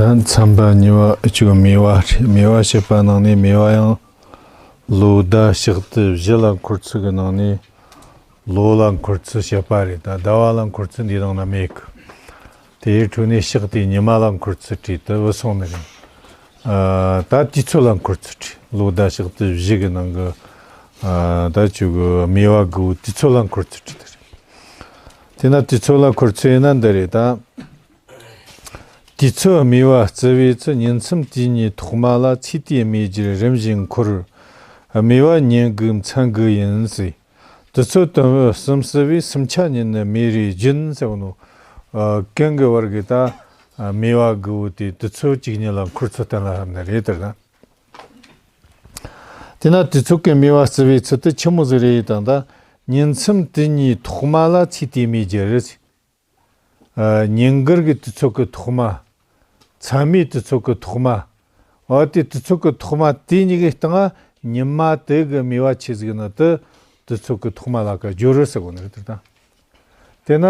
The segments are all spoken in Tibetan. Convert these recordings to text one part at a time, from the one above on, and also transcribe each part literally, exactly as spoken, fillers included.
ད་ཚན་པ་གཉིས་པ་གཅིག་སྨེ་བ་རེད། སྨེ་བ་བཤད་པ་ནང་ནས་སྨེ་བ་ཡང་ལོ་ཟླ་ཕྱག་དུ་བཞི་ལ་འཁོར་ཚུལ་གྱི་ནང་ནས་ལོ་ལ་འཁོར་ཚུལ་བཤད་པ་རེད། ད་ཟླ་བ་ལ་འཁོར་ཚུལ་འདི་དང་ན་མེད་གི། དེའི་འཕྲོས་ནས་ཕྱག་དེ་ཉི་མ་ལ་འཁོར་ཚུལ་བྲིས་ཏེ་བུད་སོང་ནི་རེད། ཨ། ད་དུས་ཚོད་ལ་འཁོར་ཚུལ་བྲིས། ལོ་ཟླ་ཕྱག་དུ་བཞི་གི་ནང་གི། ཨ། ད་ཅིག་གི་སྨེ་བ་དགུ་བོ་དུས་ཚོད་ལ་འཁོར་ཚུལ་བྲིས་ཏེ་རེད། དེ་ན་དུས་ཚོད་ལ་འཁོར་ཚུལ་ཡིན་ན་འདི་རེད་ད། དུས་ཚོད་སྨེ་བ་བརྩི་བའི་ཚེ། ཉིན་མཚན་དུས་གཉིས་ཐོག་མ་ལ། ཚེས་དུས་སྨེ་བརྒྱད་རིམ་བཞིན་འཁོར། སྨེ་བ་ཉིན་དགུ་མཚན་དགུ་ཡིན་ཟེར། དུས་ཚོད་དོན་བུ་གསུམ་བསྲེ་བས། སུམ་ཆ་ཉིད་ནི་སྨེ་རེ་བརྒྱན་ཟེར་བ་ནོ། ཨ། གན་གི་བར་གི་ད་སྨེ་བ་དགུ་བོ་དེ་དུས་ཚོད་གཅིག་གཉིས་ལ་འཁོར་ཚུལ་གཏན་ལ་ཕབ་ནི་རེད་དེ་ད། དེ་ན་དུས་ཚོད་ཀྱི་སྨེ་བ་བརྩི་བའི་ཚུལ་དེ་ཆི་མོ་ཟིག་རེད་དང་ད། ཉིན་མཚན་དུས་གཉིས་ཐོག་མ་ལ། ཚེས་དུས་སྨེ་བརྒྱད་རེད། ཨ། ཉིན་དཀར་གྱི་དུས་ཚོད་ཀྱི་ཐོག་མ། མཚན་མོའི་དུས་ཚོད་ཀྱི་ཐོག་མ། འོ་དེ་དུས་ཚོད་ཀྱི་ཐོག་མ་དེ་གཉིས་ཀྱི་སྟེང་ང་ཉི་མ་དེ་གི་སྨེ་བ་ཆི་ཟིག་ན་དེ་དུས་ཚོད་ཀྱི་ཐོག་མ་ལ་ཀ་སྦྱོར་རེད་ཟེར་གོ་ནི་རེད་དེ་ད། དེ་ན་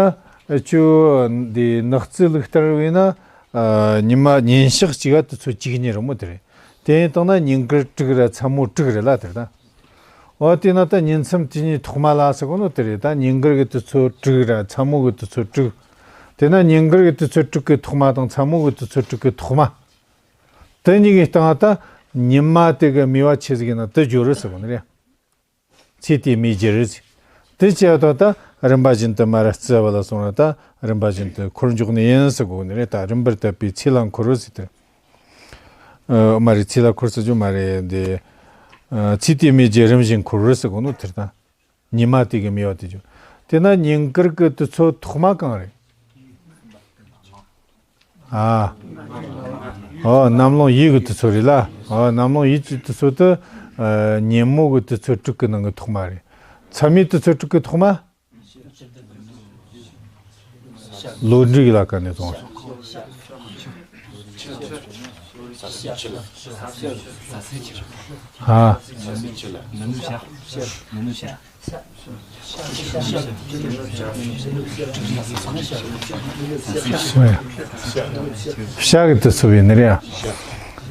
ཨ་ཅོ་འདི་ནག་རྩིས་ལུགས་ལྟར་བས་ན། ཨ། ཉི་མ་ཉིན་ཞག་གཅིག་ག་དུས་ཚོད་གཅིག་གཉིས་རེད་མོ་དེ་རེད། དེ་ཡིན་དང་ན་ཉིན་དཀར་དྲུག་ར་མཚན་མོ་དྲུག་རེད་ལ་དེ་ད། འོ་དེ་ན་ད་ཉིན་མཚན་དུས་གཉིས་ཐོག་མ་ལ་ཟེར་གོ་ནོ་དེ་རེད་ད། ཉིན་དཀར་གི་དུས་ཚོད་དྲུག་ར་མཚན་མོ་གི་དུས་ཚོད་དྲུག་དེ་ན་ཉིན་དཀར་གི་དུས་ཚོད་དྲུག་གི་ཐོག་མ་དང་མཚན་མོ་གི་དུས་ཚོད་དྲུག་གི་ཐོག་མ། དེ་གཉིས་ཀྱི་སྟེང་ད་ཉི་མ་དེ་གི་སྨེ་བ་ཆི་ཟིག་ཡིན་ན་དེ་སྦྱོར་རེད་ཟེར་གོ་ནི་རེད། ཚེས་དུས་སྨེ་བརྒྱད་རེད་ཟེར། དེ་བྱས་དང་ད་རིམ་པ་བཞིན་དུ་མར་ར་བརྩི་བ་ལ་སོང་ར་ད་རིམ་པ་བཞིན་དུ་འཁོར་འཇུག་ནི་ཡིན་ཟེར་གོ་ནི་རེད་ད། རིམ་པར་བཏབ་པའི་ཚེས་ལ་འཁོར་རོ་ཟེར་དེ། ཨ། མ་རེད། ཚེས་ལ་འཁོར་ཟེར་རྒྱུ་མ་རེད་འདི། ཨ། ཚེས་དུས་སྨེ་བརྒྱད་རིམ་བཞིན་འཁོར་རོ་ཟེར་གོ་ནོ་དེ་རེད་ད། ཉི་མ་དེ་གི་སྨེ་བ་དེ་སྦྱོར། དེ་ན་ཉིན་དཀར་གི་དུས་ཚོད་ཐོག་མ་གང་རེད། ཨ། ཨོ། གནམ་ལོ་ཡོས་གི་དུས་ཚོད་རེད་ལ། ཨོ། གནམ་ལོ་ཡོས་ཀྱི་དུས་ཚོད་དེ། ཨ། ཉིན་མོ་གི་དུས་ཚོད་དྲུག་གི་ནང་གི་ཐོག་མ་རེད། མཚན་མོའི་དུས་ཚོད་དྲུག་གི་ཐོག་མ། ལོ་འདྲི་གི་ལ་ཀ་ནས་བཙོང་། ཨ། ཤ་གི་དུས་ཚོད་ཡིན་ནི་རེད།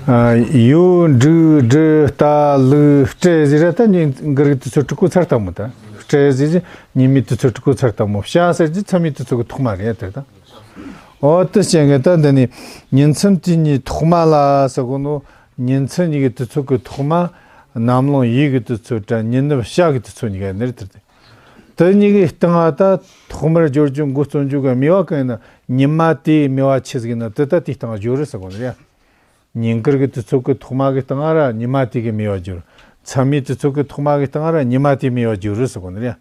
ཨ། ཡོས་འབྲུག་སྦྲུལ་རྟ་ལུག་སྤྲེལ་ཟེར་ར་ད་ཉིན་དཀར་གི་དུས་ཚོད་དྲུག་གོ་ཚར་ལྟ་མོ་ད། སྤྲེལ་ཟེར་གྱི་ཉི་མའི་དུས་ཚོད་དྲུག་གོ་ཚར་ལྟ་མོ། ཤ་ཟེར་གྱི་མཚན་མོའི་དུས་ཚོད་ཀྱི་ཐོག་མ་རེད་དེ་ད། འོ་དེ་བྱས་ངས་ད་འདི་ནི་ཉིན་མཚན་དུས་གཉིས་ཐོག་མ་ལ་ཟེར་གོ་ནོ། ཉིན་མཚན་གཉིས་ཀྱི་དུས་ཚོད་ཀྱི་ཐོག་མ། གནམ་ལོ་ཡོས་ཀྱི་དུས་ཚོད་དྲ་ཉིན་ནུབ་ཤ་གི་དུས་ཚོད་གཉིས་ཀ་ནི་རེད་དེ། དེ་གཉིས་ཀྱི་སྟེང་ང་ད་ཐོག་མར་སྦྱོར་རྒྱུ་འགོ་རྩོམ་རྒྱུ་གི་སྨེ་བ་གང་ཡིན་ན་ཉི་མ་དེའི་སྨེ་བ་ཆི་ཟིག་ཡིན་ན་དེ་ད་དེའི་སྟེང་སྦྱོར་རེད་ཟེར་གོ་ནི་རེད། ཉིན་དཀར་གྱི་དུས་ཚོད་ཀྱི་ཐོག་མ་གི་སྟེང་ར་ཉི་མ་དེ་གི་སྨེ་བ་སྦྱོར། མཚན་མོའི་དུས་ཚོད་ཀྱི་ཐོག་མ་གི་སྟེང་ར་ཉི་མ་དེའི་སྨེ་བ་སྦྱོར་རེད་ཟེར་གོ་ནི་རེད།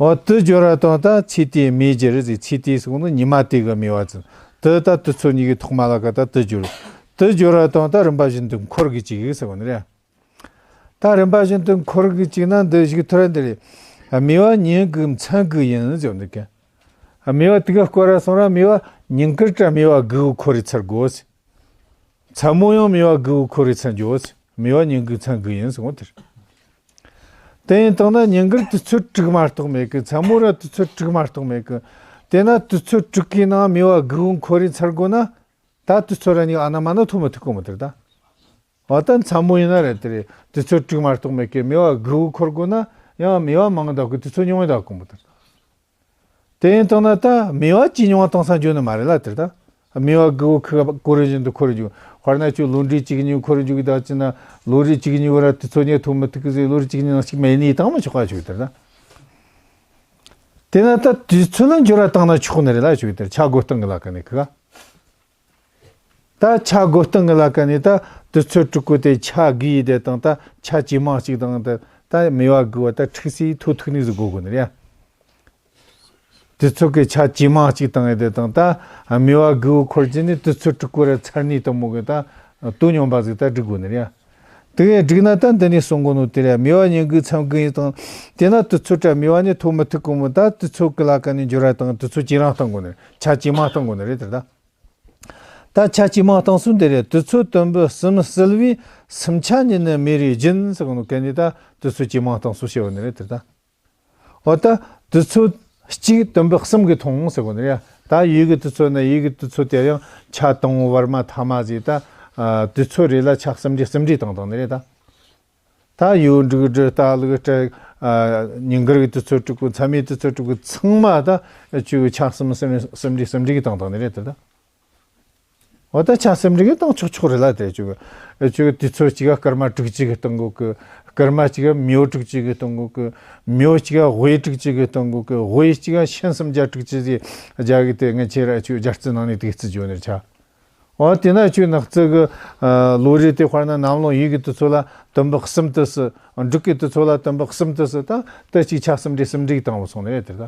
འོ་དེ་སྦྱོར་བ་དང་ད་ཚེས་དེའི་སྨེ་བརྒྱད་རེད་ཟེར། ཚེས་དེའི་ཟེར་གོ་ནི་ཉི་མ་དེ་གི་སྨེ་བ་ཙམ། དེ་ད་དུས་ཚོད་གཉིས་ཀྱི་ཐོག་མ་ལ་ཀ་ད་དེ་སྦྱོར། དེ་སྦྱོར་བ་དང་ད་རིམ་པ་བཞིན་དུ་འཁོར་གི་བཅུག་ཟེར་གོ་ནི་རེད། ད་རིམ་པ་བཞིན་དུ་འཁོར་གི་བཅུག་ན་འདི་ཞིག་ཐོར་འདི་རེད། སྨེ་བ་ཉིན་དགུ་མཚན་དགུ་ཡིན་ཟེར་འདུག་ག། སྨེ་བ་དེ་ག་སྐོར་ར་སོང་ར་སྨེ་བ་ཉིན་དཀར་དྲ་སྨེ་བ་དགུ་བོ་འཁོར་རེ་ཚར་དགོས། མཚན་མོ་ཡང་སྨེ་བ་དགུ་བོ་འཁོར་རེ་ཚར་འགྱོ། སྨེ་བ་ཉིན་དགུ་མཚན་དགུ་ཡིན་ཟེར་གོ་དེ་རེད། དེ་ཡིན་དང་ན་ཉིན་དཀར་དུས་ཚོད་དྲུག་མ་གཏོགས་མེད་གི། མཚན་མོ་ར་དུས་ཚོད་དྲུག་མ་གཏོགས་མེད་གི། དེ་ན་དུས་ཚོད་དྲུག་གི་ནང་སྨེ་བ་དགུ་བོ་འཁོར་རེ་ཚར་དགོས་ན། ད་དུས་ཚོད་ར་གཉིས་ཨ་ན་མ་ན་ཐོ་མི་ཐུག་གོ་མོ་དེ་རེད་ད། འོ་ད་མཚན་མོ་ཡིན་ན་རེད་དེ་རེད། དུས་ཚོད་དྲུག་མ་གཏོགས་མེད་གི། སྨེ་བ་དགུ་བོ་འཁོར་དགོས་ན་ཡང་སྨེ་བ་མང་གི་འདུག་གི། དུས་ཚོད་ཉུང་ངེ་འདུག་གོ་མོ་དེ་རེད། དེ་ཡིན་དང་ན་ད་སྨེ་བ་ཇེ་ཉུང་བ་བཏང་ས་འཇོན་ནི་མ་རེད་ལ་དེ་རེད་ད། སྨེ་བ་དགུ་བོ་ཁི་ག་སྐོར་རེ་བཞིན་དུ་འཁོར་རེ་འཇུག། དཔེར་ན་ཁྱོད་ལོ་འདྲི་གཅིག་གཉིས་འཁོར་རེ་འཇུག་གི་ད་ཅི་ན་ལོ་རེ་གཅིག་གཉིས་བར་དུས་ཚོད་ཉེ་ཐུབ་མི་ཐུབ་གི་ཟེར། ལོ་རེ་གཅིག་གཉིས་ནང་ཞིག་མེད་ནི་བཏང་མ་ཆོག་ག་ཆོག་གི་དེ་རེད་ད། དེ་ན་ད་དུས་ཚོད་ལ་འགྱུར་བ་བཏང་ན་ཆོག་ནི་རེད་ལ་ཆོག་གི་དེ་རེད། ཆ་བགོ་སྟངས་གི་ལ་ཀ་ནས་ཁི་ག། ད་ཆ་བགོ་སྟངས་གི་ལ་ཀ་ནས་ད་དུས་ཚོད་དྲུག་གོ་དེ་ཆ་དགུ་ཡི་དེ་དང་ད་ཆ་ཇེ་མང་གཅིག་དང་ད་ད་སྨེ་བ་དགུ་བོ་ད་འཁྲུག་སའི་ཐོ་ཐུག་ནི་ཟིག་དགོས་དགོས་ནི་རེད། དུས་ཚོད་ཀྱི་ཆ་ཇེ་མང་གཅིག་བཏང་ཡི་དེ་དང་ད་སྨེ་བ་དགུ་བོ་འཁོར་རྗེས་ནས་དུས་ཚོད་དྲུག་གོ་ར་ཚར་ནི་དང་མོ་གི་ད་དོ་སྙོམས་པ་ཟིག་ད་སྒྲིག་དགོས་ནི་རེད། དེ་གས་སྒྲིག་ན་ད་འདི་ནས་གསུང་གོ་ནོ་དེ་རེད། སྨེ་བ་ཉིན་དགུ་མཚན་དགུ་ཡིན་དང་དེ་ན་དུས་ཚོད་དྲ་སྨེ་བ་ནས་ཐོ་མི་ཐུག་གོ་མོ། ད་དུས་ཚོད་ཀྱི་ལ་ཀ་ནས་འགྱུར་བ་བཏང་དུས་ཚོད་ཇེ་རིང་བཏང་དགོས་ནི་རེད། ཆ་ཇེ་མང་བཏང་དགོས་ནི་རེད་དེ་ད། ད་ཆ་ཇེ་མང་བཏང་སོང་དེ་རེད། དུས་ཚོད་དོན་བུ་གསུམ་བསྲེ་བས། སུམ་ཆ་ཉིད་ནི་སྨེ་རེ་བརྒྱན་ཟེར་གོ་ནོ་གན་ནི་ད་དུས་ཚོད་ཇེ་མང་བཏང་སོང་ཞེས་པ་ནི་རེད་དེ་ད། འོ་ད་དུས་ཚོད་གཅིག་དོན་བུ་གསུམ་གི་ཐོང་ཟེར་གོ་ནི་རེད། ད་ཡོས་གི་དུས་ཚོད་ན་ཡོས་གི་དུས་ཚོད་དེ་ཡང་ཆ་དང་པོ་བར་མ་ཐ་མ་ཟེར་ད། ཨ། དུས་ཚོད་རེ་ལ་ཆ་གསུམ་རེ་གསུམ་རེ་བཏང་བཏང་ནི་རེད་ད། ད་ཡོས་འབྲུག་སྦྲུལ་རྟ་ལུག་སྤྲད། ཨ། ཉིན་དཀར་གི་དུས་ཚོད་དྲུག་གི་མཚན་མོའི་དུས་ཚོད་དྲུག་གི་ཚང་མ་ད་ཁྱོད་ཆ་གསུམ་གསུམ་རེ་གསུམ་རེ་གསུམ་རེ་གི་བཏང་བཏང་ནི་རེད་དེ་ད། འོ་ད་ཆ་གསུམ་རེ་གི་བཏང་ཆོག་ཆོག་རེད་ལ་དེ་ཁྱོད་ཁྱོད་དུས་ཚོད་གཅིག་ག་སྐར་མ་དྲུག་ཅུ་གི་བཏང་དགོས་གི། སྐར་མ་གཅིག་ག་མེའོ་དྲུག་ཅུ་གི་བཏང་དགོས་གི། མེའོ་གཅིག་ག་དབུས་དྲུག་ཅུ་གི་བཏང་དགོས་གི། དབུས་གཅིག་ག་ཤན་སུམ་བརྒྱ་དྲུག་ཅུ་ཟེར་རྒྱ་གི་དེ་ངས་ཁྱེད་ར་ཁྱོད་རྒྱ་རྩི་ནང་ནས་དེ་རྩི་བརྗོད་ནི་རེད་ཆ། འོ་དེ་ན་ཁྱོད་ནག་རྩི་གི་ལོ་རེ་དེ་དཔེར་ན་གནམ་ལོ་ཡོས་གི་དུས་ཚོད་ལ་དུམ་བུ་གསུམ་དུ་སུ། འབྲུག་གི་དུས་ཚོད་ལ་དུམ་བུ་གསུམ་དུ་སུ་ད་དུ་གཅིག་ཆ་གསུམ་རེ་གསུམ་རེ་གི་བཏང་བ་སོང་ནི་རེད་དེ་ད།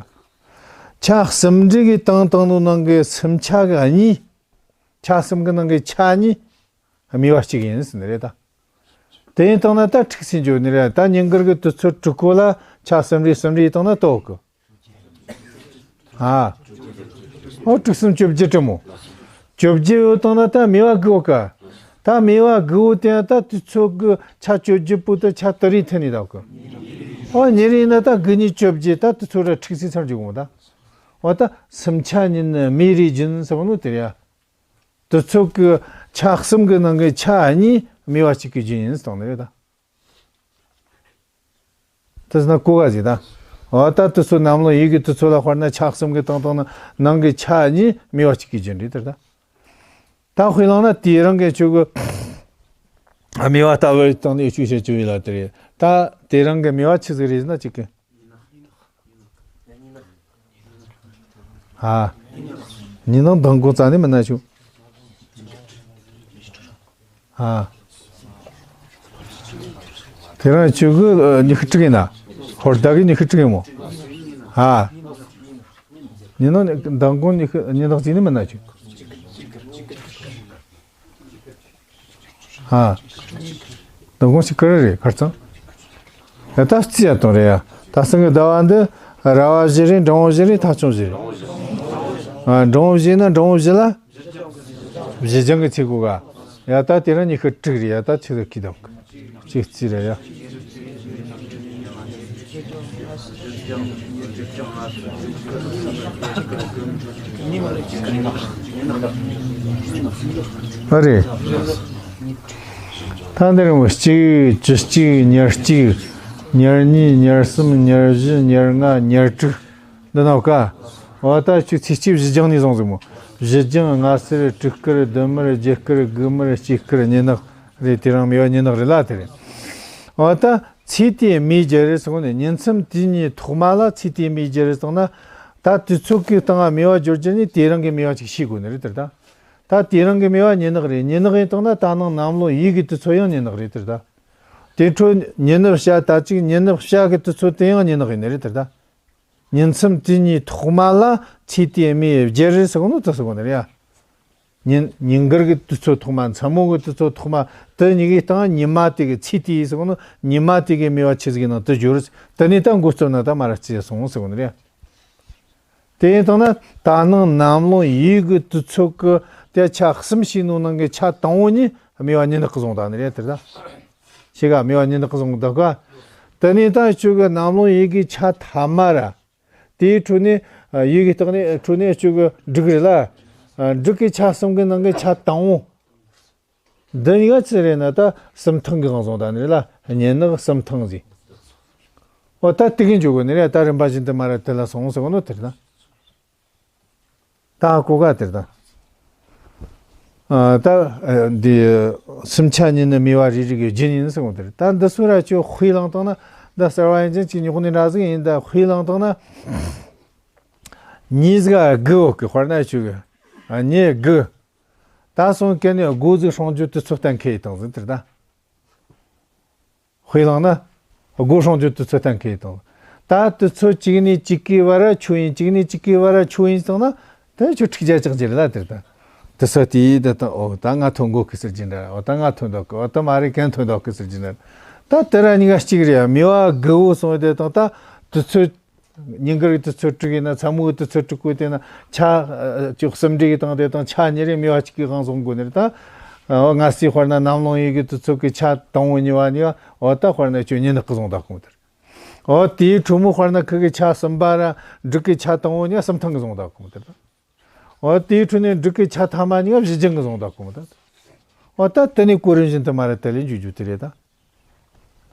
ཆ་གསུམ་རེ་གི་བཏང་བཏང་ནོ་ནང་གི་སུམ་ཆ་གི་གཉིས། ཆ་གསུམ་གི་ནང་གི་ཆ་གཉིས་སྨེ་བ་གཅིག་ཡིན་ཟེར་ནི་རེད་ད། དེ་ཡིན་བཏང་ན་ད་ཁྲིག་སེ་འཇོག་ནི་རེད་ད། ཉིན་དཀར་གི་དུས་ཚོད་དྲུག་གོ་ལ་ཆ་གསུམ་རེ་གསུམ་རེ་བཏང་ན་ལྟོ་གི། ཨ། ཨོ་དྲུག་གསུམ་བཅོ་བརྒྱད་དྲི་མོ། བཅོ་བརྒྱད་ཡོད་བཏང་ན་ད་སྨེ་བ་དགུ་ག། ད་སྨེ་བ་དགུ་བོ་དེ་ཡང་ད་དུས་ཚོད་གི་ཆ་བཅོ་བརྒྱད་པོ་ད་ཆ་དུ་རེ་ཐོན་ནི་ད་གི། ཨོ་ཉིན་རེ་ན་ད་དགུ་གཉིས་བཅོ་བརྒྱད་ད་དུས་ཚོད་ར་ཁྲིག་སེ་ཚར་འཇོག་གོ་མོ་ད། འོ་ད་སུམ་ཆ་གཉིས་ནི་སྨེ་རེ་རྒྱུན་ཟེར་བ་ནོ་དེ་རེད་ཡ། དུས་ཚོད་ཀྱི་ཆ་གསུམ་གྱི་ནང་གི་ཆ་གཉིས་སྨེ་བ་གཅིག་གི་རྒྱུན་ཡིན་ཟེར་བཏང་ནི་རེད་ད། དེས་ན་གོ་ག་ཟིག་ད། འོ་ད་དུས་ཚོད་གནམ་ལོ་ཡོས་གི་དུས་ཚོད་ལ་དཔེར་ན་ཆ་གསུམ་གྱི་བཏང་བཏང་ན་ནང་གི་ཆ་གཉིས་སྨེ་བ་གཅིག་གི་རྒྱུན་རེད་དེ་ད། ད་དཔེ་བླངས་ན་དེ་རང་གི་ཆོས་གི་སྨེ་བ་ལྟ་བུ་བཏང་ནས་ཆོས་བཤད་ཆོས་ཡིན་ལ་དེ་རེད་ད། དེ་རང་གི་སྨེ་བ་ཆི་ཟིག་རེད་ཟེར་ན་གཅིག་གི། ཨ། ཉི་ནག་མདང་དགོང་རྩ་ནས་མིན་ན་ཆུ། ཨ། དེ་རང་ཆུ་གི་ཉི་ཤུ་དྲུག་ཡིན་ན། ཧོར་ཟླ་གི་ཉི་ཤུ་དྲུག་ཡིན་མོ། ཨ། ཉི་ནག་མདང་དགོང་ཉི་ཤུ་ཉི་ནག་རྩིས་ནི་མིན་ན་ཆུ། ཨ། མདང་དགོང་ཞིག་ཀི་རི་རེད་ཁར་ཚང་། ཡ་ད་རྩིས་ཡ་དང་རེད་ཡ། ད་སང་གི་ཟླ་བ་འདི་ར་བ་བཞི་རེད། འབྲིང་བོ་བཞི་རེད། ཐ་ཆུང་བཞི་རེད། ཨ། འབྲིང་བོ་བཞི་ན་འབྲིང་བོ་བཞི་ལ། བཞི་ལྗང་གི་ཚིག་གོ་ག། ཡ་ད་དེ་ར་ཉི་ཤུ་དྲུག་རེད་ཡ། ད་ཆི་ཟིག་གི་དང་། གཅིག་རྩིས་རེད་ཡ། ཨ་རེད། ད་འདིར་མོ་གཅིག་བཅུ་གཅིག་ཉེར་གཅིག་ཉེར་གཉིས་ཉེར་གསུམ་ཉེར་བཞི་ཉེར་ལྔ་ཉེར་དྲུག་འདི་ན་ཀ། འོ་ད་ཁྱོད་ཚེས་གཅིག་བཞི་ལྗང་ནས་བཟུང་ཟིག་མོ། བཞི་ལྗང་སྔ་སེར་དྲུག་དཀར་བདུན་དམར་བརྒྱད་དཀར་དགུ་དམར་གཅིག་དཀར་ཉི་ནག་རེད། དེ་རང་སྨེ་བ་ཉི་ནག་རེད་ལ་དེ་རེད། འོ་ད། ཚེས་དེའི་སྨེ་བརྒྱད་རེད་ཟེར་གོ་ནས་ཉིན་མཚན་དེ་གཉིས་ཐོག་མ་ལ་ཚེས་དེའི་སྨེ་བརྒྱད་རེད་ཟེར་ན། ད་དུས་ཚོད་ཀྱི་སྟེང་ང་སྨེ་བ་སྦྱོར་རྒྱུ་ནི་དེ་རང་གི་སྨེ་བ་ཅིག་ཤེས་དགོས་ནི་རེད་དེ་ད། ད་དེ་རང་གི་སྨེ་བ་ཉི་ནག་རེད། ཉི་ནག་ཡིན་བཏང་ན་ད་ནང་གནམ་ལོ་ཡོས་གི་དུས་ཚོད་ཡང་ཉི་ནག་རེད་དེ་ད། དེ་འཕྲོ་ཉི་ནུབ་བྱ་ད་ཅིག་ཉི་ནུབ་བྱ་གི་དུས་ཚོད་དེ་ཡང་ཉི་ནག་ཡིན་ནི་རེད་དེ་ད། ཉིན་མཚན་དེ་གཉིས་ཐོག་མ་ལ་ཚེས་དེའི་སྨེ་བརྒྱད་རེད་ཟེར་གོ་ནོ་དེ་ཟེར་གོ་ནི་རེད་ཡ། ཉིན་ཉིན་དཀར་གྱི་དུས་ཚོད་ཐོག་མ་མཚན་མོ་གི་དུས་ཚོད་ཐོག་མ་དེ་གཉིས་ཀྱི་སྟེང་ཉི་མ་དེ་གི་ཚེས་དེ་ཡིན་ཟེར་གོ་ནོ། ཉི་མ་དེ་གི་སྨེ་བ་ཆི་ཟིག་ཡིན་ན་དེ་སྦྱོར། དེ་ནས་ད་མགོ་བརྩམས་ན་ད་མ་ར་རྩིས་སོང་ཟེར་གོ་ནི་རེད། དེ་ཡིན་དང་ན་ད་ནང་གནམ་ལོ་ཡོས་གི་དུས་ཚོད་ཀྱི་དེ་ཆ་གསུམ་ཞིག་ནོ་ནང་གི་ཆ་དང་པོ་ཉིད་སྨེ་བ་ཉི་ནག་གི་བཟུང་ད་ནི་རེད་དེ་ད། ཤེས་ག་སྨེ་བ་ཉི་ནག་གི་བཟུང་ད་ག། དེ་ནས་ད་ཁྱོད་གི་གནམ་ལོ་ཡོས་གི་ཆ་ཐ་མ་ར། དེའི་འཕྲོ་ནས་ཡོས་གི་སྟེང་ནས་འཕྲོ་ནས་ཁྱོད་གི་འབྲུག་རེད་ལ། འབྲུག་གི་ཆ་གསུམ་གི་ནང་གི་ཆ་དང་པོ། འདི་གཉིས་ཀ་ཆི་རེད་ན་ད་གསུམ་ཐང་གི་གང་སོང་ད་ནི་རེད་ལ། ཉི་ནག་གསུམ་ཐང་ཟིག་འོ་ད་དེ་གི་འཇོག་གོ་ནི་རེད། ད་རིམ་པ་བཞིན་དུ་མ་ར་དེ་ལ་སོང་ཟེར་གོ་ནོ་དེ་རེད་ན། ད་གོ་ག་དེར་ད། ཨ་ད་ཨ་འདི་སུམ་ཆ་གཉིས་ནི་སྨེ་བ་རེ་རེ་གི་རྒྱུན་ཡིན་ཟེར་གོ་དེར། ད་འདི་སུ་ར་ཁྱོད་དཔེ་བླངས་བཏང་ན་ད་གསར་བ་ཡིན་ཅན་གཅིག་ཉོག་ནི་འདྲ་ཟིག་ཡིན། ད་དཔེ་བླངས་བཏང་ན། ཉིས་ཟིག་དགུ་འོག་གི་དཔེར་ན་ཁྱོད་གི་ཨ་ཉིས་དགུ། ད་སོང་གན་ནས་དགུ་ཟིག་སྲུང་རྒྱུ་དུས་ཚོད་གཏན་འཁེལ་ཡི་དང་ཟིན་དེར་ད། དཔེ་བླངས་ན། དགུ་སྲུང་རྒྱུ་དུས་ཚོད་གཏན་འཁེལ་ཡི་དང་། ད་དུས་ཚོད་གཅིག་ནས་གཅིག་གི་བར་ཆོས་ཡིན། གཅིག་ནས་གཅིག་གི་བར་ཆོས་ཡིན་སོང་ན། དེ་ཆོས་ཁྲིག་བརྒྱ་ཅག་ཅིག་རེད་ལ་དེར་ད། དུས་ཚོད་དེའི་དེ་དང་འོ་ད་ང་ཐོན་དགོ་གི་ཟེར་གྱི་འདྲ། འོ་ད་ང་ཐོན་འདོད་གི། འོ་ད་མ་རེད་གན་ཐོན་འདོད་གི་ཟེར་གྱི་འདྲ། ད་དེ་ར་གཉིས་ཀ་གཅིག་རེད་ཡ། སྨེ་བ་དགུ་བོ་སོང་དེ་དང་ད་དུས་ཚོད། ཉིན་དཀར་གྱི་དུས་ཚོད་དྲུག་ཡིན་ན་མཚན་མོ་གི་དུས་ཚོད་དྲུག་གོ་དེ་ན་ཆ་ཨ་ཅིག་གསུམ་འདྲེས་ཀྱི་སྟེང་དེ་དང་ཆ་ཉིན་རེ་སྨེ་བ་གཅིག་གི་གང་སོང་དགོས་ནི་རེད་ད། ཨ་ང་སི་དཔེར་ན་གནམ་ལོ་ཡོས་གི་དུས་ཚོད་ཀྱི་ཆ་དང་པོ་གཉིས་པ་གཉིས་པ་འོ་ད་དཔེར་ན་ཁྱོད་ཉི་ནག་གི་བཟུང་ད་གོང་དེར། འོ་དེའི་འཕྲོ་མོ་དཔེར་ན་ཁི་གི་ཆ་གསུམ་པ་ར་འབྲུག་གི་ཆ་དང་པོ་གཉིས་པ་གསུམ་ཐང་གི་བཟུང་ད་གོང་དེར་ད། འོ་དེའི་ཁྲོད་ནས་འབྲུག་གི་ཆ་ཐ་མ་གཉིས་ཀ་བཞི་ལྗང་གིས་བཟུང་བཏང་གོ་མོ་ད། འོ་ད་དེ་ནས་གོ་རིམ་བཞིན་དུ་མར་དེ་ལས་འཇུག་རྒྱུ་དེ་རེད་ད།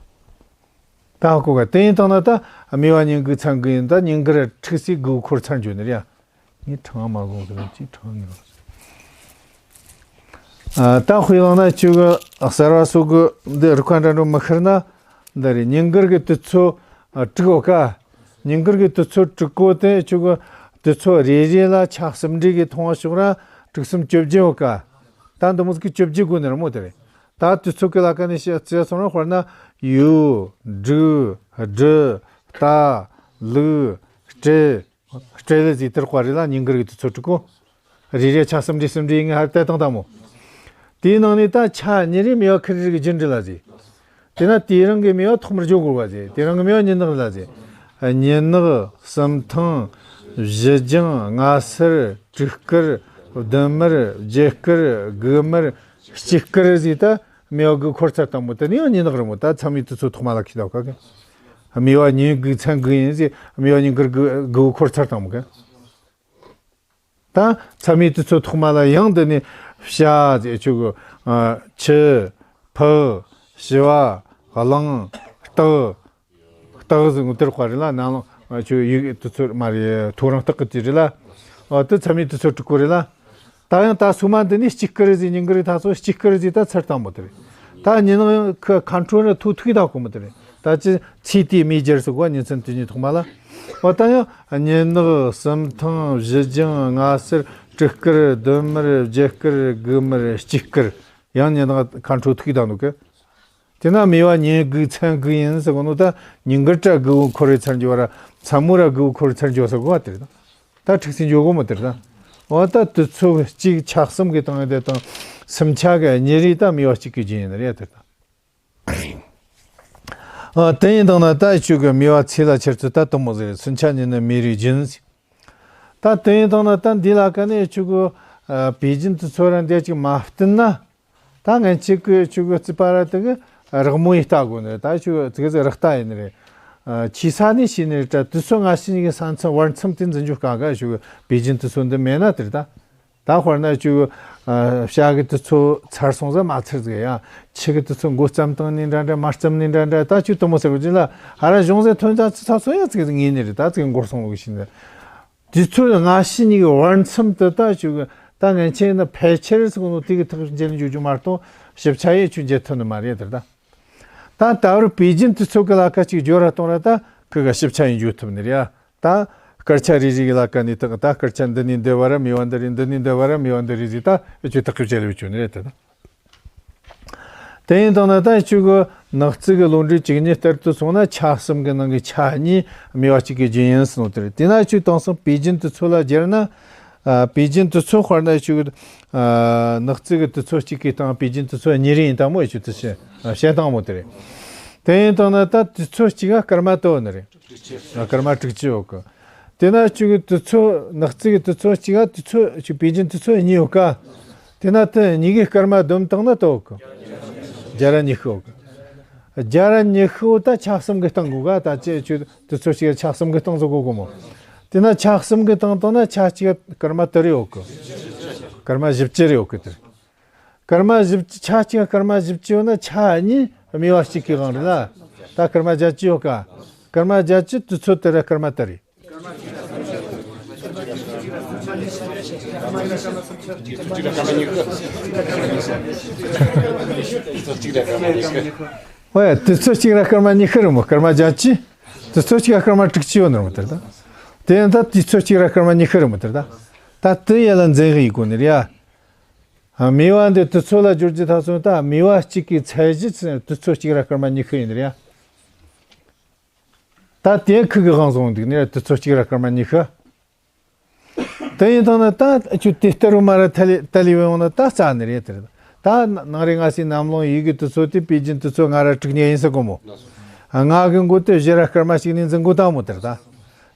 ད་གོ་ག་དེ་ཡིན་དང་ན་ད་སྨེ་བ་སྙན་དགུའི་མཚན་དགུ་ཡིན། ད་སྙན་གར་ཁྲིགས་སེ་དགུ་འཁོར་ཚར་འཇོག་ནི་རེད་ཡ། ངས་གྲངས་མ་བཟུང་ཟེར་ན་ཅིག་གྲངས་ངེས་རོགས། ཨ། ད་དཔེ་བླངས་ན་ཁྱོད་ཀྱི་གསར་བ་སོགས་ཀྱི་འདི་རིགས་པ་འདྲ་འདྲ་མི་ཤར་ན། འདི་རེད། སྙན་གར་གྱི་དུས་ཚོད་ཨ་དྲུག་ཡོད་ཀ། སྙན་གར་གྱི་དུས་ཚོད་དྲུག་གོ་དེ་ཁྱོད་ཀྱི་དུས་ཚོད་རེ་རེ་ལ་ཆ་གསུམ་འདྲེས་ཀྱི་མཐོང་བ་ཕྱོགས་ར་དྲུག་གསུམ་བཅོ་བརྒྱད་ཡོད་ཀ། ད་འདི་མོ་ཟིག་གི་བཅོ་བརྒྱད་དགོས་ནི་རེད་མོ། དེ་རེད། ད་དུས་ཚོད་ཀྱི་ལ་ཀ་ནས་བཤད་བྱས་སོང་ན། དཔེར་ན་ཡུག་འབྲུག་སྦྲུལ་རྟ་ལུག་སྤྲེལ། སྤྲེལ་ལ་ཟིག་དེར་དཔར་རེད་ལ། སྙན་གར་གྱི་དུས་ཚོད་དྲུག་གོ། རེ་རེ་ཆ་གསུམ་འདྲེས་གསུམ་འདྲེས་ཡིན་ངེས་ཧར་བལྟས་བཏང་དང་མོ། དེའི་ནང་ནས་ད་ཆ་གཉིས་རེ་སྨེ་བ་ཁུ་རེ་གི་རྒྱུན་འགྲིལ་ལ་ཟེར། དེ་ན་དེ་རང་གི་སྨེ་བ་ཐོག་མར་བརྗོད་དགོས་པ་ཟེར། དེ་རང་གི་སྨེ་བ་སྙན་ནག་རེད་ལ་ཟེར། སྙན་ནག་གསུམ་ཐང་བཞི་ལྗང་ལྔ་སེར་དྲུག་དཀར་བདུན་དམར་བརྒྱད་དཀར་དགུ་དམར་གཅིག་དཀར་ཟེར། ད་སྨེ་བ་དགུ་འཁོར་ཚར་བཏང་མོ། དེ་ནས་ཡང་སྙན་ནག་རེད་མོ། ད་མཚན་མོའི་དུས་ཚོད་ཐོག་མ་ལ་ཁི་ད་ག་གི། སྨེ་བ་སྙན་དགུའི་མཚན་དགུ་ཡིན་ཟེར། སྨེ་བ་སྙན་གར་དགུ་དགུ་འཁོར་ཚར་བཏང་མོ་གི། ད་མཚན་མོའི་དུས་ཚོད་ཐོག་མ་ལ་ཡང་འདི་ནས་བྱ་ཟེར་ཆོག་གི། ཨ། ཆུ། ཕག་ཞི་བ། གླང་། སྟག་སྟག་ཟེར་ངོ་དེར་དཔར་རེད་ལ། ནམ་ལངས་ཆུ་ཡུག་དུས་ཚོད་མ་རེད། ཐོ་རངས་སྟག་གི་དུས་རེད་ལ། ཨ། དེ་མཚན་མོའི་དུས་ཚོད་དྲུག་གོ་རེད་ལ། ད་ཡང་ད་སོ་མ་འདི་ནས་གཅིག་དཀར་ཟེར། སྙན་གར་ད་ཚོ་གཅིག་དཀར་ཟེར། ད་ཚར་བཏང་མོ་དེ་རེད། ད་ཉི་ནག་ཁ་ཁ་འཕྲོ་ར་ཐོ་ཐུག་ད་གོ་མོ་དེ་རེད། ད་ཅི་ཚེས་དེའི་མེ་སྦྱར་སོགས་པ་ཉིན་མཚན་དུས་གཉིས་ཐོག་མ་ལ། འོ་ད་ཡང་སྙན་ནག་གསུམ་ཐང་བཞི་ལྗང་ལྔ་སེར་དྲུག་དཀར་བདུན་དམར་བརྒྱད་དཀར་དགུ་དམར་གཅིག་དཀར། ཡང་ཉི་ནག་ཁ་འཕྲོ་ཐུག་ད་འདུག་གི། དེ་ན་སྨེ་བ་སྙན་དགུའི་མཚན་དགུ་ཡིན་ཟེར་གོ་ནོ། ད་སྙན་གར་ད་དགུ་འཁོར་རེ་ཚར་འཇོག་ར་མཚན་མོ་ར་དགུ་འཁོར་ཚར་འཇོག་ཟེར་གོ་བ་དེ་རེད་ད། ད་ཁྲིགས་སེ་འཇོག་གོ་མོ་དེར་ད། འོ་ད་དུས་ཚོད་གཅིག་ཆ་གསུམ་གི་སྟེང་དེ་དང་། སུམ་ཆ་གི་གཉིས་རེ་ད་སྨེ་བ་གཅིག་གི་རྒྱུན་ཡིན་ནི་རེད་དེར་ད། ཨ། དེ་ཡིན་དང་ན་ད་ཁྱོད་ཀྱི་སྨེ་བ་ཚེས་ལ་ཁྱེར་ཚུལ་ད་དེ་མོ་ཟེར། སུམ་ཆ་གཉིས་ནི་སྨེ་རུའི་རྒྱུན་ཟེར། ད་དེ་ཡིན་དང་ན་ད་འདི་ལ་ཀ་ནས་ཁྱོད་ཀྱི་ཨ་པེ་ཅིན་དུས་ཚོད་ར་འདི་ཅིག་མ་བསྟུན་ན། ད་ངན་ཆེ་གི་ཆུ་གི་རྩིས་པ་ར་དེ་གི་རག་མོ་ཡི་ལྟ་དགོས་ནི་རེད། ད་ཆུ་ཙི་གི་ཙི་རག་ལྟ་ཡིན་ནི་རེད། ཨ། ཆི་ས་ནི་ཤི་ནི་རེད། ད་དུས་ཚོད་སྔ་ཕྱི་གཉིས་ཀྱི་ས་མཚམས་བར་མཚམས་དེ་འཛིན་རྒྱུ་དཀའ་ག། ཆུ་གི་པེ་ཅིན་དུས་ཚོད་འདི་མེད་ན་དེ་རེད་ད། ད་དཔེར་ན་ཆུ་གི་ཨ་བྱ་གི་དུས་ཚོད་ཚར་སོང་ཟེར་མ་ཚར་ཟེར་ཡ། ཆུ་གི་དུས་ཚོད་མགོ་བརྩམས་བཏང་ནི་འདྲ་འདྲ། མ་བརྩམས་ནི་འདྲ་འདྲ། ད་ཆུ་དུ་མོ་ཟེར་གི་ཅི་ལ་ཧ་ར་གཞུང་ཟེར་ཐོན་ཙང་ཚ་ཚ་ཚོ་ཡང་ཙི་གི་ངེས་ནི་རེད། ད་ཙི་གི་འགོར་སོང་ལུགས་ཤིག་ནི། དུས་ཚོད་སྔ་ཕྱི་གཉིས་ཀྱི་བར་མཚམས་དེ་ད་ཆུ་གི་ད་ངན་ཆེ་ན་ཕལ་ཆེར་ཟེར་གོ་ནོ་དེ་གི་ཐག་འཇལ་འཇུག་རྒྱུ་མ་གཏོགས་ཞིབ་ཆ་ཡེ་ཆུ་འཇལ་ཐུབ་ནི་མ་རེད་དེར་ད། ད་ད་བར་པེ་ཅིན་དུས་ཚོད་ཀྱི་ལ་ཀ་ཅིག་འཇོག་ར་གཏོང་ར་ད་ཁི་ག་ཞིབ་ཆ་ཡེ་འཇུག་ཐུབ་ནི་རེད་ཡ། ད་སྐར་ཆ་རེ་རེ་གི་ལ་ཀ་ནས་ད་ད་སྐར་ཆ་འདི་ནས་འདི་བར་ར་སྨེ་བ་འདི་རེད། འདི་ནས་འདི་བར་ར་སྨེ་བ་འདི་རེད་ཟེར། ད་ཨེ་ཆུ་ཐག་གི་བཅད་ལས་བཅུག་ནི་རེད་དེ་ད། དེ་ཡིན་དང་ན་ད་ཁྱོད་ཀྱི་ནག་རྩིས་ཀྱི་ལོ་འབྲས་བཅུ་གཉིས་ལྟར་དུ་སོང་ན་ཆ་གསུམ་གྱི་ནང་གི་ཆ་གཉིས་སྨེ་བ་གཅིག་གི་རྒྱུན་ཡིན་ཟེར་ནོ་དེ་རེད། དེ་ན་ཁྱོད་དེང་སང་པེ་ཅིན་དུས་ཚོད་ལ་སྦྱར་ན། ཨ། པེ་ཅིན་དུས་ཚོད་དཔེར་ན་ཁྱོད་ཀྱི་ཨ་ནག་རྩིས་ཀྱི་དུས་ཚོད་གཅིག་གི་སྟེང་པེ་ཅིན་དུས་ཚོད་གཉིས་རེ་ཡིན་དང་མོ། ཨེ་ཆུ་དུས་ཆེན་བཤད་དང་མོ་དེ་རེད། དེ་ཡིན་དང་ན་ད་དུས་ཚོད་གཅིག་ག་སྐར་མ་དོ་ནི་རེད། སྐར་མ་དྲུག་ཅུ་ཡོད་གི། དེ་ན་ཁྱོད་ཀྱི་དུས་ཚོད་ནག་རྩིས་ཀྱི་དུས་ཚོད་གཅིག་ག་དུས་ཚོད་ཁྱོད་པེ་ཅིན་དུས་ཚོད་གཉིས་ཡོད་ཀ། དེ་ན་དེ་གཉིས་ཀྱི་སྐར་མ་བསྡོམས་བཏང་ན་དོ་གི། བརྒྱ་ར་ཉི་ཤུ་ཡོད་གི། བརྒྱ་ར་ཉི་ཤུ་ད་ཆ་གསུམ་གྱི་སྟེང་དགོས་ག། ད་ཅི་ཁྱོད་དུས་ཚོད་གཅིག་ག་ཆ་གསུམ་གྱི་སྟེང་ཟེར་གོ་གོ་མོ། དེ་ན་ཆ་གསུམ་གྱི་སྟེང་བཏང་ན་ཆ་གཅིག་ག་སྐར་མ་དུ་རེ་ཡོད་གི། སྐར་མ་བཞི་བཅུ་རེ་ཡོད་གི་དེ། སྐར་མ་བཞི་བཅུ། ཆ་གཅིག་ག་སྐར་མ་བཞི་བཅུ་ཡོད་ན་ཆ་གཉིས་སྨེ་བ་གཅིག་གི་དབང་རེད་ལ། ད་སྐར་མ་བརྒྱད་ཅུ་ཡོད་ཀ། སྐར་མ་བརྒྱད་ཅུ་དུས་ཚོད་དེ་ར་སྐར་མ་དུ་རེད། ཨོ་ཡ། དུས་ཚོད་གཅིག་ར་སྐར་མ་ཉི་ཤུ་རེད་མོ། སྐར་མ་བརྒྱད་ཅུ། དུས་ཚོད་གཅིག་ག་སྐར་མ་དྲུག་ཅུ་ཡོད་ནི་རེད་མོ་དེར་ད། དེ་ཡང་ད་དུས་ཚོད་གཅིག་ར་སྐར་མ་ཉི་ཤུ་རེད་མོ་དེར་ད། ད་དེ་ཡ་ལ་འཛིན་གི་ཡི་གོ་ནི་རེད་ཡ། ཨ། སྨེ་བ་འདི་དུས་ཚོད་ལ་སྦྱོར་རྒྱུ་ད་སོང་ད་སྨེ་བ་གཅིག་གི་ཚད་གཞི་དུས་ཚོད་གཅིག་ར་སྐར་མ་ཉི་ཤུ་ཡིན་ནི་རེད་ཡ། ད་དེ་ཁི་གི་དབང་སོང་འདུག་ནི་དུས་ཚོད་གཅིག་ར་སྐར་མ་ཉི་ཤུ། དེ་ཡིན་དང་ན་ད་ཁྱོད་དེ་ལྟར་རུ་མ་ར་ཐ་ལི་ཐ་ལི་བས་འོང་ན་ད་རྩ་ནི་རེད་དེར། ད་ནངས་རེ་སྔ་སེ་ནམ་ལངས་ཡུལ་གྱི་དུས་ཚོད་དེ་པེ་ཅིན་དུས་ཚོད་ལྔ་ར་དྲུག་ཉེ་ཡིན་ཟེར་གོ་མོ། ལྔ་གི་མགོ་དེ་བཞི་ར་སྐར་མ་གཅིག་ནས་འཛིན་གོ་ད་མོ་དེར་ད།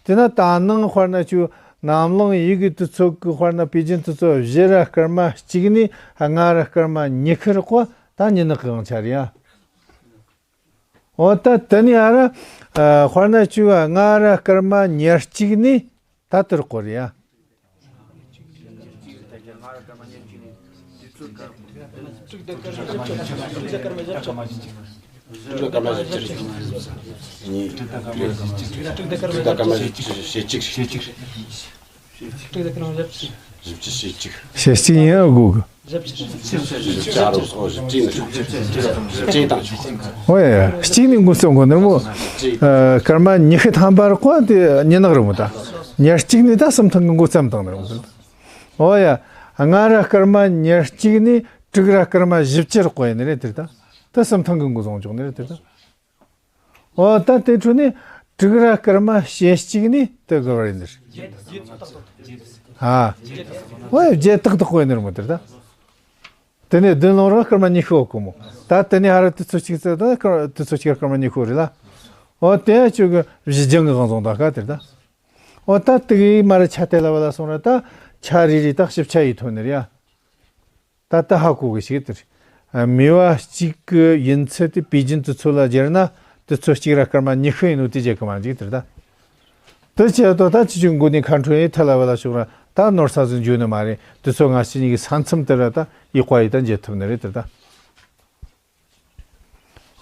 དེ་ན་ད་ནངས་དཔེར་ན་ཁྱོད་ནམ་ལངས་ཡུལ་གྱི་དུས་ཚོད་ཀྱི་དཔེར་ན་པེ་ཅིན་དུས་ཚོད་བཞི་ར་སྐར་མ་གཅིག་ནས་ལྔ་ར་སྐར་མ་ཉི་ཤུ་རེད་གོ། ད་ཉི་ནག་གི་དབང་ཆ་རེད་ཡ། འོ་ད་དེ་ནས་ཨ་ར་ཨ་དཔེར་ན་ཁྱོད་ལྔ་ར་སྐར་མ་ཉེར་གཅིག་ནས་ད་དེར་གོ་རེད་ཡ། དྲུག་ཟླ་སྐར་མ་བཞི་བཅུ་རེད། གཉིས། དྲུག་ཟླ་སྐར་མ་བཞི་བཅུ་ཞེ་གཅིག་ཞེ་གཅིག་བཞི་བཅུ་ཞེ་གཅིག་ཞེ་གཅིག་ཡིན་ཨ་དགོས་གི། བཞི་བཅུ་རུ་སོ་བཞི་བཅུ་ནི་བཞི་བཅུ་དང་ཆོག་ཨོ་ཡ། གཅིག་ནི་དགོས་སོང་གོ་ནི་མོ། སྐར་མ་ཉི་ཤུ་ཐམ་པ་རེད་གོ། དེ་ཉི་ནག་རེད་མོ། ད་ཉེར་གཅིག་ནི་ད་སུམ་ཐང་གི་འགོ་བརྩམས་བཏང་ནི་རེད་མོ། ཨོ་ཡ། ལྔ་ར་སྐར་མ་ཉེར་གཅིག་ནི་དྲུག་ར་སྐར་མ་བཞི་བཅུ་རེད་གོ་ཡིན་ནི་རེད། དེ་ད་ད་སུམ་ཐང་གི་འགོ་བཟུང་བཅུག་ནི་རེད། དེ་ད། འོ་ད་དེ་འཕྲོ་ནས་དྲུག་ར་སྐར་མ་ཞེ་གཅིག་ནས་དེ་གི་བར་ཡིན་ཟེར། ཨ། འོ་བརྒྱད་ཏག་ཏག་གོ་ཡིན་ནི་རེད་མོ། དེ་ད། དེ་ནས་བདུན་ལོང་རང་སྐར་མ་ཉི་ཤུ་འོག་གི་མོ། ད་དེ་ནས་ཧ་ར་དུས་ཚོད་གཅིག་ཙམ་ད་སྐར་དུས་ཚོད་གཅིག་སྐར་མ་ཉི་ཤུ་རེད་ལ། འོ་དེ་ཡ་ཁྱོད་གི་བཞི་ལྗང་གི་གང་བཟུང་ད་ཁ་དེ་ད། འོ་ད་དེ་གི་མ་ར་ཆ་དེ་ལ་བ་ལ་སོང་ར་ད་ཆ་རེ་རེ་ད་ཞིབ་ཆ་ཡིས་ཐོན་ནི་རེད་ཡ། ད་ལྟ་ཧ་གོ་གི་ཞིག་དེར། མི་བ་གཅིག་གི་ཡིན་ཚད་དེ་པེ་ཅིན་དུས་ཚོད་ལ་སྦྱར་ན་དུས་ཚོད་གཅིག་ར་སྐར་མ་ཉི་ཤུ་ཡིན་ནོ་དེ་བརྗེད་གི་མ་འཇིག་དེར་ད། དེ་བྱས་ཏོ་ད་ཅི་ཅུང་མགོ་ནས་ཁ་འཕྲོ་ཡི་ཐལ་ལ་བ་ལ་ཤོག་ར་ད་ནོར་ས་ཟིན་འཇུ་ནི་མ་རེད། དུས་ཚོད་སྔ་ཕྱི་གཉིས་ཀྱི་ས་མཚམས་དེ་ར་ད་ཡི་ཀ་ཡི་ད་འཇལ་ཐུབ་ནི་རེད་དེར་ད།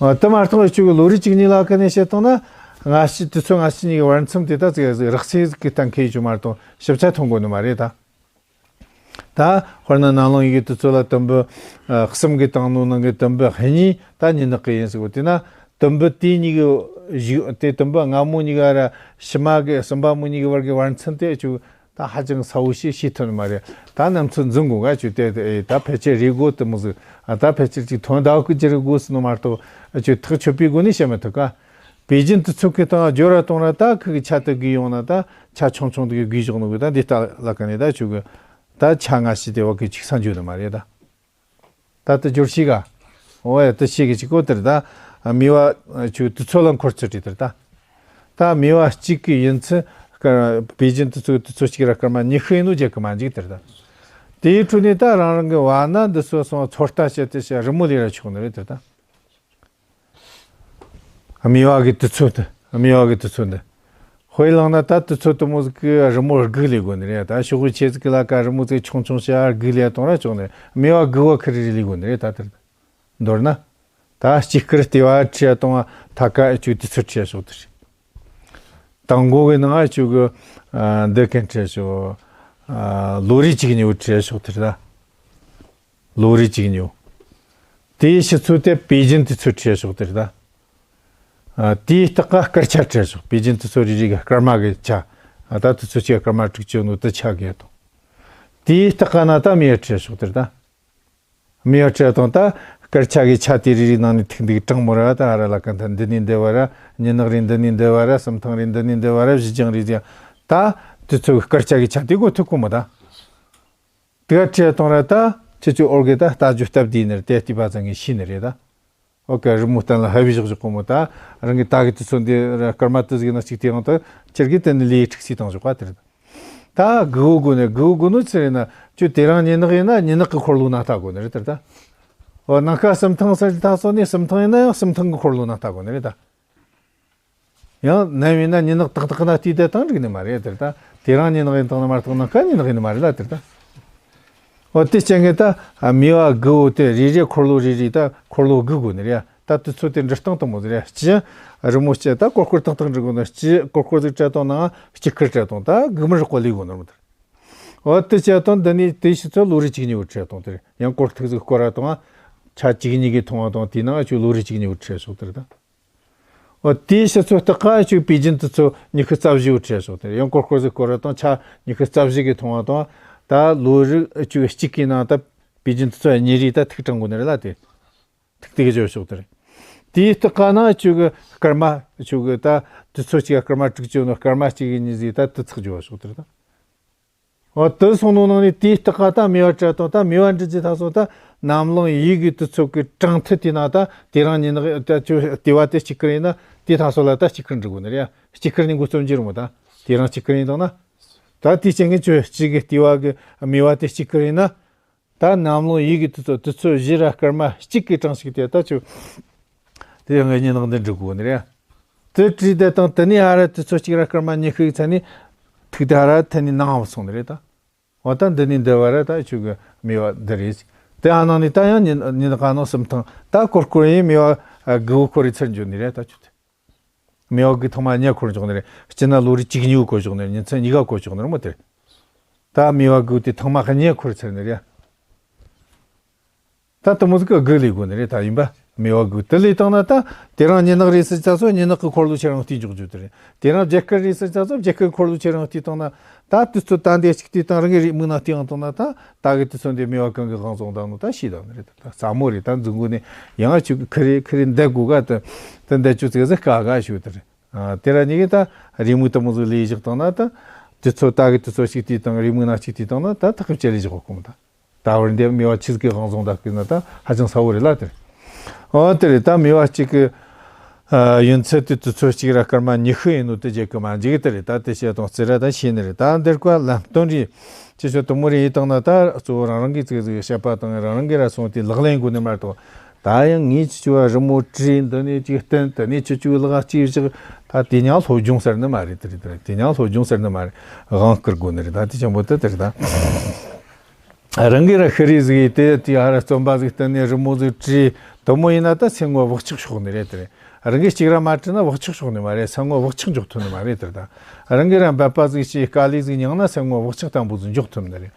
ཨ། དེ་མ་གཏོགས་ཅིག་ལོ་རེ་གཅིག་གཉིས་ལ་ཀ་ནས་བཤད་བཏང་ན་སྔ་ཕྱི་དུས་ཚོད་སྔ་ཕྱི་གཉིས་ཀྱི་བར་མཚམས་དེ་ད་ཅིག་རགས་ཚེ་གི་གཏན་འཁེལ་ཡོད་ཅུང་མ་གཏོགས་ཞིབ་ཆ་ཐོན་དགོས་ནི་མ་རེད་ད། ད་དཔེར་ན་ནམ་ལངས་ཡི་གེ་དུས་ཚོད་ལ་དུམ་བུ་ཨ་གསུམ་གི་སྟེང་ནང་གི་དུམ་བུ་གཉིས་ད་ཉི་ནག་གི་ཡིན་ཟེར་གོ། དེ་ན་དུམ་བུ་དེ་གཉིས་ཀྱི་གཞུག་དེ་དུམ་བུ་སྔ་མོ་གཉིས་ཀ་ར་ཕྱི་མ་གི་གསུམ་པ་མོ་གཉིས་ཀྱི་བར་གྱི་བར་མཚམས་དེ་ཅིག་ད་ཧ་ཅང་གསལ་བོ་ཞིག་ཤེས་ཐུབ་ནི་མ་རེད། ད་ནམ་ཚོད་འཛིན་དགོས་ག་ཅིག་དེ་ཨེ་ད་ཕལ་ཆེར་རེད་དགོས་དུ་མོ་ཟིག་ཨ་ད་ཕལ་ཆེར་ཅིག་ཐོན་ཟླ་བ་ཀི་ཅི་རེད་དགོས་ཟེར་ནོ་མ་གཏོགས་ཨ་ཅིག་ཐག་ཆོད་པའི་སྒོ་ནས་བཤད་མི་ཐུབ་ག། པེ་ཅིན་དུས་ཚོད་ཀྱི་སྟེང་སྦྱོར་བ་གཏོང་ར་ད་ཁི་གི་ཆ་དེ་དགོས་ཡོང་ན་ད་ཆ་ཆུང་ཆུང་དེ་གི་དགོས་བཞག་ནོ་གི་ད་འདི་ལྟ་ལ་ཀ་ནས་ད་ཆུ་གི་ད་ཆ་སྔ་ཕྱི་དེ་བ་གི་ཅིག་ས་འཇོག་ནི་མ་རེད་ད། ད་དེ་སྦྱོར་ཤེས་ག། འོ་ཡ་དེ་ཤེས་གི་ཅིག་གོ་དེར་ད། མི་བ་ཆུ་དུས་ཚོད་ལ་འཁོར་ཚུལ་དེ་དེར་ད། ད་མི་བ་གཅིག་གི་ཡིན་ཚུལ་པེ་ཅིན་དུས་ཚོད་དུས་ཚོད་གཅིག་ར་སྐར་མ་ཉི་ཤུ་ཡིན་ནོ་བརྗེད་གི་མ་འཇིག་དེར་ད། དེའི་ཁྲོད་ནས་ད་རང་རང་གི་བ་ན་འདི་ཚོ་སོང་ཚོད་ལྟ་བྱེད་དེ་བྱ་རི་མོ་ལས་ར་ཆོག་ནི་རེད་དེར་ད། མི་བ་གི་དུས་ཚོད་འདི། མི་བ་གི་དུས་ཚོད་འདི། དཔེ་བླངས་ན་ད་དུས་ཚོད་དུ་མོ་ཟིག་གི་རི་མོ་སྒུག་ལས་དགོས་ནི་རེད། ད་ཤོག་བུ་ཆེ་ཟིག་གི་ལ་ཀ་རི་མོ་ཟིག་ཆུང་ཆུང་བྱ་སྒུག་ལས་གཏོང་ར་ཆོག་ནི་རེད། མི་བ་སྒུག་བ་ཁི་རི་རི་ལས་དགོས་ནི་རེད། ད་དེར་མདོར་ན། ད་སྤྱི་སྐར་ལྟེ་བ་ཁྲི་གཏོང་བ་ཐ་ཀ་ཨེ་ཆུ་དུས་ཚོད་ཁྲི་ཤོག་དེར། དང་གོ་གི་ནང་ཨེ་ཆུ་གི་འདི་གན་ཁྲི་ཤོག་ལོ་རེ་གཅིག་ཉིའུ་ཁྲི་ཤོག་དེར་ད། ལོ་རེ་གཅིག་ཉོ། དེའི་ཕྱི་ཚོད་དེ་པེ་ཅིན་དུས་ཚོད་ཁྲི་ཤོག་དེར་ད། ཨ། དེའི་སྟག་ཀ་སྐར་ཆ་ཁྲི་ཤོག་པེ་ཅིན་དུས་ཚོད་རེ་རེ་གི་སྐར་མ་གི་ཆ། ཨ། ད་དུས་ཚོད་ཆ་སྐར་མ་དྲུག་ཅུ་ནོ་དུ་ཆ་གི་དང་། དེའི་སྟག་ཀ་ན་ད་མི་ཡ་ཁྲི་ཤོག་དེར་ད། མི་ཡ་ཁྲི་དང་ད་སྐར་ཆ་གི་ཆ་དེ་རེ་རེ་ནང་ནས་ཐིག་འདི་གྲངས་མོ་ར་ད་ཧ་ར་ལ་ཀ་ད་འདི་ནས་འདི་བ་ར་ཉི་ནག་རེ་འདི་ནས་འདི་བ་ར་སུམ་ཐང་རེ་འདི་ནས་འདི་བ་ར་བཞི་ལྗང་རེ་ཟེར། ད་དུས་ཚོད་སྐར་ཆ་གི་ཆ་དེ་གོ་ཐུབ་གོ་མོ་ད། དེ་ག་ཁྲི་གཏོང་ར་ད་ཁྱེད་ཚོས་ཨོར་གེ་ད་ལྟ་རྒྱུ་སྟབས་བདེ་ནི་རེད། དེ་བལྟས་པ་ཙམ་གྱིས་ཤེས་ནི་རེད་ད། ཨོ་ཀེ་རི་མོ་སྟན་ལ་ཧ་བི་ཞོག་ཞོག་གོ་མོ་ད་རང་གི་ད་གི་དུས་ཚོད་འདི་ར་སྐར་མ་དུ་ཟིག་ན་གཅིག་དེ་ཡང་ད་ཁྱེད་ཀྱིས་དེ་ནི་ལས་ཁྲིག་སི་བཏང་ཞོག་པ་དེ་རེད། ད་དགུ་བོ་དགུ་ནི་དགུ་བོ་དགུ་ནོ་ཚེ་རེད་ན་ཁྱོད་དེ་རང་ཉི་ནག་ཡིན་ན་ཉི་ནག་གི་འཁོར་ལོ་ན་ལྟ་དགོས་ནི་རེད་དེ་ད། ཨོ་ནམ་མཁའ་གསུམ་ཐང་ས་ལྟ་སོ་ནི་གསུམ་ཐང་ཡིན་ན་ཡང་གསུམ་ཐང་གི་འཁོར་ལོ་ན་ལྟ་དགོས་ནི་རེད་ད། ཡང་ནམ་ཡིན་ན་ཉི་ནག་ཏག་ཏག་ན་དུས་དེ་དང་འགྲིག་ནི་མ་རེད་དེར་ད། དེ་རང་ཉི་ནག་ཡིན་དང་ནི་མ་གཏོགས་ནམ་མཁའ་ཉི་ནག་ཡིན་ནི་མ་རེད་ལ་དེར་ད། འོ་དེ་སྤྱན་གྱི་ད་མི་བ་དགུ་བོ་དེ་རེ་རེ་འཁོར་ལོ་རེ་རེ་ད་འཁོར་ལོ་དགུ་དགོས་ནི་རེད། ད་དུས་ཚོད་དེ་འདྲི་སྟངས་དང་མོ་ཟེར་རེད། སྤྱི་རི་མོ་སྤྱི་ད་ཀོར་ཀོར་ཏག་ཏག་འགྲིག་དགོས་ནི། སྤྱི་ཀོར་ཀོར་ཟིག་བྲལ་དང་ན་སྤྱི་ཁར་བྲལ་དང་ད་དགུ་མི་རག་པ་ལས་དགོས་ནི་རེད་མོ་དེར། འོ་དེ་བྱས་དང་འདི་ནས་དེ་ཕྱི་ཚོད་ལོ་རེ་གཅིག་ཉིའུ་བྲལ་དང་དེར་ཡང་ཀོར་ཐིག་ཟིག་སྐོར་ར་དང་ཆ་གཅིག་གཉིས་ཀྱི་ཐུང་བ་དང་དེའི་ནང་ཆུ་ལོ་རེ་གཅིག་ཉིའུ་བྲལ་ཞོག་དེར་ད། འོ་དེའི་ཕྱི་ཚོད་སྟག་ཀ་ཅིག་པེ་ཅིན་དུས་ཚོད་ཉི་ཤུ་རྩ་བཞི་བོ་ཁྲིད་སོང་དེར་ཡང་ཀོར་ཀོར་ཟིག་སྐོར་ར་དང་ཆ་ཉི་ཤུ་རྩ་བཞི་གི་ཐུང་བ་དང་ད་ལོ་རིགས་ཅིག་གཅིག་གི་ནང་ད་པེ་ཅིན་དུས་ཚོད་ཉིན་རེ་ད་ཐིག་གྲངས་དགོས་ནི་རེད་ལ་དེ་ཐིག་ཐིག་བརྗོད་ཤོག་དེར། དེའི་སྟག་ཀ་ན་ཅིག་གི་སྐར་མ་ཅིག་གི་ད་དུས་ཚོད་གཅིག་སྐར་མ་དྲུག་ཅུ་ནོ་སྐར་མ་གཅིག་གི་ཉིན་ཟིག་ད་དུ་ཚིག་བརྗོད་ཤོག་དེར་ད། འོ་དེ་སོང་ནོ་ནང་ནས་དེའི་སྟག་ཀ་ད་མི་བ་བྲལ་དང་ད་མི་བ་འདྲི་རྒྱུ་ད་སོང་ད་ནམ་ལངས་ཡི་གི་དུས་ཚོད་ཀྱི་གྲངས་ཐད་དེ་ན་ད་དེ་རང་ཉིན་ནག་ད་ཅུ་ལྟེ་བ་དེ་གཅིག་ཀིར་ཡིན་ན་དེ་ད་སོ་ལ་ད་གཅིག་ཀིར་འགྲིག་དགོས་ནི་རེད་ཡ། གཅིག་ཀིར་ནི་འགོ་རྩོམ་གྱི་རུང་བ་ད་དེ་རང་གཅིག་ཀིར་ཡིན་དང་ན། ད་དེའི་རྐྱེན་གྱིས་ཅུ་གཅིག་གི་ལྟེ་བ་གི་མི་བ་དེ་གཅིག་ཀིར་ཡིན་ན། ད་ནམ་ལངས་ཡི་གི་དུས་ཚོད་དུས་ཚོད་བཞི་ར་སྐར་མ་གཅིག་གི་གྲངས་ཤིག་དེ་ད་ཆུ། དེ་ཡང་ངའི་ཉིན་ནག་འདི་འགྲིག་དགོས་ནི་རེད། དེ་བྲིས་དེ་དང་དེ་ནས་ཧ་ར་དུས་ཚོད་གཅིག་ར་སྐར་མ་ཉི་ཤུ་ཡི་ཚད་ནས་ཐིག་དེ་ཧ་ར་ཐད་ནས་ནང་བ་སོང་ནི་རེད་ད། འོ་ད་འདི་ནས་འདི་བ་ར་ད་ཆུ་གི་མི་བ་འདི་རེད། དེ་ཨ་ནང་ནས་ད་ཡང་ཉིན་ཉིན་ག་ནང་གསུམ་ཐེངས་ད་སྐོར་སྐོར་ཡིན། མེ་བ་དགུ་བོ་འཁོར་རེ་ཚར་འཇོག་ནི་རེད། ད་ཆུ་དེ་མེ་བ་དགུ་ཐེངས་མ་གཉིས་འཁོར་འཇོག་ནི་རེད། སྤྱི་ན་ལོ་རེ་གཅིག་གཉིས་བོ་འཁོར་འཇོག་ནི་རེད། ཉིན་མཚན་གཉིས་ཀ་འཁོར་འཇོག་ནི་རེད་མོ་དེ། ད་མེ་བ་དགུ་དེ་ཐེངས་མ་གཉིས་འཁོར་ཚར་ནི་རེད། ད་དེ་མོ་ཟིག་གི་དགུ་ལས་དགོས་ནི་རེད། ད་ཡིན་པ་མེ་བ་དགུ་དེ་ལས་བཏང་ན་ད་དེ་རང་ཉི་ནག་རེད་ཟེར་ཙ་ཚོ་ཉི་ནག་གི་འཁོར་ལོ་ཁྱེད་རང་བལྟས་འཇོག་རྒྱུ་དེ་རེད། དེ་རང་རྒྱ་སྐར་རེད་ཟེར་ཙ་ཚོ་རྒྱ་སྐར་འཁོར་ལོ་ཁྱེད་རང་བལྟས་བཏང་ན། ད་དུས་ཚོད་ད་འདི་གཅིག་བལྟས་བཏང་། རང་གི་རེའུ་མིག་ནང་བལྟས་ཡང་བཏང་ན་ད་ད་གི་དུས་ཚོད་འདི་མེ་བ་གང་གི་གང་བཟུང་བཏང་ནོ་ད་ཤེས་བཏང་ནི་རེད། ད་ད་སླ་མོ་རེད། ད་འཛུགས་འགོ་ནས་ཡང་ཅིག་ཁི་རེ་ཁི་རེ་འདེད་དགོས་ག་ད་ད་འདེད་ཆུ་ཚིག་ཟིག་དཀའ་ག་ཞུ་དེ་རེད། ཨ་དེ་ར་ཉིད་ཀྱི་ད་རེའུ་མིག་དེ་མོ་ཟིག་ལས་བཞག་བཏང་ན་ད་དུས་ཚོད་ད་གི་དུས་ཚོད་གཅིག་བལྟས་བཏང་། རེའུ་མིག་ནང་གཅིག་བལྟས་བཏང་ན་ད་ཐག་གི་བཅད་ལས་བཞག་གོ་མ་ད། ད་བར་འདི་མེ་བ་ཆི་ཟིག་གི་གང་བཟུང་ད་བལྟས་ན་ད་ཧ་ཅང་སླ་བོ་རེད་ལ་དེ་རེད། ཨོ་དེ་རེད། ད་མེ་བ་གཅིག་གི་ཨ་ཡུན་ཚད་དེ་དུས་ཚོད་གཅིག་ར་སྐར་མ་ཉི་ཤུ་ཡིན་ནོ་དེ་བརྗེད་གི་མ་འཇུག་གི་དེ་རེད། ད་དེ་བཤད་དང་རྩི་ར་ད་ཤེས་ནི་རེད། ད་འདིར་ཀ་ལམ་སྟོན་རེད། ཅི་ཞིག་དུ་མོ་རེ་ཡིན་བཏང་ན་ད་གཙོ་བོ་རང་རང་གིས་ཙིག་ཟིག་བཤད་པ་དང་རང་རང་གིས་ར་སོང་དེ་ལག་ལེན་དགོས་ནི་མ་གཏོགས། ད་ཡང་ངས་ཅི་ཅུ་བ་རི་མོ་བྲིས། འདི་ནས་ཅིག་བསྟན། དེ་ནས་ཅི་ཅུ་ལག་ཅིག་བཞག་ད་དེ་ཉང་སློབ་སྦྱོང་ཟེར་ནི་མ་རེད། དེ་རེད། དེ་རེད། དེ་ཉང་སློབ་སྦྱོང་ཟེར་ནི་མ་རེད། དབང་བསྐུར་དགོས་ནི་རེད། ད་དེ་ཆེན་པོ་དེ་དེ་རེད་ད། རང་གིས་ར་ཤི་རི་ཟིག་ཡིས་དེ་དེ་ཧ་ར་རྩོམ་པ་ཟིག་བསྟན་ནས་རི་མོ་ཟིག་བྲིས། དེ་མོ་ཡིན་ན་ད་སེམས་ངོ་བག་ཆགས་ཤོར་ནི་རེད། དེ་རེད། རང་གིས་གཅིག་ར་མ་བྲིས་ན་བག་ཆགས་ཤོར་ནི་མ་རེད། སེམས་ངོ་བག་ཆགས་འཇོག་ཐུབ་ནི་མ་རེད། དེ་རེད་ད། རང་གིས་ར་འབད་པ་ཟིག་བྱས། དཀའ་ལས་ཟིག་མྱངས་ན་སེམས་ངོ་བག་ཆགས་དང་པོ་ཟིག་འཇོག་ཐུབ་ནི་རེད།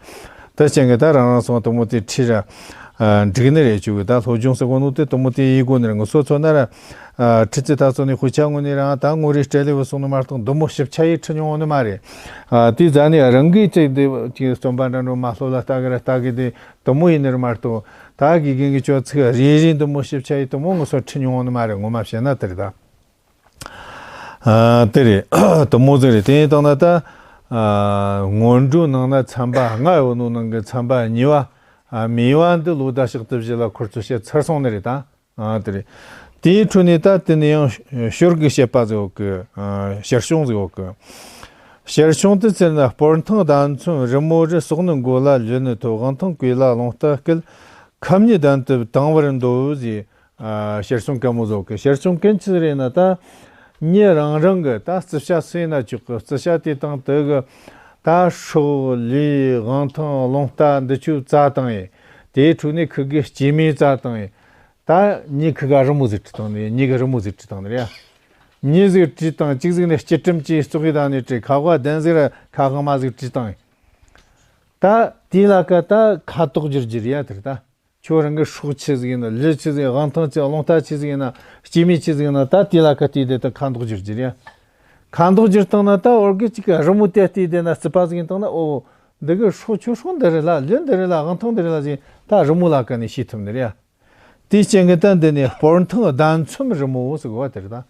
དེ་ཅན་གི་ད་རང་རང་སོང་དེ་མོ་དེ་ཁྲིད་ར་ཨ་འགྲིག་ནི་རེད། ཅུ་གི་ད་སློབ་སྦྱོང་ཟེར་གོ་ནོ་དེ་དེ་མོ་དེ་ཡིན་དགོས་ནི་རེད། ངུ་སོ་ཚོ་ན་ར་ཨ་ཁྲི་ཙི་ད་ཚོ་ནི་དཔེ་ཆ་ངོ་ནས་རང་ད་ངོ་རེ་སྤྲད་ལེ་བུད་སོང་ནི་མ་གཏོགས་འདི་མོ་ཞིབ་ཆ་ཡིས་ཁྲིད་མྱོང་ནི་མ་རེད། ཨ་དེ་ཟ་ནས་རང་གིས་ཅིག་དེ་ཅིག་རྩོམ་པ་འདྲ་འགྲོ་མ་སློབ་ལ་ལྟ་གི་ར་ལྟ་གི་དེ་དེ་མོ་ཡིན་ནི་རེད་མ་གཏོགས། ད་དགེ་རྒན་གི་སྤྱོད་ཚིག་རེ་རེ་འདི་མོ་ཞིབ་ཆ་ཡིས་དེ་མོ་ངུ་སོ་ཁྲིད་མྱོང་ནི་མ་རེད། ངོ་མ་བཤད་ན་དེ་རེད་ད། ཨ་དེ་རེད། དེ་མོ་ཟིག་རེད། དེ་ཡིན་བཏང་ན་ད་ཨ་སྔོན་འགྲོའི་ནང་ན་ཚན་པ་ལྔ་ཡོད་ནོ་ནང་གི་ཚན་པ་གཉིས་པ་ཨ་མེ་བ་འདི་ལོ་ཟླ་ཞག་དུ་བཞི་ལ་འཁོར་ཚུལ་བཤད་ཚར་སོང་ནི་རེད་ད། ཨ་དེ་རེད། དེའི་འཕྲོ་ནས་ད་དེ་ནས་ཡང་ཞོར་གི་བཤད་པ་ཟིག་ཡོད་གི། ཨ་ཞར་བྱུང་ཟིག་ཡོད་གི། ཞར་བྱུང་དེ་ཚེ་ན་སྤོར་ཐང་ཟླ་མཚོན་རི་མོ་རི། སྲོག་ནི་མགོ་ལ་ལུས་ནི་ཐོབ། དབང་ཐང་གོས་ལ་རླུང་རྟ་སྐུལ། ཁམས་ཉིད་གདན་དུ་དང་བར་འདོད་ཟེར། ཨ་ཞར་བྱུང་གན་མོ་ཟིག་ཡོད་གི། ཞར་བྱུང་གན་ཆི་རེད་ན་ད་མྱི་རང་རང་གི་ད་རྩི་བྱ་སུ་ཡིན་ན་ཆོག་གི། རྩི་བྱ་དེ་དང་དེ་གི་ད་སྲོག་ལུས་དབང་ཐང་རླུང་རྟ་འདི་ཆོ་རྩ་བཏང་ཡིན། དེའི་འཕྲོ་ནས་ཁུ་གི་སྐྱེས་མའི་རྩ་བཏང་ཡིན། ད་མྱི་ཁུ་ག་རི་མོ་ཟིག་བྲིས་བཏང་ནི། མྱི་གི་རི་མོ་ཟིག་བྲིས་བཏང་ནི་རེད་ཡ། མྱི་ཟིག་བྲིས་བཏང་། གཅིག་ཟིག་ནི་སྐྱི་ཀྲུམ་གྱིས་བཙོག་གི་བཏང་ནི་བྲིས། ཁ་བ་གདན་ཟིག་ར་ཁ་གང་མ་ཟིག་བྲིས་བཏང་ཡིན། ད་དེ་ལ་ཀ་ད་ཁ་དོག་བསྒྱུར་རྒྱུ་རེད་ཡ། དེ་རེད་ད། ཁྱོད་རང་གི་སྲོག་ཆི་ཟིག་ཡིན་ན། ལུས་ཆི་ཟིག་ཡིན། དབང་ཐང་ཆི། རླུང་རྟ་ཆི་ཟིག་ཡིན་ན། སྐྱེས་མའི་ཆི་ཟིག་ཡིན་ན། ད་དེ་ལ་ཀ་དེ་དེ་ད་ཁ་དོག་བསྒྱུར་རྒྱུ་རེད་ཡ། ཁ་དོག་བསྒྱུར་བཏང་ན་ད་འོར་གི་གཅིག་གི་རི་མོ་དེ་བལྟས་བསྡད་ན་རྩིས་པ་ཟིག་ཡིན་བཏང་ན། ཨོ་འདི་གི་སྲོག་ཁྱོད་སྲོག་འདི་རེད་ལ། ལུས་འདི་རེད་ལ། དབང་ཐང་འདི་རེད་ལ་ཟེར་ད་རི་མོ་ལ་ཀ་ནས་ཤེས་ཐུབ་ནི་རེད་ཡ། དེའི་རྐྱེན་གྱིས་ད་འདི་ནས་སྤོར་ཐང་ཟླ་མཚོན་རི་མོ་ཟེར་གོ་བ་དེ་རེད་ད།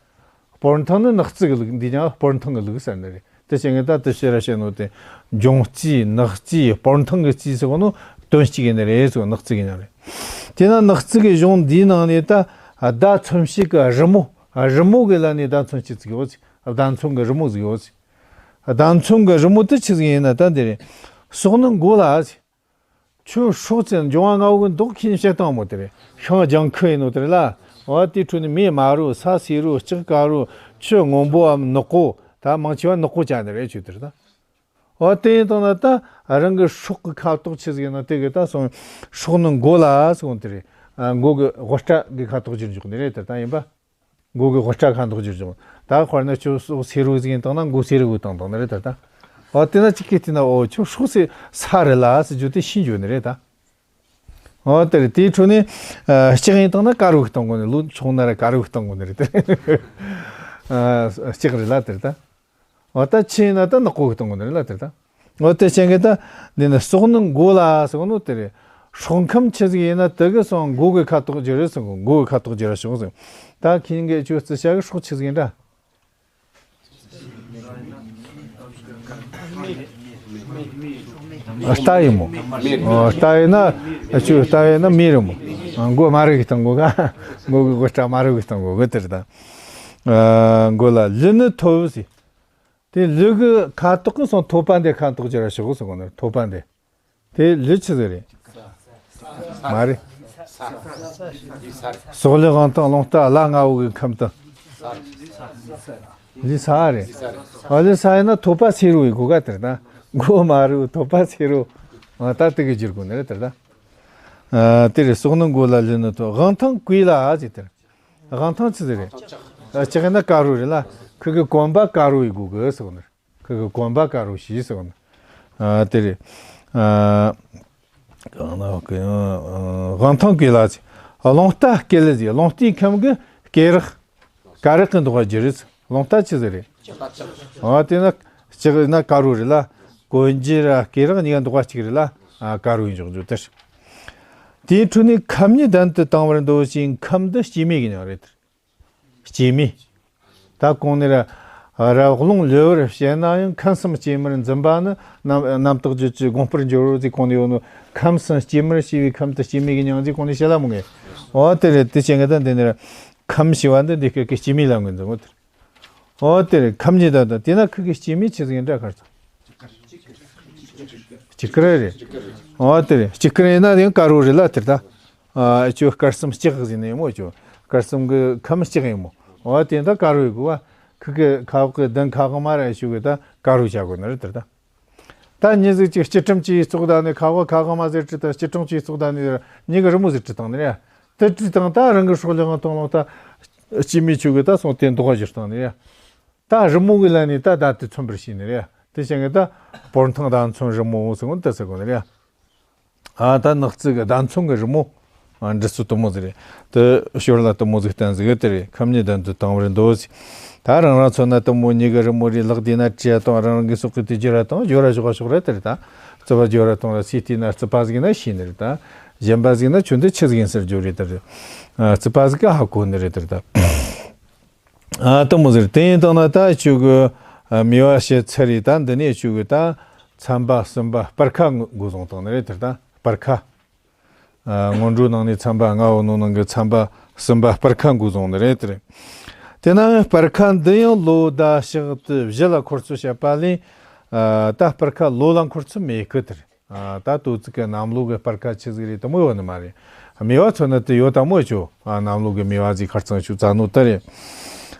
སྤོར་ཐང་ནི་ནག་རྩི་གི་ལུགས། འདི་ཀྱང་སྤོར་ཐང་གི་ལུགས་ཟེར་ནི་རེད། དེ་རྐྱེན་གྱིས་ད་དེ་ཕྱིར་ར་བཤད་ནོ་དེ་འབྱུང་རྩིས་ནག་རྩིས་སྤོར་ཐང་གི་རྩིས་ཟེར་གོ་ནོ་དོན་གཅིག་ཡིན་ནི་རེད་ཟེར། ནག་རྩི་གི་མྱིང་རེད། དེས་ན་ནག་རྩི་གི་གཞུང་འདིའི་ནང་ནས་ད་ཟླ་མཚོན་བྱེད་ཀྱི་རི་མོ། རི་མོ་གི་ལ་ནས་ཟླ་མཚོན་བྱེད་ཟིག་ཡོད་ཟེར། ཟླ་མཚོན་གྱི་རི་མོ་ཟིག་ཡོད་ཟེར། ཟླ་མཚོན་གྱི་རི་མོ་དེ་ཆི་ཟིག་ཡིན་ན་ད་འདི་རེད། སྲོག་ནི་མགོ་ལ་ཟེར། ཁྱོད་སྲོག་ཅན་འབྱུང་བ་ལྔ་བོ་གི་མདོག་ཁྱེད་བཤད་སྟངས་མོ་དེ་རེད། ཤིང་ལྗང་ཁུ་ཡིན་ནོ་དེ་རེད་ལ། འོ་དེའི་ཁྲོད་ནས་མེ་དམར་རོ། ས་སེར་རོ། ལྕགས་དཀར་རོ། ཆུ་སྔོན་པོའམ་ནག་པོ། ད་མང་ཆེ་བ་ནག་པོ་བྱ་ནི་རེད་ཆོས་དེ་རེད་ད། འོ་དེ་ཡིན་དང་ན་ད་རང་གི་སྲོག་གི་ཁ་དོག་ཆི་ཟིག་ཡིན་ན་དེ་གི་ད་སོང་། སྲོག་ནི་མགོ་ལ་སོང་དེ་རེད། ཨ་མགོ་གི་དབུ་སྐྲ་གི་ཁ་དོག་གྱུར་འཇུག་ནི་རེད་དེ་ད་ཡིན་པ། མགོ་གི་དབུ་སྐྲ་ཁ་མདོག་བསྒྱུར་བྱུང་། ད་དཔེར་ན་ཁྱོད་སོག་སེར་རོ་ཟིག་ཡིན་བཏང་ན་མགོ་སེར་རོ་བཏང་བཏང་ནི་རེད་ད་ད། འོ་དེ་ན་གཅིག་གིས་བལྟས་ན་འོ་ཁྱོད་སྲོག་སེ་ས་རེད་ལ་ཟེར་རྒྱུ་དེ་ཤེས་འགྱོ་ནི་རེད་ད། འོ་དེ་རེད། དེའི་འཕྲོ་ནས་ཨ་ལྕགས་ཡིན་བཏང་ན་དཀར་རོ་གི་བཏང་དགོས་ནི། ལོ་མཆོག་ན་ར་དཀར་རོ་གི་བཏང་དགོས་ནི་རེད་དེ། ཨ་ལྕགས་རེད་ལ་དེ་རེད་ད། འོ་ད་ཆུ་ཡིན་ན་ད་ནག་པོ་གི་བཏང་དགོས་ནི་རེད་ལ་དེ་རེད་ད། འོ་དེ་ཅན་གྱི་ད་འདི་ནི་སྲོག་ནི་མགོ་ལ་ཟེར་གོ་ནོ་དེ་རེད། སྲོག་ཁམས་ཆི་ཟིག་ཡིན་ན་དེ་གི་སོང་མགོ་གི་ཁ་དོག་བསྒྱུར་རེད་ཟེར་གོ། མགོ་གི་ཁ་དོག་བསྒྱུར་ར་ཤོག་ཟེར། ད་ཁྱེད་གཉིས་ཀྱི་ཁྱོད་རྩི་བྱ་གི་སྲོག་ཆི་ཟིག་ཡིན་འདྲ། རྟ་ཡིན་མོ། རྟ་ཡིན་ན་ཁྱོད་རྟ་ཡིན་ན་མི་རེད་མོ། མགོ་དམར་རོ་གི་བཏང་དགོས་ག། མགོ་གི་དབུ་སྐྲ་དམར་རོ་གི་བཏང་དགོས་གི་དེ་རེད་ད། མགོ་ལ་ལུས་ནི་ཐོབ་ཟེར། དེ་ལུས་ཀྱི་ཁ་དོག་གི་སོང་ཐོབ་པ་འདི་ཁ་དོག་གྱུར་ར་ཤོག་ཟེར་གོ་ནི། ཐོབ་པ་འདི། དེ་ལུས་ཆི་ཟིག་རེད། མ་རེད། སྲོག་ལུས་དབང་ཐང་རླུང་རྟ་ལྷ་ལྔ་བོ་གི་ཁམས་དང་། ལུས་ས་རེད། ཨ་ལུས་ས་ཡིན་ན་ཐོབ་པ་སེར་རོ་ཡི་གོ་ག་དེར་ད། མགོ་དམར་རོ་ཐོབ་པ་སེར་རོ། ཨ་ད་དེ་གི་བསྒྱུར་དགོས་ནི་རེད་དེར་ད། ཨ། དེ་རེད། སྲོག་ནི་མགོ་ལ་ལུས་ནི་ཐོབ། དབང་ཐང་གོས་ལ་ཟེར་དེ་རེད། དབང་ཐང་ཆི་ཟིག་རེད། ཨ། ལྕགས་ཡིན་ན་དཀར་བོ་རེད་ལ། ཁུ་གི་གོན་པ་དཀར་བོ་ཡི་དགོས་གི་ཟེར་གོ་ནི་རེད། ཁུ་གི་གོན་པ་དཀར་བོ་བྱས་ཟེར་གོ་ནི། ཨ། དེ་རེད། ཨ། གང་ན་གི། ཨ། དབང་ཐང་གོས་ལ་ཟེར། རླུང་རྟ་སྐེད་ལ་ཟེར། རླུང་རྟའི་ཁམས་གི་སྐེད་རགས། སྐེད་རགས་གི་མདོག་ག་བསྒྱུར་རེད། རླུང་རྟ་ཆི་ཟིག་རེད། ཨ། དེ་ན་ལྕགས་ཡིན་ན་དཀར་བོ་རེད་ལ། གོན་རྒྱུ་ར་སྐེད་རགས་གཉིས་ཀ་མདོག་ག་གཅིག་རེད་ལ། ཨ། དཀར་བོ་ཡིན་འཇོག་རྒྱུ་དེ་རེད། དེའི་འཕྲོ་ནས་ཁམས་གཉིས་ལྡན་དུ་བཏང་བར་འདོད་ཅིང་། ཁམས་འདི་སྐྱེ་མེད་ཀྱི་མྱིང་རེད། སྐྱེ་མེད། ད་གོང་ནས་ར་ར་རླུང་ལེ་བར་བཤད་ན་ཡང་ཁམས་གསུམ་སྐྱེ་མེད་འཛིན་པ་ནི་རྣམ་རྣམ་དག་རྒྱུད་ཀྱི་དགོངས་པར་འགྱུར་རོ་ཟེར་གོང་ནས་ཡོད་ནོ། ཁམས་གསུམ་སྐྱེ་མེད་སྐྱེ་བའི་ཁམས་དེ་སྐྱེ་མེད་ཀྱི་མྱིང་ཟེར་གོང་ནས་བཤད་ལ་མོ་ངས། འོ་དེ་རེད། དེ་བྱེད་ངེས་ད་འདི་ནས་ར་ཁམས་ཞེས་པ་འདི་འདི་སྐད་ཀྱི་སྐྱེ་མེད་ལ་ངོས་འཛིན་གོ་དེ་རེད། འོ་དེ་རེད། ཁམས་གཉིས་ལྡན་དུ། དེས་ན་ཁུ་གི་སྐྱེ་མེད་ཆི་ཟིག་ཡིན་འདྲ་ཁར་ཚང་། སྐྱེ་རྒ་རེད། འོ་དེ་རེད། སྐྱེ་རྒ་ཡིན་ན་ཡང་དཀར་བོ་རེད་ལ་དེར་ད། ཨ། ཁྱོད་སྐར་གསུམ་ལྕགས་ཟིན་ནས་ཡིན་མོ། ཁྱོད་སྐར་གསུམ་གི་ཁམས་ལྕགས་ཡིན་མོ། འོ་དེ་ད་དཀར་བོ་ཡི་དགོས་བ། ཁུ་གི་ཁ་བོ་གི་གདན་ཁ་གོང་མ་ར་ཞུ་གི་ད་དཀར་བོ་བྱ་དགོས་ནི་རེད་དེར་ད། ད་མྱི་ཟིག་ཅིག་སྐྱིལ་ཀྲུང་གཅིག་ཙོག་ད་ནི་ཁ་བོ་ཁ་གོང་མ་ཟེར་བྲིས་ད། སྐྱིལ་ཀྲུང་གཅིག་ཙོག་ད་ནི་མྱི་གི་རི་མོ་ཟིག་བྲིས་བཏང་ནི་རེད། དེ་བྲིས་བཏང་ད་རང་གི་སྲོག་ལེ་ངང་གཏོང་ལོག་ད། སྐྱེ་མེད་ཆོས་གི་ད་སོང་དེ་མདོག་ག་བསྒྱུར་བཏང་ནི་རེད། ད་རི་མོ་གི་ལ་ནི་ད་ད་དེ་མཚོན་པར་བྱས་ནི་རེད། དེ་བྱས་ངས་ད་སྤོར་ཐང་ད་མཚོན་རི་མོ་ཟེར་གོ་ནི་ད་ཟེར་གོ་ནི་རེད། ཨ། ད་ནགས་ཚལ་གི་ད་མཚོན་གི་རི་མོ། ཨ། འབྲི་སྲོལ་དེ་མོ་ཟིག་རེད། དེ་ཞོར་ལ་དེ་མོ་ཟིག་བསྟན་ཟིག་གི་དེ་རེད། ཁམས་གཉིས་ལྡན་དུ་བཏང་བར་འདོད་ཟེར། ད་རང་རང་མཚོན་ན་དེ་མོ་མྱི་གི་རི་མོ་རེད། ལག་བདེ་ན་བྲིས་ཡ་དང་རང་རང་གི་སྲོག་གི་དེ་བསྒྱུར་ར་དང་སྦྱོར་ར་ཞོག་ཞོག་རེད་དེ་རེད་ད། རྩིས་པ་སྦྱོར་ར་དང་ར་སྲིད་དེ་ན་རྩིས་པ་ཟིག་ན་ཤེས་ནི་རེད་ད། གཞན་པ་ཟིག་ན་ཁྱོད་འདི་ཆི་ཟིག་ཡིན་ཟེར་རྒྱུ་རེད་དེ་རེད། ཨ། རྩིས་པ་ཟིག་ག་ཧ་གོ་ནི་རེད་དེ་རེད་ད། ཨ། དེ་མོ་ཟེར། དེ་ཡིན་དང་ན་ད་ཁྱོད་གི། ཨ། མེ་བ་བྱེད་ཚར་རེད་ད། འདི་ནས་ཁྱོད་གི་ད་ཚན་པ་གསུམ་པ་སྤར་ཁ་འགོ་བཟུང་བཏང་ནི་རེད་དེར་ད། སྤར་ཁ། ཨ། སྔོན་འགྲོའི་ནང་ནས་ཚན་པ་ལྔ་བོ་ནོ་ནང་གི་ཚན་པ་གསུམ་པ་སྤར་ཁ་འགོ་བཟུང་ནི་རེད་དེ་རེད། དེ་ན་སྤར་ཁ་འདི་ཡང་ལོ་ཟླ་ཞག་དུས་བཞི་ལ་འཁོར་ཚུལ་བཤད་པ་ལས། ཨ། ད་སྤར་ཁ་ལོ་ལ་འཁོར་ཚུལ་མེད་གི་དེ་རེད། ཨ། ད་དོ་ཚིགས་གི་གནམ་ལོ་གི་སྤར་ཁ་ཆི་ཟིག་རེད་དེ་མོ་ཡོད་ནི་མ་རེད། མེ་བ་མཚོན་ན་དེ་ཡོད་ད་མོ་ཆོ། ཨ། གནམ་ལོ་གི་མེ་བ་ཟིག་ཁར་ཚང་ཆུ་རྩ་ནོ་དེ་རེད།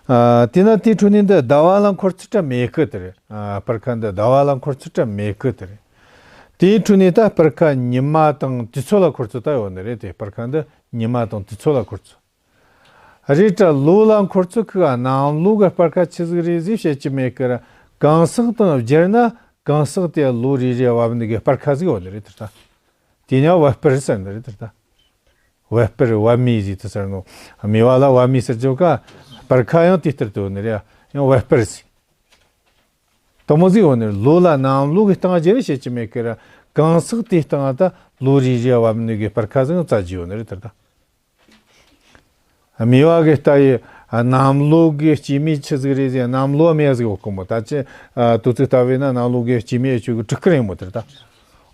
ཨ། དེ་ན་དེའི་འཕྲོ་ནས་འདི་ཟླ་བ་ལ་འཁོར་ཚུལ་བྲ་མེད་གི་དེ་རེད། ཨ། སྤར་ཁ་འདི་ཟླ་བ་ལ་འཁོར་ཚུལ་བྲ་མེད་གི་དེ་རེད། དེའི་འཕྲོ་ནས་ད་སྤར་ཁ་ཉི་མ་དང་དུས་ཚོད་ལ་འཁོར་ཚུལ་ད་ཡོད་ནི་རེད་དེ། སྤར་ཁ་འདི་ཉི་མ་དང་དུས་ཚོད་ལ་འཁོར་ཚུལ། རེད་དྲ་ལོ་ལ་འཁོར་ཚུལ་ཁུ་ག་གནམ་ལོ་གི་སྤར་ཁ་ཆི་ཟིག་རེད་ཟེར་བཤད་ཀྱི་མེད་ཀི་ར། གང་ཟག་དང་བསྒྱུར་ན་གང་ཟག་དེ་ལོ་རེ་རེ་བབ་ནི་གི་སྤར་ཁ་ཟིག་ཡོད་ནི་རེད་དེ་ད། དེ་ནས་བབ་སྤར་ཟེར་ནི་རེད་དེ་ད། བབ་སྤར་བབ་མེད་ཟིག་དེ་ཟེར་ནོ། མེ་བ་ལ་བབ་མེད་ཟེར་རྒྱུ་ག་སྤར་ཁ་ཡང་དེ་ལྟར་དུ་ཡོད་ནི་རེད། ཡང་བབ་སྤར་ཟིག་དེ་མོ་ཟིག་ཡོད་ནི་རེད། ལོ་ལ་གནམ་ལོ་གི་སྟངས་བསྒྱུར་བཤད་ཀྱི་མེད་ཀི་ར། གང་ཟག་དེའི་སྟངས་ད་ལོ་རེ་རེ་བབ་ནི་གི་སྤར་ཁ་ཟིག་རྩ་རྒྱུ་ཡོད་ནི་རེད་དེ་ད། མེ་བ་གི་ལྟ་ཡི། ཨ། གནམ་ལོ་གི་སྐྱེ་མེད་ཆི་ཟིག་རེད་ཟེར། གནམ་ལོ་མེ་བ་ཟིག་ཡོད་གི་མོ། ད་ཅི། ཨ། དུས་ཚོད་ལྟ་བས་ན་གནམ་ལོ་གི་སྐྱེ་མེད་ཆུ་གི་དྲུག་ཀི་རེད་མོ་དེར་ད།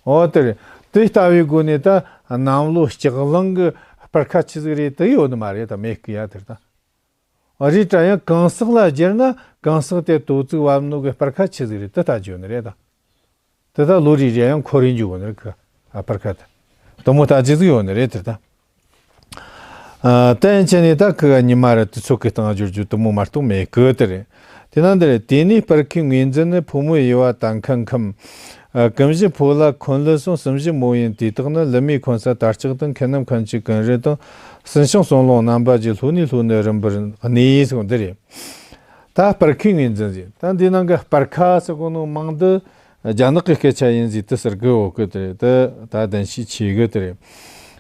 འོ་དེ་རེད། དེ་ལྟ་བའི་སྒོ་ནས་ད་གནམ་ལོ་ལྕགས་གླང་གི་སྤར་ཁ་ཆི་ཟིག་རེད་དེ་ཡོད་ནི་མ་རེད་ད། མེད་གི་ཡ་དེར་ད། འོ་རེད་དྲ་ཡང་གང་ཟག་ལ་བསྒྱུར་ན་གང་ཟག་དེ་དོ་ཚིགས་བབ་ནོ་གི་སྤར་ཁ་ཆི་ཟིག་རེད་དེ་ལྟ་རྒྱུ་ཡོད་ནི་རེད་ད། དེ་ད་ལོ་རེ་རེ་ཡང་འཁོར་རེ་འཇུག་གོ་ནི་རེད་གི། ཨ། སྤར་ཁ་དེ་དེ་མོ་ལྟ་རྒྱུ་ཟིག་ཡོད་ནི་རེད་དེ་ད། ཨ། ད་ཡན་ཆད་ནས་ད་ཁུ་ག་ཉི་མ་ར་དུས་ཚོད་ཀྱི་སྟངས་བསྒྱུར་རྒྱུ་དེ་མོ་མ་གཏོགས་མེད་གི་དེ་རེད། དེ་ན་འདི་རེད། དེ་ནས་སྤར་ཁའི་ངོས་འཛིན་ནི་ཕོ་མོའི་དབྱེ་བ་ད་ཁ་ཁམས། ཨ། གུམ་བཞི་ཕོ་ལ་འཁོན་ལུ་སོང་། གསུམ་བཞི་མོ་ཡིན། དེ་དག་ནི་ལུ་མའི་འཁོན་ས་དར་ལྕོག་དང་། ཁེ་ནམ་འཁོན་ཆུ་ཀུན་རི་དང་། སྲིན་ཤང་སོང་ལོང་རྣམ་པ་བརྒྱད། ལྷོ་ནས་ལྷོ་ནས་རིམ་པར་གནས་སོ་འདི་རེད། ད་སྤར་ཁའི་ངོས་འཛིན་ཟེར། ད་འདི་ནང་གི་སྤར་ཁ་ཟེར་གོ་ནོ་མིང་འདི་རྒྱ་ནག་གི་སྐད་ཆ་ཡིན་ཟེར་དེ་ཟེར་གི་ཡོད་གི་དེ་རེད། དེ་ད་གདན་ཞུ་བྱེད་གི་དེ་རེད།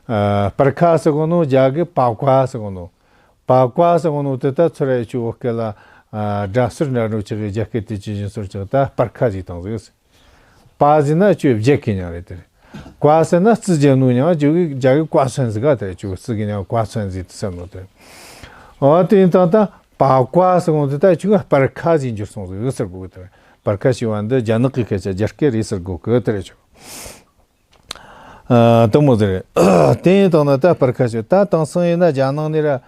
ཨ། སྤར་ཁ་ཟེར་གོ་ནོ་རྒྱ་གི་པ་ཀ་ཟེར་གོ་ནོ། པ་ཀ་ཟེར་གོ་ནོ་དེ་ད་ཚུར་ཡ་ཆུ་བོད་སྐད་ལ། ཨ། སྒྲ་ཟུར་འདྲ་འགྲོ་ཆགས་གི། རྒྱ་སྐད་དེ་ཅི་བཞིན་ཟུར་ཆགས་ད་སྤར་ཁ་ཟེར་བཏང་ཟིག་པ་ཟེར་ན་ཁྱོད་བརྒྱད་ཀྱི་མྱིང་རེད་དེ། ཀ་ཟེར་ན་རྩི་རྒྱག་ནོ་མྱིང་། རྒྱ་གི་རྒྱ་གི་ཀ་ཚོན་ཟེར་ག་དེ། ཁྱོད་རྩི་གི་མྱིང་ཀ་ཚོན་ཟེར་དེ་ཟེར་ནོ་དེ། འོ་དེ་ཡིན་དང་ད་པ་ཀ་ཟེར་གོ་དེ་ད་ཁྱོད་སྤར་ཁ་ཟེར་འགྱུར་སོང་ཟིག་ཟེར་གོ་གི་དེ། སྤར་ཁ་ཞེས་པ་འདི་རྒྱ་ནག་གི་སྐད་ཆ་རྒྱ་སྐད་རེད་ཟེར་གོ་གི་དེ་རེད་ཁྱོད། ཨ། དེ་མོ་ཟེར། དེ་ཡིན་དང་ན་ད་སྤར་ཁ་ཞིག་ད་དེང་སང་ཡིན་ན་རྒྱ་ནང་ནས་ར་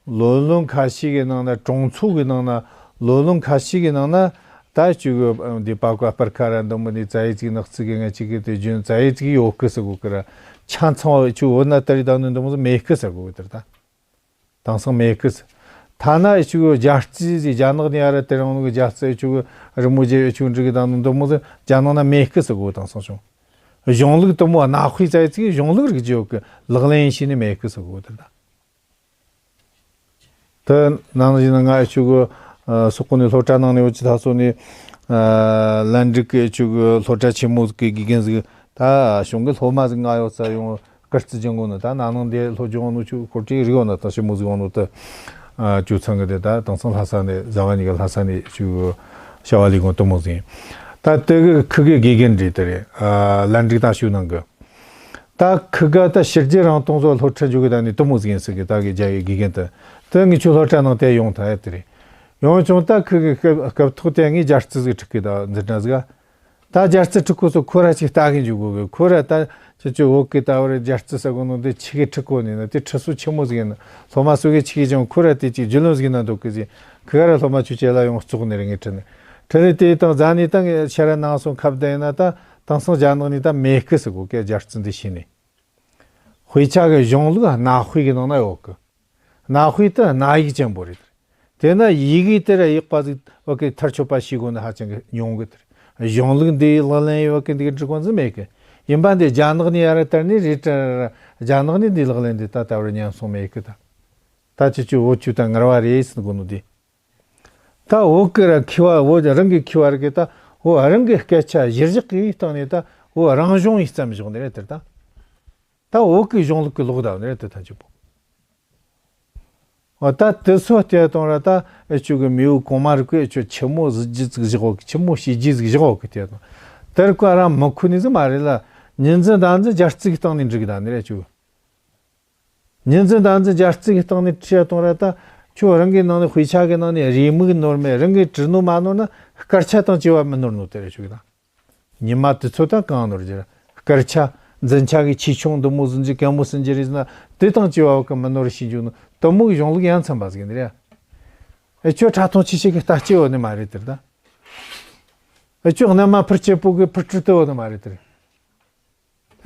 ལོ་ལོན་ཁ་ཤས་ཀྱི་ནང་ན། གྲོང་ཚོ་གི་ནང་ན་ལོ་ལོན་ཁ་ཤས་ཀྱི་ནང་ན་ད་ཅིག་གི་འདི་པ་ཀ་སྤར་ཁ་ར་འདི་མོ་ནི་རྩ་ཡི་ཚིག་ནག་ཚིག་གི་ང་ཅིག་གི་དེ་རྒྱུན་རྩ་ཡི་ཚིག་ཡོད་གི་ཟེར་གོ་གི་ར། ཆ་ཚང་བ་ཅིག་འོ་ན་ད་རི་དང་ནི་འདི་མོ་ཟིག་མེད་གི་ཟེར་གོ་གི་དེ་རེད་ད། དེང་སང་མེད་གི་ཟེར། ཐ་ན་ཅིག་རྒྱ་རྩིས་ཟིག་རྒྱ་ནག་ནས་ཡ་ར་དེ་རང་ལུགས་རྒྱ་རྩིས་ཅིག་རི་མོ་རྒྱབ་ཅིག་འབྲི་གི་དང་ནི་འདི་མོ་ཟིག་རྒྱ་ནང་ན་མེད་གི་ཟེར་གོ་དེང་སང་བྱུང་། གཞུང་ལུགས་དེ་མོ་གནའ་དཔེ་བཙལ་ཚིག་གཞུང་ལུགས་རིག་རྒྱུ་གི་ལག་ལེན་བྱས་ནས་མེད་གི་ཟེར་གོ་དེ་ད། དེ་ནང་བཞིན་ང་ཆུ་གི་སོག་པོ་ནས་སློབ་གྲྭ་ནང་ནས་འོ་ཅི་ད་སོ་ནས་ལན་འགྲིག་གི་ཆུ་གི་སློབ་གྲྭ་ཆེན་མོ་ཟིག་གི་དགེ་རྒན་ཟིག་ད་གཞུང་གི་སློབ་མ་ཟིག་ང་ཡོད་ས་ཡོང་། སྐར་རྩི་སྦྱང་གོ་ནི་ད་ན་ནིང་འདི་སློབ་སྦྱོང་ནོ་ཆུ་སྐོར་བྲིས་རིག་ཡོད་ན་ད་ཆེན་མོ་ཟིག་ཡོང་ནོ་ད་ཅུ་ཚང་གི་དེ་ད་དེང་སང་ལྷ་ས་ནས་བཟའ་བ་གཉིས་ཀ་ལྷ་ས་ནས་ཆུ་བྱ་བ་ལས་གོང་དེ་མོ་ཟིག་ཡིན། ད་དེ་གི་ཁུ་གི་དགེ་རྒན་རེད་དེ་རེད། ལན་འགྲིག་ད་ཞུ་ནང་གི་ད་ཁི་ག་ད་ཕྱི་རྒྱལ་རང་སྟོང་ཚོ་སློབ་ཁྲིད་འཇུག་གི་ད་ནི་དུ་མོ་ཟིག་ཡིན་ཟིག་གི་ད་གི་རྒྱ་ཡི་དགེ་རྒན་དུ་དུ་ངི་ཆུ་སློབ་གྲྭ་ནང་དེ་ཡོང་ཐ་ཡ་དེ་རེད། ཡོང་ཆུང་ད་ཁི་གི་སྐབས་ཐོག་དེ་ངི་རྒྱ་རྩི་ཟིག་ཁྲིད་གི་ད་འཛིན་གྲྭ་ཟིག་ད་རྒྱ་རྩི་ཁྲིད་གོ་སོ་ཁོ་ར་ཅིག་ལྟ་གི་འཇུག་གོ་གི་ཁོ་ར་ད་ཅི་ཅི་འོག་གི་ད་བར་རྒྱ་རྩི་ས་གོ་ནོ་དེ་ཆི་གི་ཁྲིད་གོ་ནི་ན་དེ་ཁྲིད་སོ་ཆི་མོ་ཟིག་ཡིན་ན་སློབ་མ་སུ་གི་ཆི་གི་ཅང་ཁོ་ར་དེ་ཅིག་རྒྱུ་ལོན་ཟིག་ཡིན་ན་འདུག་གི་ཟིག་ཁི་ག་ར་སློབ་མ་ཆུ་ཅེ་ལ་ཡོང་བཙོག་ནི་རེད་ངི་ཁྲིད་ནི་ཁྲིད་ནི་དེ་དང་ཟ་ནི་ད་ངི་ཤ་ར་ནང་སོང་ཁབ་ད་ཡིན་ན་ད། དེང་སང་རྒྱ་ནག་ནས་ད་མེད་སྐུ་ཟེར་གོ་སྐད་རྒྱ་རྩི་འདི་ཤེས་ནས། དཔེ་ཆ་གི་གཞུང་ལུགས་གནའ་དཔེ་གི་ནང་ན་ཡོད་གི། གནའ་དཔེ་དེ་གནའ་ཡིག་ཅན་པོ་རེད། དེ་ན་ཡི་གེ་དེ་ར་ཡག་པ་ཟིག་བ་གི་ཐར་ཆོད་པ་ཤེས་དགོས་ན་ཧ་ཅང་གི་ཉུང་གི་དེ་རེད། གཞུང་ལུགས་འདི་ལག་ལེན་ཡོད་གི་འདི་གི་འབྲི་གོ་འཛིན་མེད་གི། ཡིན་པ་འདི་རྒྱ་ནག་ནས་ཡ་ར་དར་ནས་རེད་དྲ་ར་རྒྱ་ནག་ནས་འདི་ལག་ལེན་འདི་ད་ད་བར་ཉམས་སོང་མེད་གི་ད། ད་ཅི་ཅི་འོ་ཅུ་ད་ངར་བ་རེད་ཟེར་གོ་ནོ་འདི། ད་བོད་ཀྱི་ར་མཁས་པ་བོད་རང་གི་མཁས་པ་ར་གི་ད་བོད་རང་གི་སྐད་ཆ་གཞིར་བཞག་གི་སྟེང་ནས་ད་བོད་རང་གཞུང་ཡིས་བརྩམས་བཞག་ནི་རེད་དེ་ད། ད་བོད་ཀྱི་གཞུང་ལུགས་ཀྱི་ལོག་ད་ནི་རེད་དེ་ད་ཅི་པོ། འོ་ད་དེ་ཚོ་བལྟས་དང་ར་ད་ཨེ་ཆུ་གི་མེས་པོ་གོང་མ་རིག་པའི་ཨེ་ཆུ་ཆི་མོ་གཟི་བརྗིད་ཟིག་བཞག་གི་ཆི་མོ་བྱས་རྗེས་ཟིག་བཞག་གི་དེ་དང་དེར་ཀ་ར་མི་ཁུ་ནི་ཟིག་མ་རེད་ལ། ཉིན་འཛིན་ཟླ་འཛིན་རྒྱ་རྩིས་སྟེང་ནས་འགྲིག་ད་ནི་རེད་ཆུ། ཉིན་འཛིན་ཟླ་འཛིན་རྒྱ་རྩིས་ཀྱི་སྟེང་ནས་ཁྲིད་གཏོང་ར་ད། ཁྱོད་རང་གི་ནང་ནས་དཔེ་ཆ་གི་ནང་ནས་རེའུ་མིག་ནོར་མེད། རང་གིས་བྲིས་ནོ་མ་ནོར་ན་སྐར་ཆ་དང་བཅས་པ་མི་ནོར་ནོ་དེ་རེད་ཞུ་གི་དང་། ཉི་མ་དུས་ཚོད་དང་གང་ནོར་རྒྱུ་ར། སྐར་ཆ་འཛིན་ཆ་གི་ཆེ་ཆུང་འདི་མོ་ཟིན་གྱི་གད་མོ་ཟིན་གྱི་རེད་ཟེར་ན་དེ་དང་བཅས་པ་གི་མི་ནོར་ཞིག་འཇུག་ནོ་དུ་མོ་གི་གཞུང་ལུགས་ཡ་མཚན་པ་ཟིག་ཡིན་རེད། ཨེ་ཁྱོད་ཁྲ་ཐོང་ཆེ་ཆེ་གི་ལྟ་སྐྱེ་བོ་ནི་མ་རེད་དེ་རེད་ད། ཨེ་ཁྱོད་རྣལ་མ་ཕུར་སྐྱེས་པོ་གི་ཕུར་སྤྲུལ་ལྟ་བོ་ནི་མ་རེད་དེ་རེད།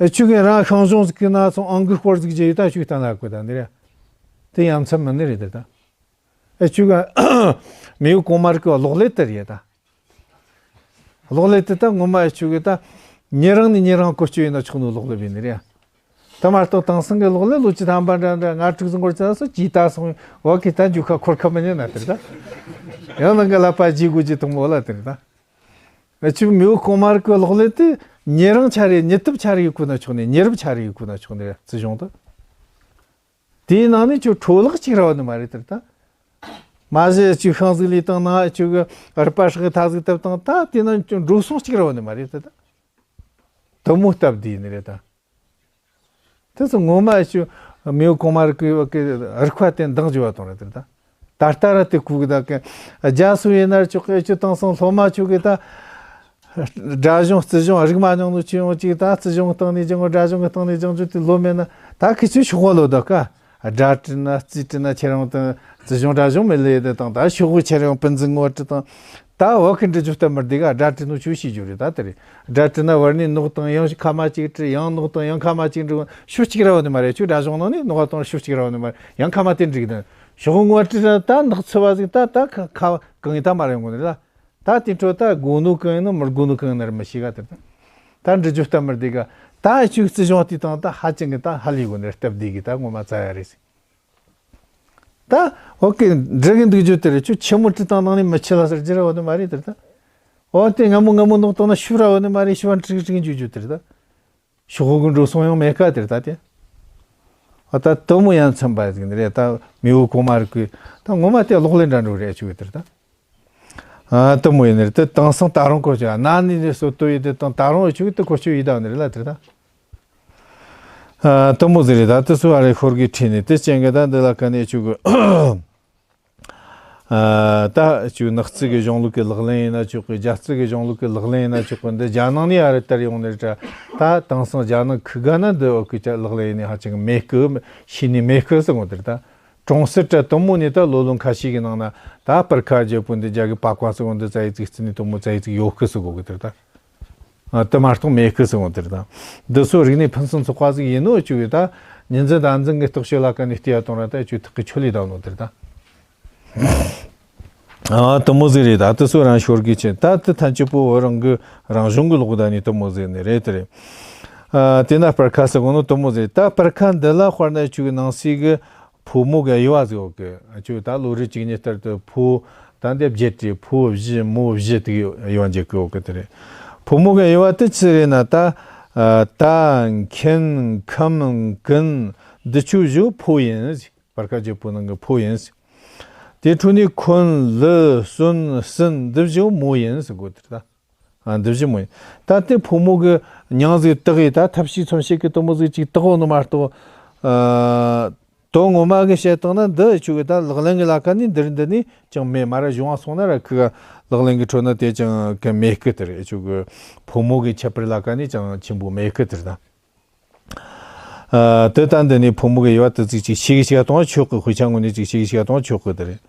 ཨེ་ཆུ་གི་རང་ཤང་གཞུང་ཟིག་གི་ན་ཚོང་ཨང་གི་སྐོར་ཟིག་བརྗེ་ཡོད་ད་ཆུ་གི་ཐང་ལ་བཀོད་ད་འདི་རེད། དེ་ཡ་མཚན་མིན་ནི་རེད་དེ་ད། ཨེ་ཆུ་གི་མེས་པོ་གོང་མ་རིག་གི་གློག་ཀླད་དེ་རེད་ད། གློག་ཀླད་དེ་ད་ངོ་མ་ཨེ་ཆུ་གི་ད་ཉེ་རང་ནས་ཉེ་རང་བཀོལ་སྤྱོད་ཡིན་ན་ཆོག་ནོ་གློག་ཀླད་ཡིན་ནི་རེད། ད་མ་གཏོགས་དེང་སང་གི་གློག་ཀླད་ལོ་བཅུ་ཐམ་པ་འདྲ་འདྲ་ལྔ་དྲུག་ཟིག་འགོར་ཙང་སོ་ཇི་ལྟ་སོང་བ་གི་ད་འཇུ་ཁ་འཁོར་ཁ་མི་ཉན་ན་དེ་རེད་ད། ཡང་ནང་གི་ལ་པ་ཇི་དགོས་ཇི་གཏོང་བ་ལ་དེ་རེད་ད། ཨ་ཆུ་མེས་པོ་གོང་མ་རིག་གི་གློག་ཀླད་དེ་ཉེ་རིང་ཆ་རེ་ཉེ་ཐབས་ཆ་རེ་ཡི་ཁུ་ན་ཆོག་ནས་ཉེ་རབས་ཆ་རེ་ཡི་ཁུ་ན་ཆོག་ནས་བརྩི་གཞུང་དུ། དེའི་ནང་ནས་ཁྱོད་འཕྲོ་བརླག་གཅིག་ར་བ་ནི་མ་རེད་དེ་ད། མ་གཞི་ཨ་ཆུ་ཤིང་ཟིག་ལས་བཏང་ན་ཨ་ཆུ་གི་རུས་པ་སྲེག་ཐག་ཟིག་བཏབ་བཏང་ད་དེ་ནང་ཁྱོད་འགྲོ་སོང་གཅིག་ར་བ་ནི་མ་རེད་དེ་ད། དུ་མོ་སྟབས་བདེ་ནི་རེད་ད། དེ་ཚོ་ངོ་མ་ཨེ་ཆུ་མེས་པོ་གོང་མ་རིག་གི་རིག་པ་དེ་འདང་རྒྱུ་བ་དང་རེད་དེ་ད། ད་ལྟ་ར་དེ་ཁུག་ད་གི་རྒྱ་སུ་ཡིན་ན་ཆོག་གི་ཨེ་ཆུ་དེང་སང་སློབ་མ་ཆོག་གི་ད། སྒྲ་གཞུང་རྩིས་གཞུང་རིག་མ་མྱོང་ནོ་ཆུ་ཡོང་གཅིག་ད་རྩིས་གཞུང་སྟེང་ནས་སྦྱང་དགོས་སྒྲ་གཞུང་གི་སྟེང་ནས་སྦྱང་རྒྱུ་དེ་ལོ་མེད་ན་ད་ཁི་ཆུ་ཤོག་བ་ལོ་ད་ཀ། སྒྲ་བྲིས་ན་རྩིས་བྲིས་ན་ཁྱེད་རང་དང་རྩིས་གཞུང་སྒྲ་གཞུང་མི་ལས་དེ་དང་ད་ཤོག་བུ་ཁྱེད་རང་པིན་ཛི་ངོ་བྲིས་དང་། ད་བ་ཁི་འབྲི་རྒྱུ་སྟབས་མི་བདེ་ག་སྒྲ་བྲིས་ནོ་ཆུ་ཤེས་རྒྱུ་རེད་ད་དེ་རེད། སྒྲ་བྲིས་ན་བར་ནས་ནོག་དང་ཡང་ཁ་མ་གཅིག་བྲིས་ཡང་ནོག་དང་ཡང་ཁ་མ་གཅིག་འབྲི་ཤུགས་གཅིག་ར་བ་ནི་མ་རེད་ཆུ་སྒྲ་གཞུང་ནང་ནས་ནོག་དང་ཤུགས་གཅིག་ར་བ་ནི་མ་རེད་ཡང་ཁ་མ་དེ་འབྲི་གི་དང་ཤོག་ངོ་བྲིས་ན་ད་ནག་ཚི་བ་ཟིག་ད་ད་ཁ་ཁ་གང་ཡིན་ད་མ་རེད་ངོ་ནི་ལ། ད་དེ་འཕྲོ་ད་དགོས་ནོ་གང་ཡིན་ནོ་མི་དགོས་ནོ་གང་ཡིན་ནོ་ར་མི་ཤེས་ག་དེ་ད། ད་འབྲི་རྒྱུ་སྟབས་མི་བདེ་ག་ད་ཆུ་རྩིས་གཞུང་དེ་དང་ད་ཧ་ཅང་གི་ད་ཧ་ལས་དགོས་ནི་སྟབས་བདེ་གི་ད་ངོ་མ་རྩ་ཡ་རེད་ཟིག་ད་འོ་ཀེ་འགྲིག་གི་འདུག་རྒྱུ་དེ་རེད། ཁྱོད་ཆེན་མོ་བྲིས་བཏང་ནང་ནས་མི་ཆེ་ལ་ཟེར་རྒྱུ་ར་བ་ནི་མ་རེད་དེ་ད། འོ་དེ་སྔ་མོ་སྔ་མོ་ནོག་བཏང་ན་ཤུ་ར་བ་ནི་མ་རེད་ཤུ་བ་འགྲིག་འགྲིག་འཇུ་རྒྱུ་དེ་རེད་ད། ཤོག་གུ་འགྲོ་སོང་ཡང་མེད་ཀ་དེ་རེད་ད་དེ། ཨ་ད་དུ་མོ་ཡང་མཚན་པ་ཟིག་ནི་རེད་ད་མི་བོ་གོ་མ་རིག་གི་ད་ངོ་མ་དེ་གློག་ལེན་འདྲ་འགྲོ་རེད་ཆུ་གི་དེ་རེད་ད། ཨ་དུ་མོ་ཡིན་ནི་རེད་དེ་དེང་སང་ད་རུང་གོ་ཆུ་ན་ནི་ནི་སོ་ཏོ་ཡི་དེ་དང་ད་རུང་ཆུ་གི་དེ་གོ་ཆུ་ཡི་ད་ནི་རེད་ལ་དེ་རེད་ད། ཨ་དུ་མོ་ཟེར་རེད་ད་དེ་སུ་ཨ་རེ་ཤོར་གི་ཁྲིད་ནས་དེ་ཅན་གི་ད་འདི་ལ་ཀ་ནས་ཆུ་གི་ཨ་ད་ཆུ་ནག་རྩིས་གི་གཞུང་ལུགས་ཀྱི་ལག་ལེན་ཡིན་ན་ཆོག་གི་རྒྱ་རྩིས་གི་གཞུང་ལུགས་ཀྱི་ལག་ལེན་ཡིན་ན་ཆོག་གི་འདི་རྒྱ་ནང་ནས་ཨ་རེ་ལྟར་ཡོང་ནས་ད་ད་དེང་སང་རྒྱ་ནང་ཁུ་ག་ན་འདི་འོ་གི་ལག་ལེན་ཡིན་ནི་ཧ་ཅང་མེད་གི་ཤེས་ནི་མེད་གི་ཟེར་གོ་དེར་ད། གྲོང་གསེབ་གྲྭ་དུ་མོ་ནས་ད་ལོ་ལོན་ཁ་ཤས་ཀྱི་ནང་ན་ད་པར་ཁ་རྒྱལ་པོ་འདི་རྒྱ་གི་པ་ཀ་སོ་འདི་ཙ་ཡི་ཙིག་རྩི་ནས་དུ་མོ་ཙ་ཡི་ཙིག་ཡོད་གི་ཟེར་གོ་གི་དེར་ད། ཨ་དུ་མ་གཏོགས་མེད་གི་ཟེར་གོ་དེར་ད། འདི་སོ་རིག་གནས་ཕུན་སུམ་ཚོགས་པ་ཟིག་ཡིན་ནོ་ཅུ་གི་ད་ཉིན་འཛིན་ཟླ་འཛིན་གི་རྟོག་དཔྱོད་ལ་ཀ་ནས་བལྟས་ཡ་དང་ར་ད་ཅུ་ཐག་གི་ཆོད་ལས་དང་ནོ་དེར་ད། ཨ་དུ་མོ་ཟིག་རེད་ད་དུ་སོ་རང་ཤོར་གི་ཆེ་ད་དུ་ཐན་ཅུ་པོ་བོ་རང་གི་རང་གཞུང་གི་ལོག་ད་ནས་དུ་མོ་ཟིག་ནི་རེད་དེ་རེད། ཨ། དེ་ན་སྤར་ཁ་ཟེར་གོ་ནོ་དེ་མོ་ཟིག་ད་སྤར་ཁ་འདི་ལ་དཔེར་ན་ཁྱོད་ཀྱི་ནང་གསེས་ཀྱི་ཕོ་མོ་གི་དབྱེ་བ་ཟིག་ཡོད་གི། ཁྱོད་ད་བློ་རིག་གཅིག་གཉིས་ལྟར་དུ་ཕོ་ད་འདི་བརྒྱད་དེ། ཕོ་བཞི་མོ་བཞི་དེ་གི་དབྱེ་བ་འབྱེད་གི་ཡོད་གི། དེ་རེད། ཕོ་མོ་གི་དབྱེ་བ་དེ་ཆི་རེད་ན། ད་ཨ་ད་མཁན་ཁམས་ཀུན་འདི་ཆོ་བཞི་ཕོ་ཡིན་ཟེར། སྤར་ཁ་བརྒྱད་པོ་ནང་གི་ཕོ་ཡིན་ཟེར། དེའི་འཕྲོ་ནས་འཁོན་ལུ་གསོན་སྲིན་འདི་བཞི་མོ་ཡིན་ཟེར་གོ། དེ་རེད་ད། ཨ། འདི་བཞི་མོ་ཡིན། ད་དེ་ཕོ་མོ་གི་མྱིང་ཟིག་བཏགས་ཡི་ད་ཐབས་ཤེས་མཚོན་བྱེད་ཀྱི་དེ་མོ་ཟིག་ཅིག་བཏགས་ཡོད་ནི་མ་གཏོགས། ཨ། དོན་ངོ་མ་གི་བཤད་སྟངས་ན་འདི་ཆོ་གི་ད་ལག་ལེན་གི་ལ་ཁ་ནས་འདིར་འདི་ནས་ཅང་མེད། མ་ར་གཞུང་བ་སོང་ན་ར་ཁི་ག་ལག་ལེན་གི་ཁྲོད་ན་དེ་ཅང་གི་མེད་གི། དེ་རེད། ཆོ་གི་ཕོ་མོ་གི་ཁྱད་པར་ལ་ཁ་ནས་ཅང་ཆེན་པོ་མེད་གི། དེ་རེད་ད། ཨ། དེ་ད་འདི་ནས་ཕོ་མོ་གི་དབྱེ་བ་དེ་ཙིག་ཅིག་ཤེས་གི་ཤེས་ག་གཏོང་བ་ཆོག་གི། དཔེ་ཆ་ངོས་ནས་ཅིག་ཤེས་གི་ཤེས་ག་གཏོང་བ་ཆོག་གི། དེ་རེད།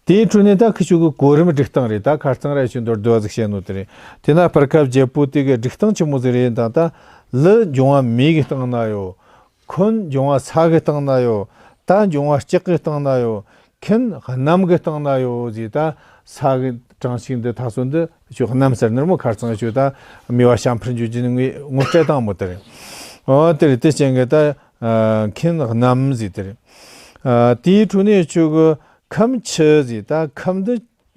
དེའི་འཕྲོ་ནས་ད་ཁི་ཆོ་གི་གོ་རིམ་སྒྲིག་སྟངས་རེད། ད་ཁ་རྩང་ར་ཆོ་མདོར་བསྡུས་པ་ཟིག་བཤད་ནོ་དེ་རེད། དེ་ན་སྤར་ཁ་བརྒྱད་པོ་དེ་གི་སྒྲིག་སྟངས་ཆི་མོ་ཟིག་རེད་ད། ད་ལུ་འབྱུང་བ་མེ་གི་སྟེང་ན་ཡོད། འཁོན་འབྱུང་བ་ས་གི་སྟེང་ན་ཡོད། ད་འབྱུང་བ་ལྕགས་གི་སྟེང་ན་ཡོད། མཁན་གནམ་གི་སྟེང་ན་ཡོད་ཟེར། ད་ས་གི་གྲངས་ཤིག་འདི་ད་སོ་འདི་ཆོ་གནམ་ཟེར་ནི་རེད་མོ། ཁ་རྩང་ཆོ་ད་མེ་བ་བྱ་འཕུར་འགྱོ་རྒྱུ་ནི་ངོས་ངོ་སྤྲད་བཏང་མོ། དེ་རེད། ཨོ་དེ་རེད། དེ་ཅན་གི་ད་ཨ་མཁན་གནམ་ཟེར། དེ་རེད། ཨ། དེའི་འཕྲོ་ནས་ཆོ་གི་ཁམས་ཆུ་ཟེར། ད་ཁམས་འདི་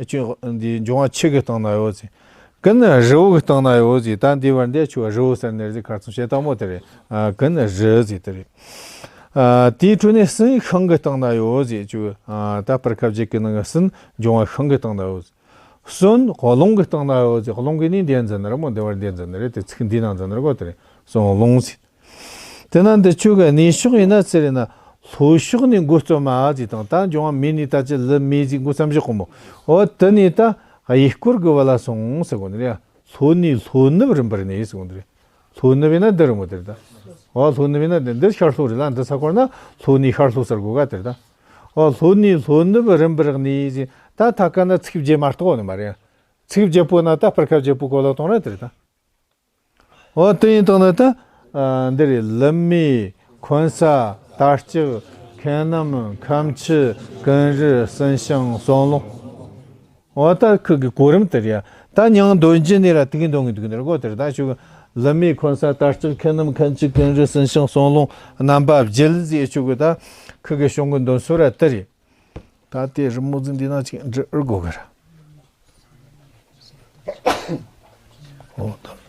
ཆུ་འདི་འབྱུང་བ་ཆུ་གི་སྟེང་ན་ཡོད་ཟེར། ཀུན་རི་བོ་གི་སྟེང་ན་ཡོད་ཟེར། ད་འདི་བར་འདི་ཆོ་རི་བོ་ཟེར་ནི་རེད་ཟེར། ཁ་རྩང་བཤད་བཏང་མོ། དེ་རེད། ཨ། ཀུན་རི་ཟེར། དེ་རེད། ཨ། དེའི་འཕྲོ་ནས་སྲིན་ཤིང་གི་སྟེང་ན་ཡོད་ཟེར། ཆོ་ཨ་ད་སྤར་ཁ་བརྒྱད་གི་ནང་གི་སྲིན་འབྱུང་བ་ཤིང་གི་སྟེང་ན་ཡོད་ཟེར། གསོན་རླུང་གི་སྟེང་ན་ཡོད་ཟེར། རླུང་གི་ནི་འདི་འཛིན་ནི་རེད་མོ། འདི་བར་འདི་འཛིན་ནི་རེད། དེ་ཚིག་འདི་ནང་འཛིན་ནི་རེད་གོ། དེ་རེད། གསོན་རླུང་ཟེར། དེ་ན་འདི་ཆོ་གི་གནས་ཕྱོགས་ཡིན་ན་ཆི་རེད་ན། ལྷོ་ཕྱོགས་ནས་འགོ་རྩོམ་མ་ཟེར་དང་། ད་འབྱུང་བ་མེ་ནས་ད་ཅི་ལུ་མེ་ཟེར་འགོ་རྩོམ་བཞག་གོ་མོ། འོ་དེ་ནས་ད་གཡས་སྐོར་གི་བུ་ལ་སོང་ཟེར་གོ་ནི་རེད། ལྷོ་ནས་ལྷོ་ནུབ་རིམ་པར་གནས་ཟེར་གོ་ནི་རེད། ལྷོ་ནུབ་ཡིན་ན་འདི་རེད་མོ། དེ་རེད་ད། འོ་ལྷོ་ནུབ་ཡིན་ན་འདི། འདི་ཤར་ལྷོ་རེད་ལ། འདི་ས་སྐོར་ན་ལྷོ་ནས་ཤར་ལྷོ་ཟེར་གོ་ག། དེ་རེད་ད། འོ་ལྷོ་ནས་ལྷོ་ནུབ་རིམ་པར་གནས་ཟེར། ད་ཐ་ཀ་ན་ཚིག་བརྗེ་མ་གཏོགས་ནི་མ་རེད། ཚིག་བརྗེ་པོ་ན་ད་སྤར་ཁ་བརྒྱད་པོ་གོ་ལ་གཏོང་ར། དེ་རེད་ད། འོ་དེ་ཡིན་དང་ན་ད། ཨ། འདི་རེད། ལུ་མེ། འཁོན་ས། དར་ལྕོག། མཁན་ནམ། ཁམས་ཆུ། ཀུན་རི། སྲིན་ཤིང་། གསོན་རླུང་། འོ་ད་ཁི་གི་གོ་རིམ་དེ་རེད་ཡ། ད་མྱིང་འདོན་རྒྱུ་ནས་ར་དེ་གི་འདོན་གི་འདུག་ནི་རེད་གོ། དེ་རེད་ད། ཆོ་གི་ལུ་མེ། འཁོན་ས། དར་ལྕོག། མཁན་ནམ། མཁན་ཆུ། ཀུན་རི། སྲིན་ཤིང་། གསོན་རླུང་། རྣམ་པ་བརྒྱད་ཟེར། ཆོ་གི་ད་ཁི་གི་གཞུང་གི་འདོན་སྲོལ་ར་དེ་རེད། ད་དེ་རི་མོ་ཟིག་འདི་ན་ཅིག་འབྲི་ཨེ་དགོས་གི་ར། འོ་ད།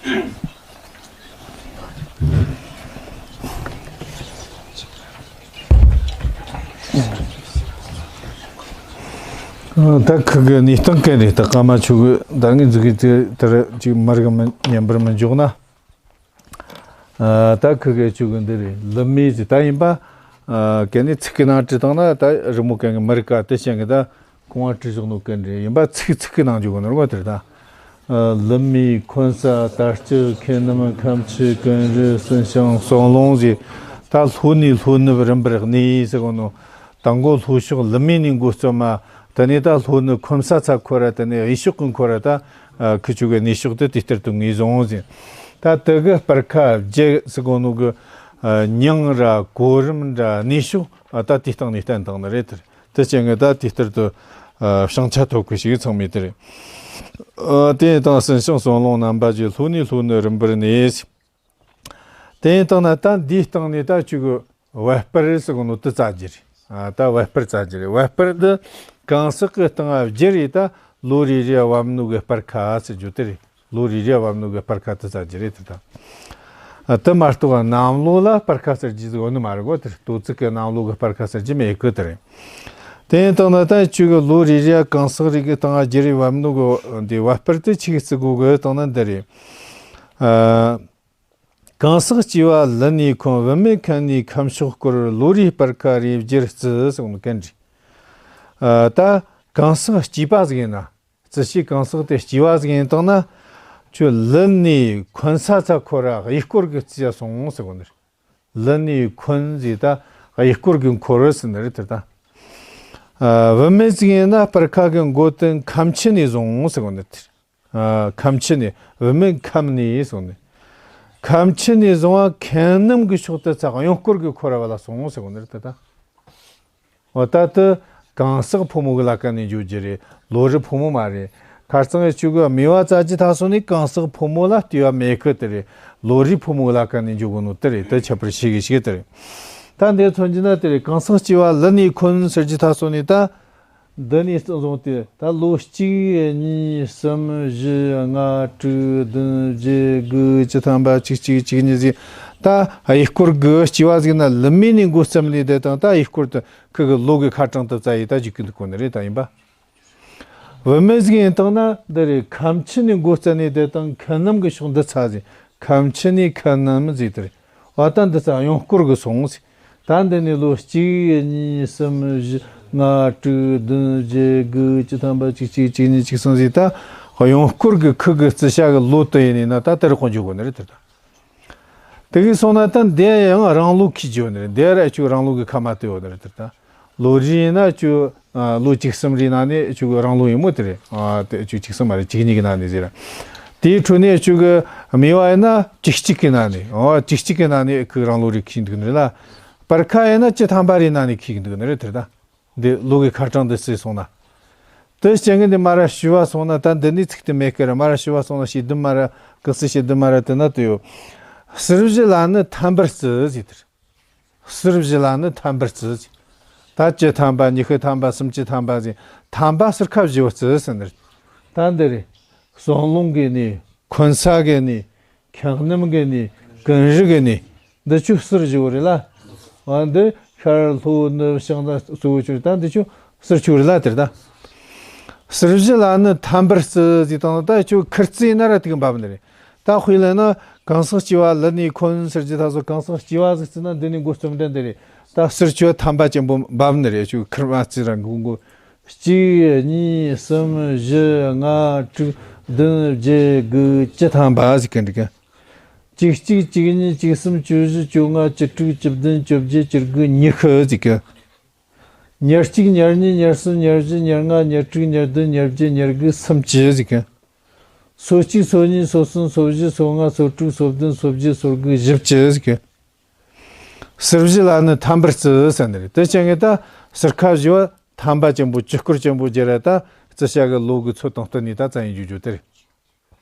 ད་ཁུ་གི་གནས་སྟངས་ག་རེ་ད་ཀ་མ་ཆུ་གི་ད་ངས་འཛུགས་ཀྱི་དེ་དེར་ཅིག་མར་གི་མི་ཉན་པར་མི་འཇོག་ན། ཨ། ད་ཁུ་གེ་ཆུ་གི་འདི་རེད། ལི་མི་ཟེར་ད་ཡིན་པ། ཨ། གན་ནི་ཚིག་གི་ནང་བྲིས་བཏང་ན་ད་རི་མོ་གན་གི་མི་རིག་ག་དེ་ཅན་གི་ད་གོང་བ་བྲིས་བཞག་ནོ་གན་རེད། ཡིན་པ་ཚིག་ཚིག་གི་ནང་འཇུག་གི་ནོ་ར་དེར་ད། ཨ། ལི་མི། འཁོན་ས། དར་ལྕོག། ཁེ་ནམ། ཁམ་ཆུ། ཀུན་རི། སུན་ཤང་། སོང་ལུང་ཟེར། ད་ལྷོ་ནས་ལྷོ་ནུབ་རིམ་པར་གནས་ཟེར་གོ་ནོ། དང་གོ་ལྷོ་ཕྱོགས་ལི་མི་ནས་འགོ་བརྩམས་མ། དེ་ནས་ད་ལྷོ་ནུབ་འཁོན་ས་ཚ་འཁོར་ར། དེ་ནས་གཡས་ཕྱོགས་ཀྱི་འཁོར་ར་ད། ཨ། ཁུ་ཆུ་གི་གནས་ཕྱོགས་དེ་དེ་ལྟར་དུ་ངོས་བཟུང་ཟིན། ད་དེ་གི་སྤར་ཁ་བརྒྱད་ཟེར་གོ་ནོ་གི། ཨ། མྱིང་ར་གོ་རིམ་ར་གནས་ཕྱོགས། ཨ། ད་དེ་སྟེང་ནས་བསྟན་བཏང་ནི་རེད་དེར། དེ་ཅན་གི་ད་དེ་ལྟར་དུ། ཨ། བྱང་ཆ་ཐོབ་གི་ཞིག་ཚང་མས་དེ་རེད། ཨ། དེ་དང་སུན་ཤང་སོང་ལུང་རྣམ་པ་བརྒྱད། ལྷོ་ནས་ལྷོ་ནུབ་རིམ་པར་གནས། དེ་ཡིན་བཏང་ན་ད་འདིའི་སྟེང་ནས་ད་ཆུ་གི་བ་སྤར་ཟེར་གོ་ནོ་དེ་བཙལ་རྒྱུ་རེད། ཨ། ད་བ་སྤར་བཙལ་རྒྱུ་རེད། བ་སྤར་འདི་གང་ཟག་གི་སྟེང་བསྒྱུར་ཡི་ད་ལོ་རེ་རེ་བབས་ནོ་གི་སྤར་ཁ་ཟེར་རྒྱུ་དེ་རེད། ལོ་རེ་རེ་བབས་ནོ་གི་སྤར་ཁ་དེ་བཙལ་རྒྱུ་རེད་དེ་ད། ཨ། དེ་མ་གཏོགས་གནམ་ལོ་ལ་སྤར་ཁ་ཟེར་རྒྱུ་ཟིག་ཡོད་ནི་མ་རེད་གོ། དེ་ལྟོ་ཚིག་གི་གནམ་ལོ་གི་སྤར་ཁ་ཟེར་རྒྱུ་མེད་གི་དེ་རེད། དེ་ཡིན་བཏང་ན་ད་ཆུ་གི་ལོ་རེ་རེ་གང་ཟག་རེ་གི་སྟེང་བསྒྱུར་ཡི་བབས་ནོ་གི་འདི་བ་སྤར་དེ་ཆི་གི་བརྩི་དགོས་གི་བཏང་ན་འདི་རེད། ཨ། གང་ཟག་སྐྱེ་བ་ལི་ནས་འཁོན། བུད་མེད་ཁམས་ནས་ཁམས་ཕྱོགས་བསྐོར། ལོ་རེའི་སྤར་ཁ་རེ་བསྒྱུར་བརྩི་ཟེར་གོ་ནོ་གན་རེད། ཨ། ད་གང་ཟག་སྐྱེས་པ་ཟིག་ཡིན་ན། བརྩི་བྱའི་གང་ཟག་དེ་སྐྱེས་པ་ཟིག་ཡིན་བཏང་ན། ཁྱོད་ལི་ནས་འཁོན་ས་ཚ་འཁོར་ར་གཡས་སྐོར་གི་བརྩི་ཡ་སོང་ཟེར་གོ་ནི་རེད། ལི་ནས་འཁོན་ཟེར་ད་གཡས་སྐོར་གི་འཁོར་ཟེར་ནི་རེད་དེ་ད། ཨ། བུད་མེད་ཟིག་ཡིན་ན་སྤར་ཁ་གི་མགོ་དེ་ཁམ་ཆུ་ནས་བཟུང་ཟེར་གོ་ནི་རེད། ཨ། ཁམ་ཆུ་ནས། བུད་མེད་ཁམས་ནས་སོང་ནས། ཁམ་ཆུ་ནས་བཟུང་བ་ཁེན་ནམ་གི་ཕྱོགས་དེ་ཚ་གཡོན་སྐོར་གི་འཁོར་བ་ལ་སོང་ཟེར་གོ་ནི་རེད་དེ་ད། འོ་ད་དེ་གང་ཟག་ཕོ་མོ་གི་ལ་ཀ་ནས་འཇོག་རྒྱུ་རེད། ལོ་རེ་ཕོ་མོ་མ་རེད། ཁ་རྩང་ཡི་ཆུ་གི་སྨེ་བ་བཙལ་རྒྱུ་ད་སོང་ནས་གང་ཟག་ཕོ་མོ་ལ་ལྟོས་པ་མེད་གི་དེ་རེད། ལོ་རེ་ཕོ་མོ་གི་ལ་ཀ་ནས་འཇོག་གོ་ནོ་དེ་རེད། དེ་ཁྱད་པར་ཤེས་གི་ཤེས་གི་དེ་རེད། ད་འདི་མཚོན་རྒྱུ་ན་དེ་རེད། གང་ཟག་སྐྱེ་བ་ལི་ནས་འཁོན་ཟེར་རྒྱུ་ད་སོང་ནས་ད། འདི་ནས་བཟུང་སྟེ་ད་ལོ་གཅིག་གཉིས་གསུམ་བཞི་ལྔ་དྲུག་བདུན་བརྒྱད་དགུ་བཅུ་ཐམ་པ་བཅུ་གཅིག་བཅུ་གཉིས་ཟིག་ད་གཡས་སྐོར་གི་སྐྱེ་བ་ཟིག་ན་ལི་མི་ནས་འགོ་བརྩམས་ནས་དེ་དང་ད་གཡས་སྐོར་དུ་ཁུ་གི་ལོ་གི་ཁ་གྲངས་དུ་བཙལ་ཡི་ད་འཇུག་གི་འདུག་གོ་ནི་རེད་ད་ཡིན་པ། བུད་མེད་ཟིག་ཡིན་བཏང་ན་འདི་རེད། ཁམ་ཆུ་ནས་འགོ་བརྩམས་ནས་དེ་དང་ཁེན་ནམ་གི་ཕྱོགས་འདི་ཚ་ཟིག་ཁམ་ཆུ་ནས་ཁེན་ནམ་ཟིག་དེ་རེད། འོ་ད་འདི་ཚ་གཡོན་སྐོར་གི་སོང་ཟིག་ད་འདི་ནས་ལོ་གཅིག་གཉིས་གསུམ་བཞི་ལྔ་དྲུག་བདུན་བརྒྱད་དགུ་བཅུ་ཐམ་པ་བཅུ་གཅིག་བཅུ་གཉིས་བཅུ་གསུམ་ཟིག་ད་གཡོན་སྐོར་གི་ཁུ་གི་བརྩི་བྱ་གི་ལོ་དུ་ཡིན་ནས་ན་ད་དེ་རུ་ཁོང་འཇོག་གོ་ནི་རེད་དེ་ད། དེ་གི་སོང་ན་ད་འདི་ཡང་རང་ལོ་ཁི་འཇོག་ནི་རེད། འདི་ར་ཆུ་རང་ལོ་གི་ཁ་མ་དུ་ཡོད་ནི་རེད་དེ་ད། ལོ་རེ་ཡིན་ན་ཆུ་ལོ་བཅུ་གསུམ་རེ་ན་ནི་ཆུ་རང་ལོ་ཡིན་མོ་དེ་རེད། ཨ་དེ་ཆུ་བཅུ་གསུམ་མ་རེད། བཅུ་གཉིས་གི་ན་ནི་ཟེར། དེའི་འཕྲོ་ནས་ཆུ་གི་སྨེ་བ་ཡིན་ན་བཅུ་གཅིག་གི་ན་ནི། ཨ་བཅུ་གཅིག་གི་ན་ནི་ཁུ་རང་ལོ་རེ་ཁི་འདུག་ནི་རེད་ལ། སྤར་ཁ་ཡིན་ན་བཅུ་ཐམ་པ་རེ་ན་ནི་ཁི་འདུག་ནི་རེད་དེ་ད། འདི་ལོ་གི་ཁ་གྲངས་འདི་བརྩིས་སོང་ན། དེ་རྐྱེན་གྱིས་འདི་མ་ར་ཞུ་བ་སོང་ན་ད་འདི་ནི་ཚིག་དེ་མེད་ཀི་ར། མ་ར་ཞུ་བ་སོང་ན་ཞེ་བདུན་མ་ར་གི་སི་ཞེ་བདུན་མ་ར་དེ་ན་དུ་ཡོད། ཟུར་བཞི་ལ་ནི་ཐམ་པར་བརྩི་ཟེར་དེར། ཟུར་བཞི་ལ་ནི་ཐམ་པར་བརྩི་ཟེར། ད་བཅུ་ཐམ་པ་ཉི་ཤུ་ཐམ་པ་སུམ་ཅུ་ཐམ་པ་ཟེར། ཐམ་པ་ཟུར་ཁ་བཞི་བ་བརྩི་ཟེར་ནི་རེད། ད་འདི་རེད། སོང་ལུང་གི་ནི། འཁོན་ས་གི་ནི། ཁེན་ནམ་གི་ནི། ཀུན་རི་གི་ནི། འདི་ཆུ་ཟུར་བཞི་བོ་རེད་ལ། འོ་འདི་ཤར་ལྷོ་ནུབ་བྱང་ད་གཙོ་བོ་ཆུ་རེད། ད་འདི་ཆུ་ཟུར་ཆུ་རེད་ལ་དེར་ད། ཟུར་བཞི་ལ་ནི་ཐམ་པར་བརྩི་ཟེར་དང་ད་ཆུ་ཁུར་བརྩི་ན་ར་དེ་གི་འབབ་ནི་རེད། ད་དཔེ་ལེན་ན་གང་ཟག་སྐྱེ་བ་ལི་ནས་འཁོན་ཟེར་རྒྱུ་ད་སོ་གང་ཟག་སྐྱེ་བ་ཟིག་བརྩི་ན་འདི་ནས་འགོ་རྩོམ་འདྲ་འདི་རེད། ད་ཟུར་ཆུ་ཐམ་པ་ཅན་པོ་འབབ་ནི་རེད། ཆུ་ཁུར་མ་བརྩི་ར་འགོ་འགོ། གཅིག་གཉིས་གསུམ་བཞི་ལྔ་དྲུག་བདུན་བརྒྱད་དགུ་བཅུ་ཐམ་པ་ཟིག་གི་འདུག་ག་བཅུ་གཅིག་བཅུ་གཉིས་བཅུ་གསུམ་བཅུ་བཞི་བཅོ་ལྔ་བཅུ་དྲུག་བཅུ་བདུན་བཅོ་བརྒྱད་བཅུ་དགུ་ཉི་ཤུ་ཟིག་གི་ཉེར་གཅིག་ཉེར་གཉིས་ཉེར་གསུམ་ཉེར་བཞི་ཉེར་ལྔ་ཉེར་དྲུག་ཉེར་བདུན་ཉེར་བརྒྱད་ཉེར་དགུ་སུམ་ཅུ་ཟིག་གི་སོ་གཅིག་སོ་གཉིས་སོ་གསུམ་སོ་བཞི་སོ་ལྔ་སོ་དྲུག་སོ་བདུན་སོ་བརྒྱད་སོ་དགུ་བཞི་བཅུ་ཟིག་གི་ཟུར་བཞི་ལ་ནི་ཐམ་པར་བརྩི་ཟེར་ནི་རེད། དེ་ཅན་གི་ད་ཟུར་ཁ་བཞི་བ་ཐམ་པ་ཅན་པོ་བཅུ་སྐོར་ཅན་པོ་བརྒྱབ་ར་ད་བརྩི་བྱ་གི་ལོ་གི་ཚོད་དང་བསྟུན་ནས་ད་བཙལ་ཡིན་རྒྱུ་རྒྱུ་དེ་རེད།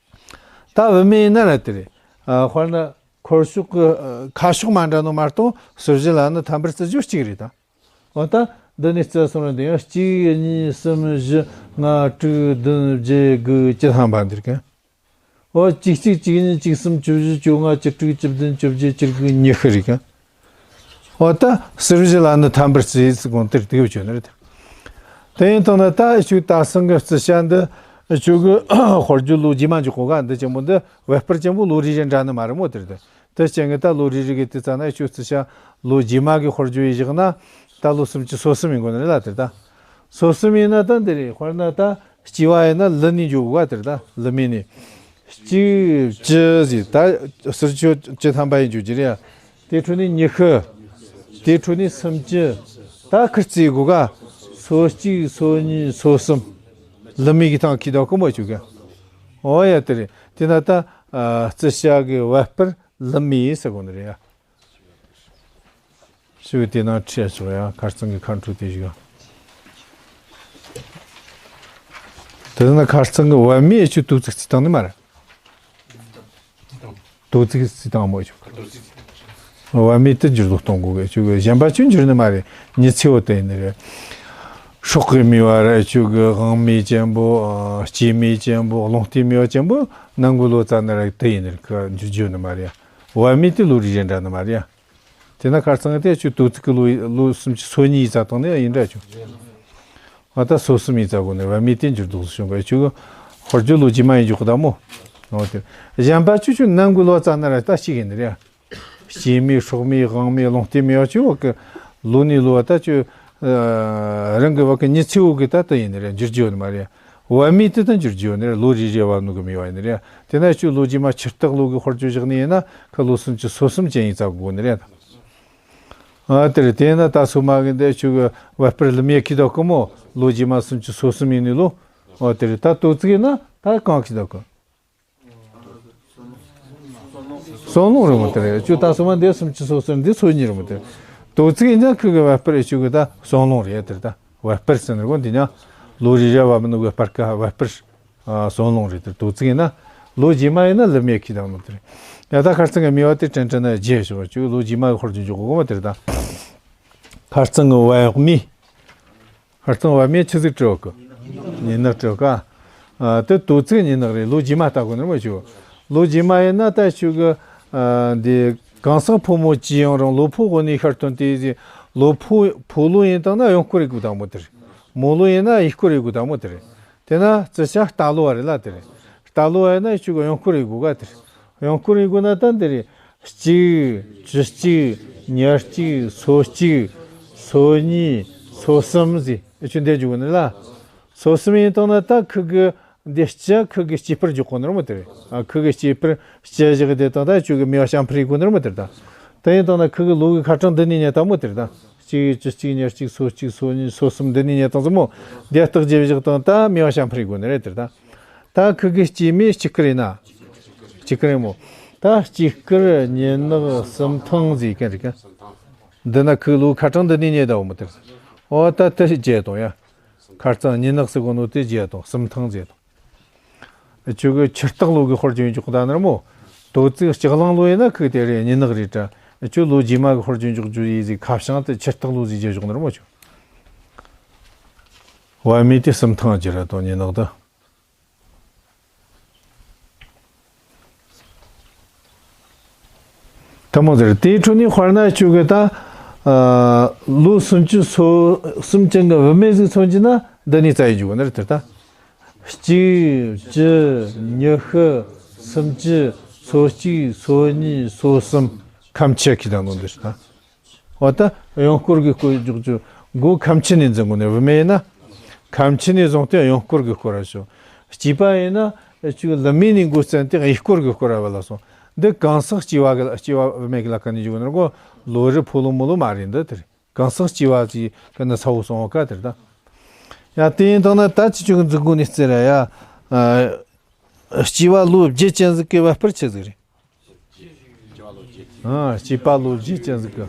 ད་བུད་མེད་ཡིན་ན་ར་དེ་རེད། ཨ་དཔེར་ན་འཁོར་ཕྱོགས་གི་ཨ་ཁ་ཕྱོགས་མ་འདྲ་ནོ་མ་གཏོགས་ཟུར་བཞི་ལ་ནི་ཐམ་པར་བརྩི་རྒྱུ་གཅིག་རེད་ད། འོ་ད་འདི་ནས་བརྩི་སོང་ར་འདི་ཡང་གཅིག་གཉིས་གསུམ་བཞི་ལྔ་དྲུག་བདུན་བརྒྱད་དགུ་བཅུ་ཐམ་པ་འདིར་གན། ཨོ་གཅིག་གཅིག་གཅིག་གཉིས་གཅིག་གསུམ་བཅུ་བཞི་བཅོ་ལྔ་བཅུ་དྲུག་བཅུ་བདུན་བཅོ་བརྒྱད་བཅུ་དགུ་ཉི་ཤུ་རེད་ཀ། ཨོ་ད་ཟུར་བཞི་ལ་ནི་ཐམ་པར་རྩིས་སུ་གོང་དེར་དེ་བྱོས་ནི་རེད། དེ་ཡིན་དང་ན་ད་ཆུ་ད་སང་གི་རྩི་ཤ་འདི་ཆུ་གི་དཔལ་འབྱོར་ལོ་རྗེས་མ་འཇོག་གོ་ག་འདི་ཆེན་པོ་འདི་བེ་སྤར་ཆེན་པོ་ལོ་རེ་རེ་འདྲ་ནི་མ་རེད་མོ་དེར་དེ། དེ་རྐྱེན་གྱིས་ད་ལོ་རེ་རེ་གི་དུས་ཙ་ན་ཁྱོད་རྩི་ཤ་ལོ་རྗེས་མ་གི་དཔལ་འབྱོར་ཡིས་བཞག་ན་ད་ལོ་སུམ་ཅུ་སོ་གསུམ་ཡིན་དགོས་ནི་རེད་ལ་དེ་ད། སོ་གསུམ་ཡིན་ན་ད་འདི་རེད། དཔེར་ན་ད་སྐྱེ་བ་ཡིན་ན་ལུ་ནས་འཇོག་དགོས་དེར་ད་ལུ་མེ་ནས། གཅིག་བཅུ་ཟིག་ད་ཟུར་ཆོ་བཅུ་ཐམ་པ་ཡིན་འཇོག་རྒྱུ་རེད་ཡ། དེ་འཕྲོ་ནས་ཉི་ཤུ། དེ་འཕྲོ་ནས་སུམ་ཅུ། ད་ཁིར་རྩིས་དགོས་ག་སོ་གཅིག་སོ་གཉིས་སོ་གསུམ། ལུ་མེ་གི་ཐང་ཁྱི་ད་ཀོ་མོ་ཆུ་ག་ཨོ་ཡ་དེ་རེད། དེ་ན་ད་རྩི་ཤ་གི་བེ་སྤར་ལུ་མེ་ཟེར་གོ་ནི་རེད་ཡ། ཞུ་དེ་ནང་ཁྲིད་ཆོག་ཡ། ཁ་རྩང་གི་ཁ་འཕྲོ་དེ་ཞུ། དེ་ན་ཁ་རྩང་གི་བ་མེ་ཆུ་དུག་ཙིག་ཙི་བཏང་ནི་མ་རེད། དུག་ཙིག་ཙི་བཏང་མོ་ཆུ། བ་མེ་དེ་འགྱུར་ལྡོག་གཏོང་དགོས་གི་ཆུ་གི་གཞན་པ་ཆུ་འགྱུར་ནི་མ་རེད། ཉི་ཚེ་བོ་དེ་ཡིན་ནི་རེད། སྲོག་གི་མེ་བ་ར་ཆུ་གི་དབང་མེ་ཅན་པོ། སྐྱེ་མེ་ཅན་པོ། རླུང་རྟའི་མེ་བ་ཅན་པོ་ནམ་གི་ལོ་ཙ་ན་ར་དེ་ཡིན་ནི་རེད། ཁ་འགྱུར་རྒྱུ་ནི་མ་རེད། བ་མེ་དེ་ལོ་རེ་རེ་འདྲ་ནི་མ་རེད། དེ་ན་ཁ་རྩང་དེ་ཆུ་དུག་ཙིག་གི་ལོ་ལོ་སུམ་ཅུ་སོ་གཉིས་ཡིག་ཚ་བཏང་ནས་ཡིན་འདྲ་ཆུ། ཨ་ད་སོ་གསུམ་ཡིག་ཚ་དགོས་ནས་བ་མེ་དེ་འགྱུར་ལྡོག་བྱུང་བའི་ཆུ་གི་དཔལ་འབྱོར་ལོ་རྗེས་མ་ཡིན་འཇོག་གི་ད་མོ། འོ་དེ་གཞན་པ་ཆུ་ཆུ་ནམ་གི་ལོ་ཙ་ན་ར་ད་ཞིག་ཡིན་ནི་རེད། སྐྱེ་མེ་སྲོག་མེ་དབང་མེ་རླུང་རྟའི་མེ་བ་ཆུ་བ་གི་ལོ་ནས་ལོ་བ་ད་ཆུ་རང་གི་བ་གི་ཉི་ཚེ་བོ་གི་ད་ད་ཡིན་ནི་རེད། འགྱུར་རྒྱུ་ཡོད་ནི་མ་རེད། བ་མེ་དེ་ད་འགྱུར་རྒྱུ་ཡོད་ནི་རེད། ལོ་རེ་རེ་བ་ནུ་གི་མེ་བ་ཡིན་ནི་རེད། དེ་ན་ཆུ་ལོ་རྗེས་མ་ཆུ་སྟག་ལོ་གི་དཔལ་འབྱོར་བཞག་ནི་ཡིན་ན་ཁ་ལོ་སུམ་ཅུ་སོ་གསུམ་ཅན་ཡིག་ཚ་དགོས་ནི་རེད། ཨ་དེ་རེད། དེ་ན་ད་སོ་མ་གི་འདི་ཆུ་གི་བ་སྤར་ལི་མེ་ཁི་ད་ཀོ་མོ་ལོ་རྗེས་མ་སུམ་ཅུ་སོ་གསུམ་ཡིན་ནི་ལོ། ཨོ་དེ་རེད། ད་དོ་ཙིག་ཡིན་ན་ད་གང་ཁི་ད་ཀོ། སོང་ལོང་རེད་མོ་དེ་རེད། ཆུ་ད་སོ་མ་འདི་སུམ་ཅུ་སོ་གསུམ་འདི་སོ་གཉིས་རེད་མོ་དེ་རེད། དོ་ཙིག་ཡིན་ན་ཁི་གི་བ་སྤར་ཆུ་གི་ད་སོང་ལོང་རེད་དེ་རེད། ད་བ་སྤར་ཟེར་ནི་གོ་འདི་ཉ་ལོ་རེ་རེ་བ་མི་ནུ་གི་སྤར་ཀ་བ་སྤར། ཨ་སོང་ལོང་རེད་དེ་དོ་ཙིག་ཡིན་ན། ལོ་རྗེས་མ་ཡིན་ན་ལི་མེ་ཁི་དང་ནོ་དེ་རེད། ཡ་ད་ཁ་རྩང་གི་མེ་བ་དེ་དྲན་དྲན་ན་རྗེས་ཞོག་ཆུ་ལོ་རྗེས་མ་གི་དཔལ་འབྱོར་འཇོག་གོ་མ་དེ་རེད་ད། ཁ་རྩང་གི་བ་ཡག་མེ། ཁ་རྩང་བ་མེ་ཆུ་ཟིག་སྤྲོ་གི། ཉི་ནག་སྤྲོ་ག་ཨ་དེ་དོ་ཙིག་ཉི་ནག་རེད། ལོ་རྗེས་མ་ལྟ་གོ་ནི་མ་ཆུ། ལོ་རྗེས་མ་ཡིན་ན་ད་ཆུ་གི་ཨ་འདི་གང་ཟག་ཕོ་མོ་ཅི་ཡང་རུང་ལོ་ཕོ་གོ་ནི་ཤར་ཐོན་དེ་ཟིག་ལོ་ཕོ་ཕོ་ལོ་ཡིན་དང་ན་གཡོན་སྐོར་རེ་གུ་དང་མོ་དེ་རེད། མོ་ལོ་ཡིན་ན་གཡས་སྐོར་རེ་གུ་དང་མོ་དེ་རེད། དེ་ན་རྩི་ཤ་རྟ་ལོ་བ་རེད་ལ་དེ་རེད། རྟ་ལོ་བ་ཡིན་ན་ཆུ་གི་གཡོན་སྐོར་རེ་གུ་ག་དེ་རེད། གཡོན་སྐོར་རེ་གུ་ན་ད་འདི་རེད། གཅིག་བཅུ་གཅིག་ཉེར་གཅིག་སོ་གཅིག་སོ་གཉིས་སོ་གསུམ་ཟིག་ཨེ་ཆུ་འདེད་རྒྱུ་གི་ནི་ལ། སོ་གསུམ་ཡིན་དང་ན་ད་ཁུ་གི་འདི་སྤྱི་ཁུ་གི་སྐྱེས་པར་འཇོག་གོ་ནི་ར་མོ་དེ་རེད། ཨ་ཁུ་གི་སྐྱེས་པར་སྤྱི་བཞག་དེ་དང་ད་ཆུ་གི་མེ་བ་ཤམ་ཕི་རི་གོ་ནི་ར་མོ་དེ་རེད་ད། དེ་ཡིན་དང་ན་ཁུ་གི་ལོ་གི་ཁ་གྲངས་འདི་ནས་ཉེ་ད་མོ་དེ་རེད་ད། གཅིག་བཅུ་གཅིག་ཉེར་གཅིག་སོ་གཅིག་སོ་གཉིས་སོ་གསུམ་འདི་ནས་ཉེ་དང་ཟིག་མོ། དེ་རྟགས་རྗེས་བཞག་དང་ད་མེ་བ་ཤམ་ཕི་རི་གོ་ནི་རེད་དེ་རེད་ད། ད་ཁུ་གི་སྐྱེས་མེ་སྐྱིད་ཁུ་རེད་ན། སྐྱིད་ཁུ་རེད་མོ། ད་སྐྱིད་ཁུ་ཉི་ནག་སུམ་ཐང་ཟིག་ག་རེད་ག་འདི་ན་ཁུ་ལོ་ཁ་གྲངས་འདི་ནས་ཉེ་ད་འོ་མོ་དེ་རེད། འོ་ད་དེ་རྗེས་དང་ཡ། ཁ་རྩང་ཉི་ནག་སི་གོ་ནོ་དེ་རྗེས་དང་སུམ་ཐང་རྗེས་དང་། ཆུ་གི་ཆུ་སྟག་ལོ་གི་དཔལ་འབྱོར་འཇོག་ད་ནི་ར་མོ། དོ་ཙིག་ལྕགས་གླང་ལོ་ཡིན་ན་ཁུ་དེ་རེད་ཉི་ནག་རེད་དྲ། ཆུ་ལོ་རྗེས་མ་གི་དཔལ་འབྱོར་འཇོག་རྒྱུ་ཡིན་ཟིག་ཁ་བྱང་དེ་ཆུ་སྟག་ལོ་ཟིག་རྗེས་འཇོག་ནི་ར་མོ་ཆུ། བ་མེ་དེ་སུམ་ཐང་རྗེས་ར་དང་ཉི་ནག་དང་། ཐ་མ་ཟེར་དེའི་འཕྲོ་ནས་དཔེར་ན་ཆུ་གི་ད། ཨ་ལོ་སུམ་ཅུ་སོ་གསུམ་ཅན་གི་བུད་མེད་ཟིག་མཚོན་གྱི་ན་འདི་ནས་རྩ་ཡི་འཇུག་ནི་རེད་དེ་ད། གཅིག་བཅུ་ཉི་ཤུ་སུམ་ཅུ་སོ་གཅིག་སོ་གཉིས་སོ་གསུམ་ཁམ་ཆེ་ཁི་དང་ནོ་འདི་རེད་ད། འོ་ད་གཡོན་སྐོར་གི་སྐོར་འཇོག་རྒྱུ་མགོ་ཁམ་ཆུ་ནས་འཛིན་དགོས་ནས་བུད་མེད་ཡིན་ན། ཁམ་ཆུ་ནས་བཟུང་སྟེ་གཡོན་སྐོར་གི་སྐོར་ར་ཞོག་སྐྱེས་པ་ཡིན་ན་ཆུ་ལི་མེ་ནས་འགོ་བཙན་ཏེ་གཡས་སྐོར་གི་སྐོར་ར་བ་ལ་སོང་། འདི་གང་ཟག་སྐྱེ་བ་གི་སྐྱེ་བ་བུད་མེད་གི་ལ་ཀ་ནས་འཇུག་ནོ་གོ། ལོ་རེ་ཕོ་ལོ་མོ་ལོ་མ་རེད་འདི་དེ་རེད། གང་ཟག་སྐྱེ་བ་ཅིག་གི་ནི་ས་བོ་སོང་བ་ཀ་དེ་རེད་ད། ཡ་དེ་ཡིན་དང་ན་ད་ཅི་ཆུ་གི་འཛིན་དགོས་ནས་རྩེ་ར་ཡ། སྐྱེ་བ་ལོ་བརྒྱད་ཅན་ཟིག་གི་བ་སྤར་ཆེ་ཟིག་རེད། ཨ་སྐྱེས་པ་ལོ་བརྒྱད་ཅན་ཟིག་གི།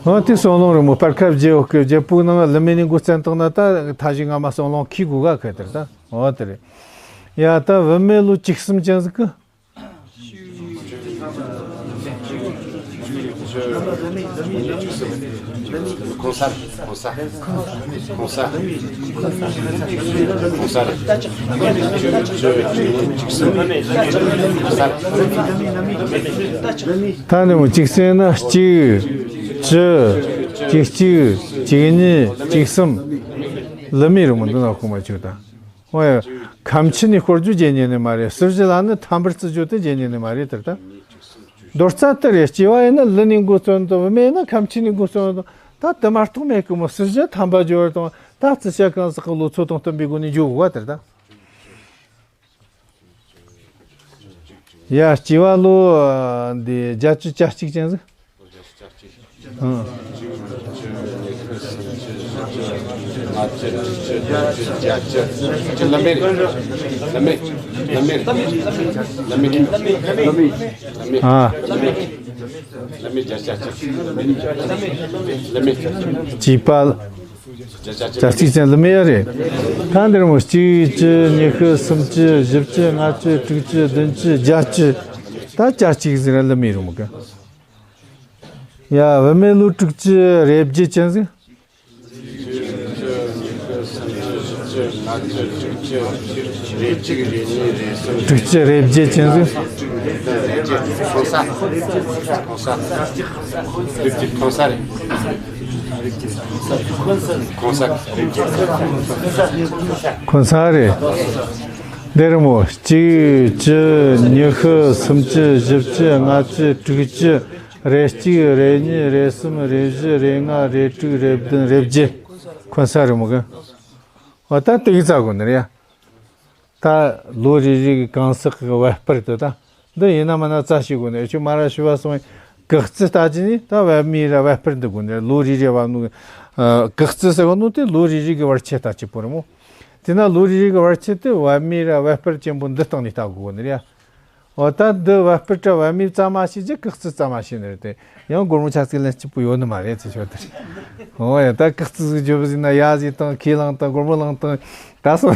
ཨ་དེ་སོང་ལོང་རེད་མོ། སྤར་ཁ་བརྒྱད་འོག་གི་བརྒྱད་པོ་ནང་ལི་མེ་ནས་འགོ་བཙན་བཏང་ན་ད་ཐ་ཞིག་སྔ་མ་སོང་ལོང་ཁི་དགོས་ག་ཁ་དེར་ད་འོ་དེ་རེད། ཡ་ད་བུད་མེད་ལོ་བཅུ་གསུམ་ཅན་ཟིག་གི། གོང་ས། གོང་ས། གོང་ས། གོང་ས་རེད། བཅུ། བཅུ། བཅུ་གསུམ། གོང་ས་རེད། ད་ནི་མོ་གཅིག་བསྲེས་ན་གཅིག། བཅུ། གཅིག་གཅིག། གཅིག་གཉིས། གཅིག་གསུམ། ལི་མི་རུ་མོ་འདི་ན་ཁུག་མ་བཅུག་དང་། འོ་ཡ། ཁམ་ཆུ་ནས་སྐོར་རྒྱུ་རྗེ་ཉེ་ནི་མ་རེད། སྲིབ་ཞི་ལ་ནི་ཐམ་པར་བརྩི་རྒྱུ་དེ་རྗེ་ཉེ་ནི་མ་རེད་དེར་ད། རྡོ་རྩ་དེ་རེད། སྐྱེ་བ་ཡིན་ན་ལི་ནས་འགོ་བརྩམས་དང་བུད་མེད་ཡིན་ན་ཁམ་ཆུ་ནས་འགོ་བརྩམས་དང་ད་དེ་མ་གཏོགས་མེད་གི་མོ། སྲིབ་ཞི་ཐམ་པ་སྦྱོར་དང་ད་རྩི་ཤ་གང་ཟག་གི་ལོ་ཚོད་དང་བསྟུན་པའི་སྒོ་ནས་འཇོག་དགོས་པ་དེར་ད། ཡ། སྐྱེ་བ་ལོ་འདི་བརྒྱད་ཅུ་གྱ་གཅིག་ཅན་ཟིག་ཨང་། ཨ། སྐྱེས་པ། བརྒྱད་ཅུ་གྱ་གཅིག་ཅན་ལི་མི་ཡ་རེད། ད་འདིར་མོ་གཅིག་བཅུ། ཉི་ཤུ། སུམ་ཅུ། བཞི་བཅུ། ལྔ་བཅུ། དྲུག་ཅུ། བདུན་ཅུ། བརྒྱད་ཅུ། ད་གྱ་གཅིག་ཟིག་ར་ལི་མི་རུ་མོ་གི། ཡ། བུད་མེད་ལོ་དྲུག་ཅུ་རེ་བརྒྱད་ཅན་ཟིག་དྲུག་ཅུ་རེ་བརྒྱད་ཅན་ཟིག་གོང་ས། གོང་ས་རེད། གོང་ས། གོང་ས་རེད། འདིར་མོ་གཅིག་བཅུ། ཉི་ཤུ། སུམ་ཅུ། བཞི་བཅུ། ལྔ་བཅུ། དྲུག་ཅུ། རེ་གཅིག་རེ་གཉིས། རེ་གསུམ། རེ་བཞི། རེ་ལྔ། རེ་དྲུག་རེ་བདུན། རེ་བརྒྱད། གོང་ས་རེད་མོ་གི། འོ་ད་དེ་གི་རྩ་དགོས་ནི་རེད་ཡ། ད་ལོ་རེ་རེ་གི་གང་ཟག་གི་བབ་སྤར་དེ་ད་འདི་ཡིན་ན་མིན་ན་རྩ་ཤེས་དགོས་ནི་རེད། ཁྱོད་མ་ར་ཞུ་བ་སོང་། གི་རྩི་ལྟ་ཅི་ནི་ད་བབ་མི་ར་བབ་སྤར་འདི་དགོས་ནི་རེད། ལོ་རེ་རེ་བབ་ནོ་གི་རྩི་ཟེར་བ་ནོ་དེ་ལོ་རེ་རེ་གི་བར་ཆད་ལྟ་ཅི་པོ་རེད་མོ། དེ་ན་ལོ་རེ་རེ་གི་བར་ཆད་དེ་བབ་མི་ར་བབ་སྤར་ཅན་པོ་འདི་སྟེང་ནས་ལྟ་དགོས་ནི་རེད་ཡ། འོ་ད་འདི་བ་སྤུ་ཏྲ་བ་མི་རྩ་མ་ཤེས་ཀྱི་གི་རྩི་རྩ་མ་ཤེས་ནི་རེད་དེ། ཡང་སྒོར་མོ་ཆ་ཚིག་ལེན་སྐྱིད་པོ་ཡོད་ནི་མ་རེད་ཚེ་ཆོད་དེ་རེད། འོ་ཡ་ད་གི་རྩི་ཟིག་བརྗོད་པ་ཟིག་ན་ཡ་ཟིག་དང་ཁས་བླངས་དང་སྒོར་མོ་བླངས་དང་ད་སོ་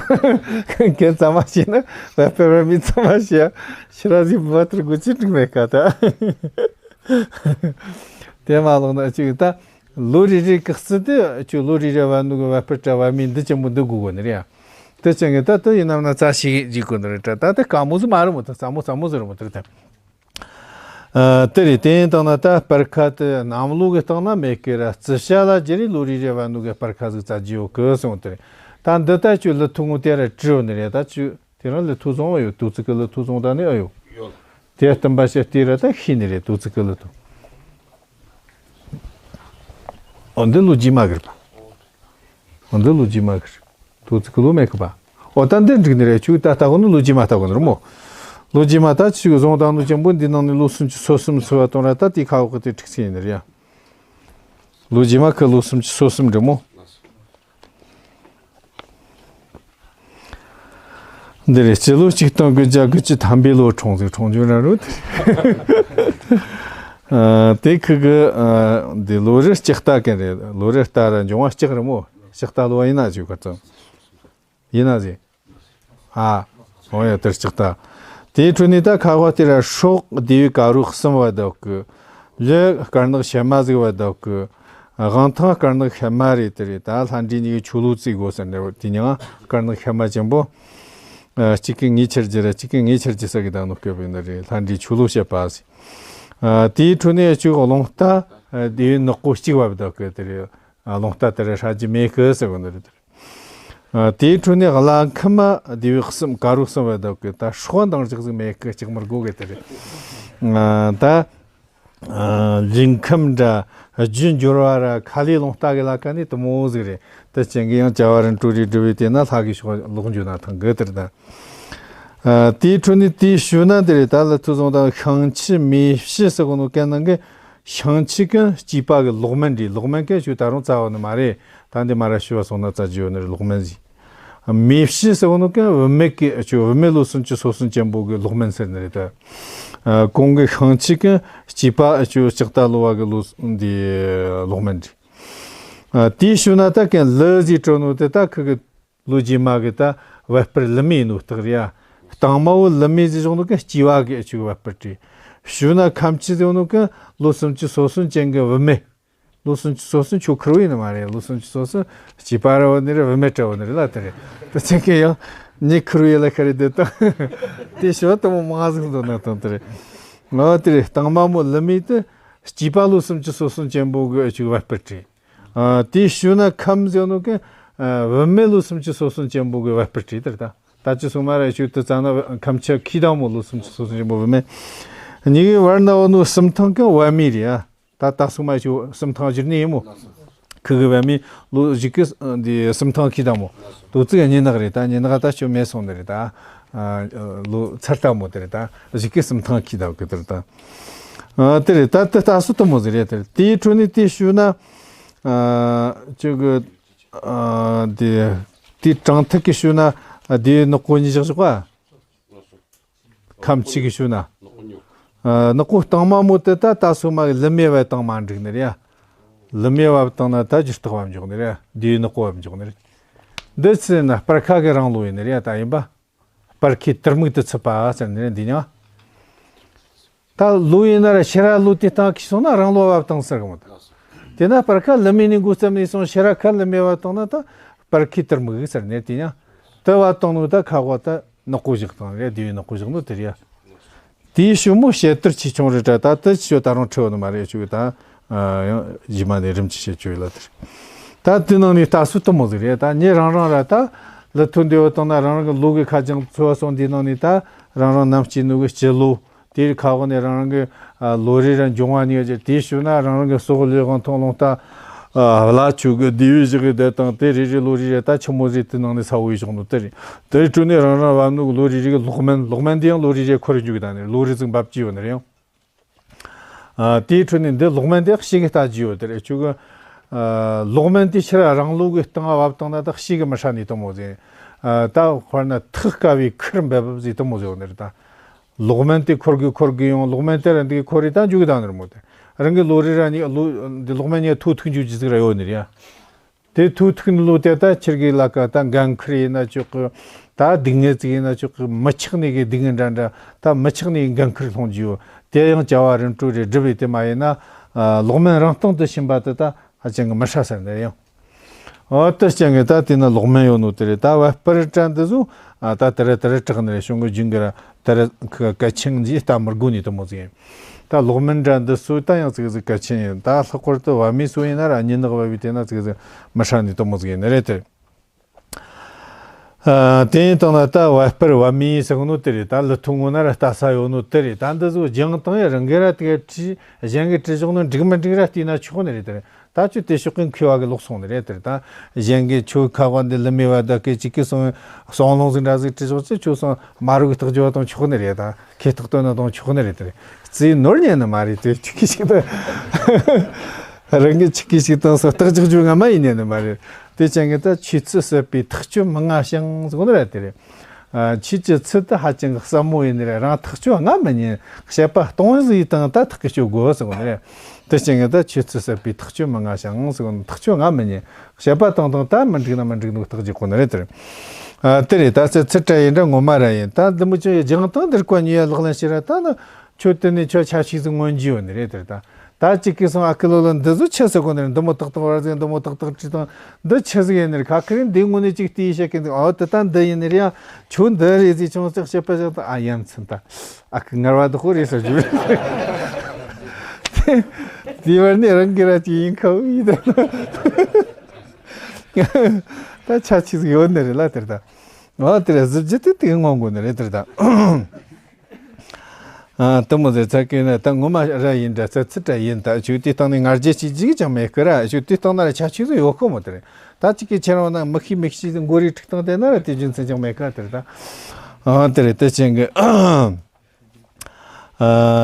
ཁྱེད་རྩ་མ་ཤེས་ན་བ་སྤུ་བ་མི་རྩ་མ་ཤེས་ཡ་ཤི་ར་ཟིག་བ་ཐར་དགོས་ཅི་འགྲིག་མེད་ཀ་ད། དེ་མ་ལོག་ན་ཅིག་ད། ལོ་རེ་རེ་གི་རྩི་དེ་ཁྱོད་ལོ་རེ་རེ་བ་ནུ་གི་བ་སྤུ་ཏྲ་བ་མི་འདི་ཅན་པོ་འདི་དགོས་གོ་ནི་རེད་ཡ། དེ་ཅན་གི་ད་དེ་ཡིན་ནམ་ན་རྩ་ཤེས་ཀྱི་གོ་ནི་རེད་ད། ད་དེ་དཀའ་མོ་ཟིག་མ་རེད་མོ། དེ་རྩ་མོ་རྩ་མོ་ཟིག་རེད་མོ། དེ་རེད་དེ། ཨ་དེ་རེད། དེ་ཡིན་དང་ན་ད་སྤར་ཁ་དེ་གནམ་ལོ་གི་སྟེང་ན་མེད་ཀི་ར། རྩི་ཤ་ལ་ཅི་རེད། ལོ་རེ་རེ་བ་ནུ་གི་སྤར་ཁ་ཟིག་རྩ་རྒྱུ་ཡོད་གི་སོང་དེ་རེད། ད་འདི་ད་ཁྱོད་ལི་ཐུ་ངུ་དེ་ར་བྲི་ཡོད་ནི་རེད། ད་ཁྱོད་དེ་རང་ལི་ཐུ་བཟུང་བ་ཡོད། དུ་ཙི་གི་ལི་ཐུ་བཟུང་ད་ནི་ཨ་ཡོད། དེ་སྟོན་པ་ཞིག་དེ་ར་ད་ཤེས་ནི་རེད། དུ་ཙི་གི་ལི་ཐུ། འོ་འདི་ལོ་རྗེས་མ་གི་རེད་པ། འོ་འདི་ལོ་རྗེས་མ་གི་རེད། དུ་ཙི་གི་ལོ་མེད་གི་པ། འོ་ད་འདི་འགྲིག་ནི་རེད། ཁྱོད་ད་ལྟ་གོ་ནི་ལོ་རྗེས་མ་ལྟ་གོ་ནི་རེད་མོ། ལོ་རྗེས་མ་ད་ཁྱོད་བཟུང་དང་ནོ་ཅན་པོ་འདི་ནང་ནས་ལོ་སུམ་ཅུ་སོ་གསུམ་ཚོ་བ་གཏོང་ར་ད་དེ་ཁ་འོག་གི་དེ་ཁྲིག་ཚེ་ཡིན་ནི་རེད་ཡ། ལོ་རྗེས་མ་གི་ལོ་སུམ་ཅུ་སོ་གསུམ་རེད་མོ། འདི་རེད། སྤྱི་ལོ་གཅིག་སྟོང་དགུ་བརྒྱ་དགུ་བཅུ་ཐམ་པའི་ལོ་འཁྲུངས་ཟིག་འཁྲུངས་རྒྱུ་ར་རུ་དེ། ཨ་དེ་ཁུ་གི་ཨ་འདི་ལོ་རེ་ལྕགས་རྟ་གན་རེད། ལོ་རེ་རྟ་ར་འབྱུང་བ་ལྕགས་རེད་མོ། ལྕགས་རྟ་ལོ་བ་ཡིན་ན་ཞུ་ག་ཚོད་ཡིན་ན་ཟེ། ཨ་འོ་ཡ་དེར་ལྕགས་རྟ། དེའི་ཁྲོད་ནས་ད་ཁ་བ་དེ་ར་སྲོག་སྡེ་བའི་ཀ་རུ་གསུམ་བ་བདག་གི། ལི་དཀར་ནག་ཤལ་མ་ཟིག་བ་བདག་གི། དབང་ཐང་དཀར་ནག་ཤལ་མ་རེད། དེ་རེད། ད་ལྷ་འདྲེ་གཉིས་ཀྱི་ཆོ་ལོ་བརྩི་དགོས་ཟེར་ནས་དེ་མྱིང་དཀར་ནག་ཤལ་མ་ཅན་པོ། ཨ་གཅིག་གིས་ངའི་ཆེར་གྱུར་ར་གཅིག་གིས་ངའི་ཆེར་གྱུར་ས་གི་ད་ནོ་སྐྱོབ་ཡིན་ནི་རེད། ལྷ་འདྲེ་ཆོ་ལོ་བྱེད་པ་ཟེར། ཨ་དེའི་ཁྲོད་ནས་གཅིག་རླུང་རྟ་སྡེ་བའི་ནག་པོ་གཅིག་བ་བདག་གི། དེ་རེད། ཨ་རླུང་རྟ་དེ་ར་ཧྲ་རྒྱུ་མེད་གི་ཟེར་གོ་ནི་རེད། ཨ་དེའི་ཁྲོད་ནས་གླ་ཁམས་སྡེ་བའི་གསུམ་ཀ་རུ་གསུམ་བ་བདག་གི། ད་སྲོག་འདང་རྒྱག་ཟིག་མེད་གི། གཅིག་མར་དགོས་གི་དེ་རེད། ཨ་ད་ཨ་ལིང་ཁམས་འདྲ་རྒྱུ་འབྱོར་བ་ར་ཁ་ལས་རླུང་རྟ་གི་ལ་ཀ་ནི་དུ་མོ་ཟིག་རེད། དེ་ཅན་གི་ཡང་བྱ་བ་རིན་སྤྲོད་རེ་སྒྲུབ་པའི་དེ་ན་ལྷ་གི་ཕྱོགས་ལོག་འཇུ་ན་ཐང་གི་དེར་ད། ཨ་དེའི་ཁྲོད་ནས་དེའི་ཞུ་ན་དེ་རེད། ད་ལ་ཐུ་སོང་དང་ཤིང་ཆུ་མེ་ཕྱི་ཟེར་གོ་ནོ་གན་ནང་གི། ཤིང་ཆུ་གན་སྐྱེས་པ་གི་ལོག་མིན་རེད། ལོག་མིན་གན་ཞུ་ད་རུང་རྩ་བ་ནི་མ་རེད། ད་འདི་མ་ར་ཞུ་བ་སོང་ན་རྩ་རྒྱུ་ཡོད་ནི་རེད། ལོག་མིན་ཟིག་མེ་ཕྱི་ཟེར་གོ་ནོ་གན་བུད་མེད་གི་ཆུ་བུད་མེད་ལོ་སུམ་ཅུ་སོ་གསུམ་ཅན་པོ་གི་ལོག་མིན་ཟེར་ནི་རེད་ད། ཨ་གོང་གི་ཤིང་ཆུ་གན་སྐྱེས་པ་ཆུ་ལྕགས་རྟ་ལོ་བ་གི་ལོ་འདི་ལོག་མིན་རེད། ཨ་དེའི་ཞུ་ན་ད་གན་ལི་ཟིག་སྤྲོ་ནོ་དེ་ད་ཁུ་གི་ལོ་རྗེས་མ་གི་ད་བ་སྤུར་ལི་མི་ཡིན་ནོ་རྟགས་རེད་ཡ། དང་མ་བོ་ལི་མི་ཟིག་བྱུང་ནོ་གན་སྐྱེས་པ་གི་ཆུ་བ་སྤུར་རེད། ཞུ་ན་ཁམ་ཆུ་ཟིག་ནོ་གན་ལོ་སུམ་ཅུ་སོ་གསུམ་ཅན་གི་བུད་མེད། ལོ་སུམ་ཅུ་སོ་གསུམ་ཁྱོད་ཁེར་བོ་ཡིན་ནི་མ་རེད། ལོ་སུམ་ཅུ་སོ་གསུམ་སྐྱེས་པ་ར་བོ་ནི་རེད། བུད་མེད་ར་བོ་ནི་རེད་ལ། དེ་རེད། དེ་ཚེ་གི་ཡང་ངས་ཁེར་བོ་ཡིན་ལ་ཁ་རེད་དེ་དང་། དེ་ཞོ་དུ་མོ་མང་ཟིག་འདུག་ན་དང་། དེ་རེད། ང་དེ་རེད། དང་མ་མོ་ལི་མི་དེ་སྐྱེས་པ་ལོ་སུམ་ཅུ་སོ་གསུམ་ཅན་པོ་གི་ཨ་ཅིག་བ་སྤུ་རེད། ཨ། དེའི་ཤུལ་ན་ཁམས་ཟེར་ནོ་གི་ཨ་བུད་མེད་ལོ་སུམ་ཅུ་སོ་གསུམ་ཅན་པོ་གི་བ་སྤུ་རེད། དེ་རེད་ད། ད་ཅི་སོང་མ་ར་ཆུ་དུ་ཙ་ན་ཁམ་ཆ་ཁི་དང་མོ་ལོ་སུམ་ཅུ་སོ་སུམ་ཅན་པོ་བུད་མེད། གཉིས་ཀའི་བར་ན་འོ་ནོ་གསུམ་ཐང་གི་བ་མི་རེད་ཨ། ད་ད་སོང་མ་ཆུ་གསུམ་ཐང་བསྒྱུར་ནི་ཡིན་མོ། ཁི་གི་བ་མི་ལོ་གཞིག་གི་འདི་གསུམ་ཐང་ཁི་དང་མོ། དོ་ཙི་ག་ཉི་ནག་རེད་ད། ཉི་ནག་ད་ཆུ་མེད་སོང་ནི་རེད་ད། ཨ་ལོ་ཚར་ད་མོ་དེ་རེད་ད། གཞིག་གི་གསུམ་ཐང་ཁི་དང་གི་དེ་རེད་ད། ཨ་དེ་རེད་ད། དེ་ད་སུ་དུ་མོ་ཟེར་རེད་དེ་རེད། དེའི་འཕྲོ་ནས་དེའི་ཤུལ་ན་ཨ་ཆུ་གི་ཨ་དེ་དེའི་དྲང་ཐིག་གི་ཤུལ་ན་ཨ་དེའི་ནག་པོ་གཉིས་བཞག་བཞག་པ། ཁམ་ཆི་གི་ཤུལ་ན། ཨ་ནག་པོ་དང་མ་མོ་དེ་ད་ད་སོ་མ་གི་ལི་མེ་བ་དང་མ་འགྲིག་ནི་རེད་ཡ། ལི་མེ་བ་དང་ན་ད་ཇུ་སྟག་བ་འཇོག་ནི་རེད། དེའི་ནག་པོ་བ་འཇོག་ནི་རེད། འདི་ཚེ་ན་སྤར་ཁ་གི་རང་ལོ་ཡིན་ནི་རེད་ཡ། ད་ཡིན་པ། སྤར་ཁའི་དུར་སྨུག་ཏུ་ཚུད་པ་ཟེར་ནི་རེད་འདི་ཉང་། ད་ལོ་ཡིན་ན་ར་ཕྱི་ར་ལོ་དེ་སྟངས་ཀྱིས་སོང་ན་རང་ལོ་བབ་བཏང་ཟེར་གི་མོ། དེ་ན་སྤར་ཁ་ལི་མི་ནི་འགོ་བརྩམས་ནས་སོང་ཕྱི་ར་ཁ་ལི་མི་བབ་བཏང་ན་ད་སྤར་ཁའི་དུར་སྨུག་ཟེར་ནས་དེ་ཡང་དུ་བབ་བཏང་ནོ་ད་ཁ་གོ་ད་ནག་པོ་བཞག་བཏང་རེད། དེ་ཡི་ནག་པོ་བཞག་ནོ་དེ་རེད་ཡ། དེའི་ཤུལ་མོ་ཞེ་དུར་ཆེ་ཆུང་རེད་དྲ། ད་དུ་ཆོ་ད་རུང་ཁྲི་བ་ནི་མ་རེད་ཆུ་ད་ཡང་རྗེས་མ་ནས་རིམ་གྱིས་བཤད་ཆོག་ཡོད་ལ་དེར། ད་དེ་ནང་ནས་ད་སུ་དུ་མོ་ཟིག་རེད། ད་ཉེ་རང་རང་ར་ད་ལི་ཐུ་འདེ་བ་བཏང་ན་རང་རང་གི་ལོ་གི་ཁ་ཅང་ཚོ་བ་སོང་། དེ་ནང་ནས་ད་རང་རང་ནམ་སྐྱེས་ནོ་གི་སྤྱི་ལོ། དེའི་ཁ་འོག་ནས་རང་རང་གི་ཨ་ལོ་རེ་ར་འབྱུང་བ་གཉིས་ཀྱི་དེའི་ཤུལ་ན་རང་རང་གི་སྲོག་ལུས་དབང་ཐང་རླུང་རྟ། ཨ་བླ་ཆོས་གི་བདེ་བའི་གཞི་གི་བསྡད་དང་དེ་རེ་རེ་ལོ་རེ་རེ་ད་ཆི་མོ་ཟིག་དེ་ནང་ནས་ས་བོའི་བཞག་ནོ་དེ་རེད། དེའི་ཁྲོད་ནས་རང་རང་བབ་ནོ་གི་ལོ་རེ་རེ་གི་ལོག་སྨན། ལོག་སྨན་དེ་ཡང་ལོ་རེ་རེ་འཁོར་རྒྱུ་གི་ད་ནི་ལོ་རེ་ཟིག་འབབ་ཀྱི་ཡོད་ནི་རེད་ཡང་། ཨ་དེའི་ཁྲོད་ནས་འདི་ལོག་སྨན་དེ་ཞིག་གི་ལྟ་རྒྱུ་ཡོད་དེ་རེད། ཆོས་གི་ཨ་ལོག་སྨན་དེ་ཕྱིར་རང་ལོ་གི་སྟེང་བབ་བཏང་ན་ད་ཞིག་གི་མི་ཧྲ་ནི་དེ་མོ་ཟིག་ཨ་ད་དཔེར་ན་ཐག་དཀའ་བའི་ཁུར་འབབ་བབ་ཟིག་དེ་མོ་ཟིག་ཡོད་ནི་རེད་ད། ལོག་སྨན་དེ་འཁོར་གི་འཁོར་གི་ཡོང་། ལོག་སྨན་དེ་ར་འདི་འཁོར་རེ་ད་འཇུག་གི་ད་ནི་ར་མོ་དེ། རང་གི་ལོ་རེ་ར་ནི་ལོ་འདི་ལོག་སྨན་ནི་ཐོ་ཐུག་འཇུག་རྒྱུ་ཟིག་ར་ཡོད་ནི་རེད་ཡ། དེ་ཐོ་ཐུག་ནི་ལོ་དེ་ད་ཁྱེར་གི་ལ་ཀ་ད་འགན་ཁུར་ཡིན་ན་ཆོག་གི། ད་སྡུག་བསྔལ་ཅིག་ཡིན་ན་ཆོག་གི། མི་ཆགས་ནི་གི་སྡུག་བསྔལ་འདྲ་འདྲ་ད་མི་ཆགས་ནི་གི་འགན་ཁུར་སློང་རྒྱུ་ཡོད། དེ་ཡང་བྱ་བ་རིམ་གྲོ་རེ་སྒྲུབ་པའི་དེ་མ་ཡིན་ན། ཨ་ལོག་སྨན་རང་སྟེང་དུ་ཕྱིན་པ་དེ་ད་ཧ་ཅང་གི་མི་ཧྲ་ཟེར་ནི་རེད་ཡང་། འོ་དེ་ཅན་གི་ད་དེ་ན་ལོག་སྨན་ཡོད་ནོ་དེ་རེད། ད་བ་སྤུ་རི་བྲ་འདི་ཟུ་ཨ་ད་དེ་རེད་དེ་རེད་དྲག་ནི་རེད། གཞུང་གི་རྒྱུན་གི་ར་དེ་རེད་ག་ཆིང་ཇི་ལྟ་མི་དགོས་ནི་དེ་མོ་ཟིག་ཡིན། ད་ལོག་སྨན་འདྲ་འདི་སུ་ད་ཡང་ཙིག་ཙིག་གལ་ཆེན་ཡིན། ད་ལྷག་པར་དུ་བ་མི་སུ་ཡིན་ན་ར་ཉི་ནག་བ་བའི་དེ་ན་ཙིག་ཙིག་མི་ཧྲ་ནི་དེ་མོ་ཟིག་ཡིན་ནི་རེད་དེ། ཨ་དེ་ཡིན་དང་ན་ད་བ་སྤུར་བ་མི་ཟེར་གོ་ནོ་དེ་རེད། ད་ལི་ཐུ་ངོ་ན་ར་ལྟ་ས་ཡོད་ནོ་དེ་རེད། ད་འདི་ཟུ་སྦྱང་དང་ཡ་རང་གི་ར་དེ་ག་བྲིས་གཞན་གི་བྲིས་བཞག་ནོ་འགྲིག་མི་འགྲིག་ར་བལྟས་ན་ཆོག་ནི་རེད་དེ། ད་ཁྱོད་དེ་ཕྱོགས་ཀྱི་མཁས་པ་གི་ལོག་སོང་ནི་རེད་དེ། ད་གཞན་གྱི་ཁྱོད་ཁ་བ་འདི་ལི་མེ་བ་ད་སྐད་ཅིག་གིས་སོང་སོང་ལོང་ཟིག་འདྲ་ཟིག་བྲིས་ཆོག་ཅི། ཁྱོད་སོང་མ་རུ་གི་རྟགས་བརྗོད་བ་དང་ཆོག་ནི་རེད། ད་ཁེ་ཐག་བཏོན་ན་དང་ཆོག་ནི་རེད་དེ། རྩིས་ནོར་ཉན་ནི་མ་རེད་དེ། ཆི་གི་ཞིག་ད་རང་གི་ཆི་གི་ཞིག་དང་སོ་རྟགས་རྒྱག་རྒྱུ་ང་མ་ཡིན་ཉན་ནི་མ་རེད། དེ་ཅན་གི་ད་ཆོས་ཚུལ་ཟབ་པའི་ཐག་གཅོད་མི་མངའ་ཞིང་ཟེར་གོ་ནི་རེད་དེ་རེད། ཨ་ཆོས་ཀྱི་ཚུལ་དེ་ཧ་ཅང་གི་ཟབ་མོ་ཡིན་ནི་རེད། རང་ཐག་གཅོད་ང་མི་ཉན། བཤད་པ་སྟོང་ཟིག་ཡིན་དང་ད་ཐག་གི་གཅོད་དགོས་ཟེར་གོ་ནི་རེད། དེ་ཅན་གི་ད་ཆོས་ཚུལ་ཟབ་པའི་ཐག་གཅོད་མི་མངའ་ཞིང་ཟེར་གོ་ནི། ཐག་གཅོད་ང་མི་ཉན། བཤད་པ་དང་དང་ད་མི་འགྲིག་ན་མི་འགྲིག་ནོ་རྟགས་རྒྱག་གོ་ནི་རེད་དེ་རེད། ཨ་དེ་རེད། ད་ཚེ་ཚུལ་བྲལ་ཡིན་འདྲ་ངོ་མ་ར་ཡིན། ད་འདི་མོ་ཅིག་སྦྱང་དང་འདིར་བཀའ་ཉོན་ཡ་ལག་ལེན་བྱེད་ར་ད་ནི། ཁྱོད་དེ་ནས་ཁྱོད་ཆ་ཤིག་ཟིག་མངོན་གྱི་ཡོད་ནི་རེད་དེ། ད་ད་ཅིག་གིས་སོང་ཨ་ཁུ་ལོ་ལོ་འདི་ཟུ་ཆི་ཟེར་གོ་ནི་རེད། འདི་མོ་ཏག་ཏག་བར་ཟིག་འདི་མོ་ཏག་ཏག་བྲིས་དང་འདི་ཆི་ཟིག་ཡིན་ནི་རེད། ཁ་ཁ་རིང་འདི་དངོས་གནས་ཅིག་བལྟས་བཤད་གི་འདུག་ཨོ་དེ་ད་འདི་ཡིན་ནི་རེད། ཡང་ཁྱོད་འདི་རེད་ཟིག་ཆུང་ཙག་བཤད་པ་ཟིག་ད་ཨ་ཡ་མཚན་ད་ཨ་ཁུ་ངར་བ་འདི་ཁོ་རེད་ཟེར་རྒྱུ་རེད། དེ་བར་ནས་རང་གི་ར་ཅིག་ཡིན་ཁ་བོ་ཡིན་ད། ད་ཆ་ཆི་ཟིག་ཡོད་ནི་རེད་ལ་དེ་ད། ཨོ་དེ་ར་གཟི་བརྗིད་དེ་དེ་ངོ་དགོས་ནི་རེད་དེ་ད། ཨ་དེ་མོ་ཟེར་ཚ་གི་ན་ད་ངོ་མ་ར་ཡིན་འདྲ་ཚ་ཚི་འདྲ་ཡིན། ད་ཆུ་དེ་སྟེང་ནས་ང་རྒྱལ་ཅིག་ཅིག་ཀྱང་མེད་གི་ར། ཆུ་དེ་སྟེང་ན་ར་ཆ་ཆུ་ཟིག་ཡོད་ཁོ་མོ་དེ་རེད། ད་ཅིག་གི་ཁྱེད་རང་ན་མི་ཤེས་མི་ཤེས་ཟིག་མགོ་རིལ་ཁྲིག་སྟེང་དེ་ན་ར་དེ་རྒྱུ་མཚན་ཅང་མེད་ག་དེ་རེད་ད། ཨ་དེ་རེད། དེ་ཅན་གི་ཨ་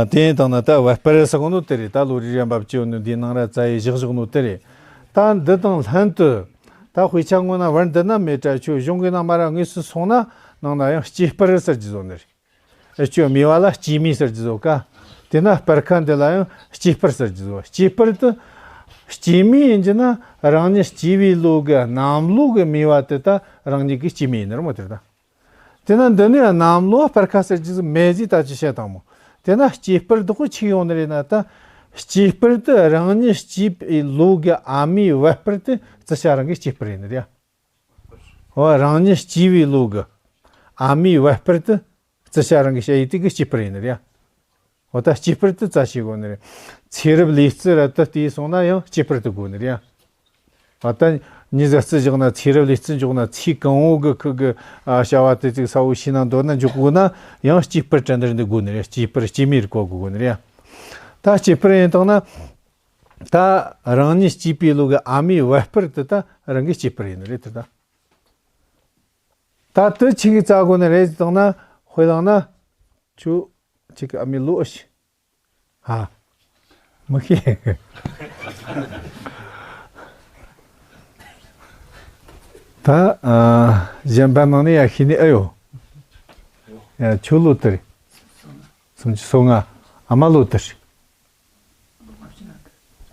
དེ་ཡིན་དང་ན་ད་བ་སྤུ་རི་ཟེར་གོ་ནོ་དེ་རེད། ད་ལོ་རེ་རེ་འབབ་ཀྱི་ཡོད་ནོ་འདི་ནང་ར་རྩ་ཡི་བཞག་བཞག་ནོ་དེ་རེད། ད་འདི་དང་ལྷན་དུ་ད་དཔེ་ཆ་དངོས་ན་བར་འདི་ན་མེད་དྲ། ཆུ་གཞུང་གི་ནང་མ་ར་དངོས་སུ་སོང་ན་ནང་ན་ཡང་སྐྱེས་སྤུ་རི་ཟེར་རྒྱུ་བཟོ་ནི་རེད། ཨེ་ཆོ་མེ་བ་ལ་སྐྱེས་མེ་ཟེར་རྒྱུ་བཟོ་ཀ། དེ་ན་སྤར་ཁ་འདི་ལ་ཡང་སྐྱེས་སྤར་ཟེར་རྒྱུ་བཟོ། སྐྱེས་སྤར་དུ་སྐྱེས་མེ་ཡིན་རྒྱུ་ན་རང་ཉིད་སྐྱེས་པའི་ལོ་གི་གནམ་ལོ་གི་མེ་བ་དེ་ད་རང་ཉིད་ཀྱི་སྐྱེས་མེ་ཡིན་ནི་རེད་མོ་དེ་ད། དེ་ན་འདི་ནས་གནམ་ལོ་སྤར་ཁ་ཟེར་རྒྱུ་བཟོ་མེ་ཟིག་ད་ཅི་བཤད་དང་མོ། དེ་ན་སྐྱེས་སྤར་དུ་ཁོ་ཆིག་ཡོང་ནི་རེད་ན་ད། སྐྱེས་པར་དུ་རང་ཉིད་སྐྱེས་པའི་ལོ་གི་ཨ་མའི་བད་སྤུར་དུ་བརྩི་བྱ་རང་གི་སྐྱེས་པར་ཡིན་ནི་རེད་ཡ། འོ་རང་ཉིད་སྐྱེས་པའི་ལོ་གི་ཨ་མའི་བད་སྤུར་དུ་བརྩི་བྱ་རང་གི་ཞ་ཡི་དེ་གི་སྐྱེས་པར་ཡིན་ནི་རེད་ཡ། འོ་ད་སྐྱེས་པར་དུ་བརྩི་བྱ་དགོས་ནི་རེད། ཚེ་རབས་ལུས་རྩལ་རབ་ཏུ་བལྟས་སོང་ན་ཡང་སྐྱེས་པར་དུ་དགོས་ནི་རེད་ཡ། འོ་ད་མྱི་ཟེར་རྩི་བཞག་ན་ཚེ་རབས་ལུས་རྩལ་འཇོག་ན་ཚེ་གང་བོ་གི་ཁུ་གི་ཨ་བྱ་བ་དེ་ཅིག་ས་བོ་ཤེས་ན་འདོད་ན་འཇོག་དགོས་ན་ཡང་སྐྱེས་པར་དྲན་དེར་འདི་དགོས་ནི་རེད། སྐྱེས་པར་སྐྱེས་མའི་རིགས་གོ་དགོས་ནི་རེད་ཡ། ད་སྐྱེས་པར་ཡིན་དང་ན། ད་རང་ཉིད་སྐྱེས་པའི་ལོ་གི་ཨ་མའི་བད་སྤུར་དུ་ད་རང་གི་སྐྱེས་པར་ཡིན་ནི་རེད་དེ་ད། ད་དུ་ཆི་གི་རྩ་དགོས་ནི་རེད་དང་ན་དཔེ་བླངས་ན། ཁྱོད་ཆི་གི་ཨ་མའི་ལོ་ཨེ་ཤེས། ཧ། མི་ཤེས། ད་ཨ་གཞན་པ་ནང་ནས་ཡ་ཤེས་ནི་ཨེ་ཡོད། ཡ་ཁྱོད་ལོ་དུ་རེད། སུམ་ཅུ་སོ་ལྔ། ཨ་མ་ལོ་དུ་རེད།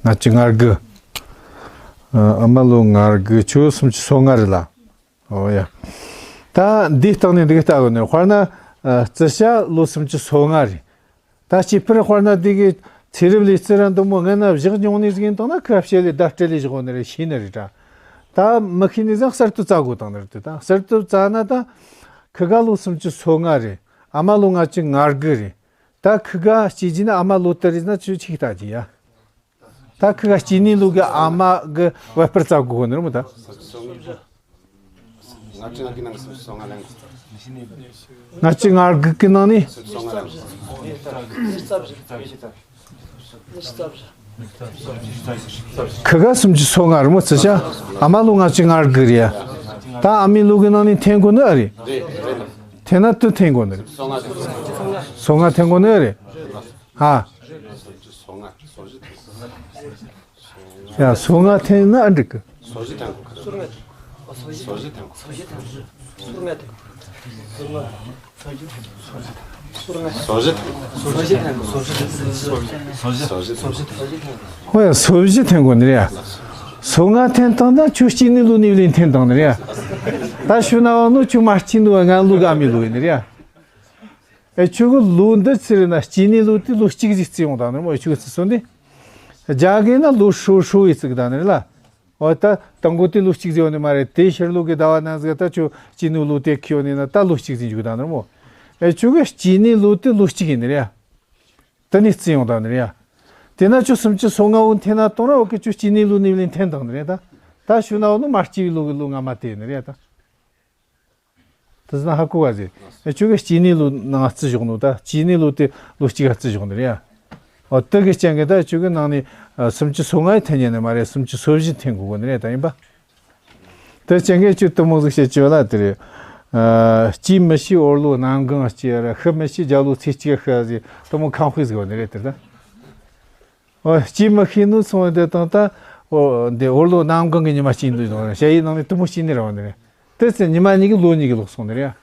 ལྔ་བཅུ་ང་དགུ། ཨ་མ་ལོ་ང་དགུ་ཁྱོད་སུམ་ཅུ་སོ་ལྔ་རེད་ལ། ཨོ་ཡ། ད་འདིའི་སྟེང་ནས་འདི་ག་ལྟ་གོ་ནས་དཔེར་ན། ཨ་བརྩི་བྱ་ལོ་སུམ་ཅུ་སོ་ལྔ་རེད། ད་སྐྱེས་པར་དཔེར་ན་འདི་གི་ཚེ་རབས་ལུས་རྩལ་ར་འདི་མོ་སྔན་ན་བཞག་མྱོང་ནི་ཟིག་ཡིན་དང་ན་ཁ་བཤད་ལས་བརྡ་སྤྲད་ལས་བཞག་གོ་ནི་རེད་ཤེས་ནི་རེད་ད། ད་མི་ཤེས་ནི་ཟིག་གསར་དུ་བཙལ་དགོས་དང་ནི་རེད་དེ་ད་གསར་དུ་བཙལ་ན་ད། ཁི་ག་ལོ་སུམ་ཅུ་སོ་ལྔ་རེད། ཨ་མ་ལོ་ལྔ་བཅུ་ང་དགུ་རེད། ད་ཁི་ག་སྐྱེས་རྗེས་ནི་ཨ་མ་ལོ་དུ་རེད་ན་ཁྱོད་ཆིག་ལྟ་རྒྱུ་ཡ། ད་ཁི་ག་སྐྱེས་ནི་ལོ་གི་ཨ་མ་གི་བད་སྤུར་བཙལ་དགོས་གོ་ནི་རེད་མོ་ད། ང་ཅི་ང་གི་ནང་གི་སོ་ང་ལེན། ལྔ་བཅུ་ང་དགུ་གི་ནང་ནས། སོ་ང་ལེན། ཁི་ག་སུམ་ཅུ་སོ་ལྔ་རེད་མོ་བརྩི་བྱ། ཨ་མ་ལོ་ལྔ་བཅུ་ང་དགུ་རེད་ཡ། ད་ཨ་མའི་ལོ་གི་ནང་ནས་འཐེན་དགོས་ནི་ཨེ་རེད། འཐེན་ན་དུ་འཐེན་དགོས་ནི་རེད། སོ་ལྔ་འཐེན་དགོས་ནི་ཨེ་རེད། ཧ། ཡ་སོ་ལྔ་འཐེན་ན་ཨེ་འགྲིག་གི། སོ་བཞི་འཐེན་དགོས་གི། སོ་བཞི་འཐེན་དགོས་གི། སོ་བཞི་འཐེན་དགོས། སོ་བཞི་འཐེན་དགོས། ཧོ་ཡ་སོ་བཞི་འཐེན་དགོས་ནི་རེད་ཡ། སོ་ལྔ་འཐེན་བཏང་ན་ཁྱོད་སྐྱེས་ནི་ལོ་ནི་ལས་འཐེན་བཏང་ནི་རེད་ཡ། ད་ཤུ་ན་བ་ནོ་ཁྱོད་མ་སྐྱེས་ནི་བ་ང་ལོ་ག་མི་ལོ་ཡིན་ནི་རེད་ཡ། ཨེ་ཁྱོད་གི་ལོ་འདི་ཚེ་རེད་ན་སྐྱེས་ནི་ལོ་དེ་ལོ་གཅིག་ཟིག་བརྩི་ཡོང་དང་ནི་མོ་ཁྱོད་ཚེ་སོ་འདི། རྒྱ་གི་ན་ལོ་ཧྲོ་ཧྲོ་ཡི་ཚིག་དང་ནི་རེད་ལ། འོ་ད་དང་པོ་དེ་ལོ་གཅིག་ཟིག་ཡོང་ནི་མ་རེད་དེ་ཕྱིར་ལོ་གི་ཟླ་བ་ན་ཟིག་ད་ཁྱོད་སྐྱེས་ནི་ལོ་དེ་ཁི་ཡོང་ནི་ན་ད་ལོ་གཅིག་ཟིག་འཇུག་དང་ནི་མོ། ཨེ་ཁྱོད་གི་སྐྱེས་ནི་ལོ་དེ་ལོ་གཅིག་ཡིན་ནི་རེད་ཡ། དེ་ནས་བརྩི་ཡོང་དང་ནི་རེད་ཡ། དེ་ན་ཁྱོད་སུམ་ཅུ་སོ་ལྔ་བོ་འཐེན་ན་གཏོང་ར་འོ་གི་ཁྱོད་སྐྱེས་ནི་ལོ་ནི་ལས་འཐེན་དང་ནི་རེད་ད། ད་ཤུ་ན་བ་ནོ་མ་སྐྱེས་པའི་ལོ་གི་ལོ་སྔ་མ་དེ་ཡིན་ནི་རེད་ད། དེ་ཟ་ཧ་གོ་བ་ཟེར། ཨེ་ཁྱོད་གི་སྐྱེས་ནི་ལོ་ནང་བརྩི་བཞག་ནོ་ད་སྐྱེས་ནི་ལོ་དེ་ལོ་གཅིག་ག་བརྩི་བཞག་ནི་རེད་ཡ། འོ་དེ་གི་རྐྱེན་གི་ད་ཁྱོད་གི་ནང་ནས་ཨ་སུམ་ཅུ་སོ་ལྔ་ཡི་འཐེན་ཉན་ནི་མ་རེད་སུམ་ཅུ་སོ་བཞི་འཐེན་དགོས་གོ་ནི་རེད་ད་ཡིན་པ། དེ་རྐྱེན་གི་ཁྱོད་དུ་མོ་ཟིག་བཤད་ཀྱི་ཡོད་ལ་དེ་རེད། ཨ་སྐྱེས་མི་ཤེས་འོར་ལོ་གནམ་གང་སྐྱེ་ར་ཤི་མི་ཤེས་རྒྱ་ལོ་ཚེ་གཅིག་ག་ཤི་ཟེར་དུ་མོ་ཁང་དཔེ་ཟིག་ཡོད་ནི་རེད་དེ་ད། ཨོ་སྐྱེས་མི་ཤེས་ནོ་སོང་བ་དེ་དང་ད། ཨོ་འདི་འོར་ལོ་གནམ་གང་གི་ཉི་མ་སྐྱེས་འདུག་དང་ཞ་ཡི་ནང་ནས་དུ་མོ་སྐྱེས་ནི་ར་བ་ནི་རེད། དེ་ཚེ་ཉི་མ་གཉིས་ཀྱི་ལོ་གཉིས་ཀྱི་ལོག་སོང་ནི་རེད།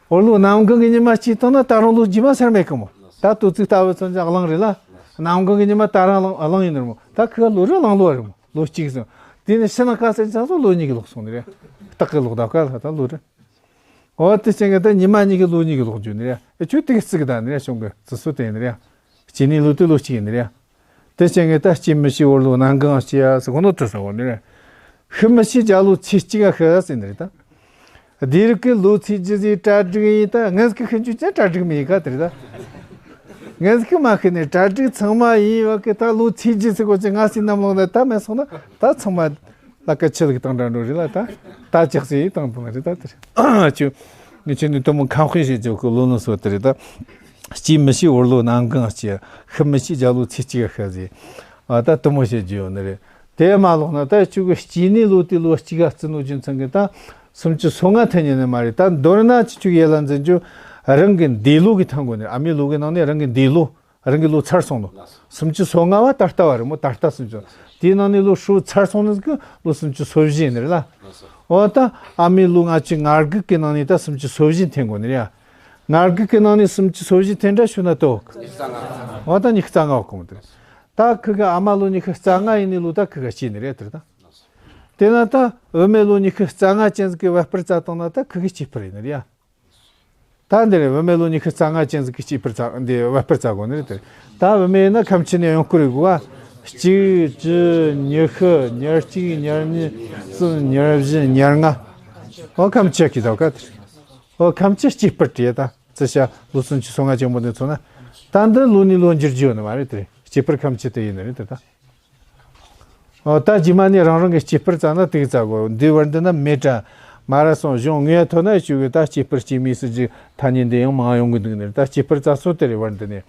འོར་ལོ་གནམ་གང་གི་ཉི་མ་སྐྱེས་དང་ན་ད་རུང་ལོ་རྗེས་མ་སར་མེད་གི་མོ། ད་དུ་ཚིག་ལྟ་བུ་ཚོན་ཅག་གླང་རེད་ལ། གནམ་གང་གི་ཉི་མ་ད་རང་གླང་གླང་ཡིན་ནི་རེད་མོ། ད་ཁི་ག་ལོ་རེད་གླང་ལོ་རེད་མོ། ལོ་གཅིག་སོང་། དེ་ནས་ཕྱི་ནང་ཁ་སར་ཚང་སོང་ལོ་གཉིས་ཀྱི་ལོག་སོང་ནི་རེད། སྟག་གི་ལོག་ད་ཁ་ལ་ད་ལོ་རེད། འོ་དེ་ཅན་གི་ད་ཉི་མ་གཉིས་ཀྱི་ལོ་གཉིས་ཀྱི་ལོག་འཇུག་ནི་རེད། ཨེ་ཁྱོད་དེ་གི་རྩིག་གི་ད་ནི་རེད་བྱུང་གི་རྩི་སྲོལ་དེ་ནི་རེད། སྐྱེས་ནི་ལོ་དེ་ལོ་གཅིག་ཡིན་ནི་རེད། དེ་ཅན་གི་ད་སྐྱེས་མི་ཤེས་འོར་ལོ་གནམ་གང་སྐྱེ་ཡ་ཟེར་གོ་ནོ་དྲི་ས་གོ་ནི་རེད། ཤི་མི་ཤེས་རྒྱ་ལོ་ཚེ་གཅིག་ག་ཤི་ཡ་ཟེར་ནི་རེད་ད། སྡེ་རིགས་ཀྱི་ལོ་ཚེས་རྒྱུ་ཟེར་གྲ་སྒྲིག་ཡིན་ད་ངན་སྐུ་ཤི་འཇུག་ཅན་གྲ་སྒྲིག་མི་ཡིན་ག་དེ་རེད་ད། ངན་སྐུ་མ་ཤི་ནས་གྲ་སྒྲིག་ཚང་མ་ཡིན་བ་གི་ད་ལོ་ཚེས་རྒྱུ་ཟེར་གོ་ཅི་ང་སི་གནམ་ལོ་ན་ད་མེད་སོང་ན་ད་ཚང་མ། ལ་ཀ་ཆི་ལ་གི་བཏང་འདྲ་འགྲོ་རེད་ལ་ད། ད་ཅག་སེ་བཏང་བཏང་རེད་ད་དེ་རེད། ཁྱོད་ངས་ཁྱོད་ནི་དུ་མོ་ཁམ་དཔེ་བྱེད་རྒྱུ་གི་ལོ་ནི་སོ་དེ་རེད་ད། སྐྱེས་མི་ཤེས་འོར་ལོ་གནམ་གང་སྐྱེ། ཤི་མི་ཤེས་རྒྱ་ལོ་ཚེས་གཅིག་ག་ཤི་ཟེར། ཨ་ད་དུ་མོ་བྱེད་རྒྱུ་ཡོད་ནི་རེད། དེ་མ་ལོག་ན་ད་ཁྱོད་གི་སྐྱེས་ནི་ལོ་དེ་ལོ་གཅིག་ག་བརྩི་ནོ་རྒྱུ་མཚན་གི་ད། སུམ་ཅུ་སོ་ལྔ་འཐེན་ཉན་ནི་མ་རེད་ད་མདོར་ན་ཁྱོད་ཁྱོད་ཡེ་ལ་འཛིན་རྒྱུ། རང་གི་འདས་ལོ་གི་ཐང་གོ་ནི་ཨ་མའི་ལོ་གི་ནང་ནས་རང་གི་འདས་ལོ། རང་གི་ལོ་ཚར་སོང་ནོ། སུམ་ཅུ་སོ་ལྔ་བ་ད་ལྟ་བ་རེད་མོ་ད་ལྟ་སུམ་ཅུ། དེའི་ནང་ནས་ལོ་ཧྲོ་ཚར་སོང་ནི་གི་ལོ་སུམ་ཅུ་སོ་བཞི་ཡིན་ནི་རེད་ལ། འོ་ད་ཨ་མའི་ལོ་ལྔ་བཅུ་ང་དགུ་གི་ནང་ནས་ད་སུམ་ཅུ་སོ་བཞི་འཐེན་དགོས་ནི་རེད་ཡ། ང་དགུ་གི་ནང་ནས་སུམ་ཅུ་སོ་བཞི་འཐེན་འདྲ་ཞུ་ན་དོ། འོ་ད་ཉི་ཤུ་རྩ་ལྔ་བ་གོང་དེ། ད་ཁི་གི་ཨ་མ་ལོ་ཉི་ཤུ་རྩ་ལྔ་ཡིན་ནི་ལོ་ད་ཁི་ག་སྐྱེས་ནི་རེད་དེ་རེད་ད། དེ་ན་ད་བུད་མེད་ལོ་ཉི་ཤུ་རྩ་ལྔ་ཅན་ཟིག་གི་བད་སྤུར་བཙལ་བཏང་ན་ད་ཁི་གི་སྐྱེས་སྤུར་ཡིན་ནི་རེད་ཡ། ད་ ད་འདི་རེད། བུད་མེད་ལོ་ཉི་ཤུ་རྩ་ལྔ་ཅན་ཟིག་གི་སྐྱེས་འཕེལ་རྩ་འདི་བད་སྤུར་རྩ་དགོས་ནི་རེད་དེ། ད་བུད་མེད་ཡིན་ན་ཁམས་ཆུ་ནས་ཡོང་ཁུལ་རེད་དགོས་ག་གཅིག་བཅུ་ཉི་ཤུ་ཉེར་གཅིག་ཉེར་གཉིས་གསུམ་ཉེར་བཞི་ཉེར་ལྔ། ཨོ་ཁམས་ཆུ་གི་ད་ག་དེ་རེད། ཨོ་ཁམས་ཆུ་སྐྱེས་འཕེལ་དེ་ད་ཙི་ཤ་ལོ་སུམ་ཅུ་སོ་ལྔ་ཅན་པོ་འདི་ཚོ་ན། ད་འདི་ལོ་ནས་ལོ་འགྱུར་རྒྱུ་ཡོད་ནི་མ་རེད་དེ། སྐྱེས་འཕེལ་ཁམས་ཆུ་དེ་ཡིན་ནི་རེད་དེ་ད། ཨོ་ད་རྗེས་མ་ནས་རང་རང་གི་སྐྱེས་འཕེལ་རྩ་ན་དེ་རྩ་དགོས། འདི་བར་འདི་ན་མེད་དྲ་མ་ར་སོང་གཞུང་ངས་ཐོན་ན་ཞུ་གི་ད་སྐྱེས་འཕེལ་སྐྱེས་མི་སྲིད་ཀྱི་ཐ་སྙད་འདི་ཡང་མང་ཡོང་གི་འདུག་ནི་རེད། ད་སྐྱེས་འཕེལ་རྩ་སོ་དེ་རེད། བར་འདི་ནས་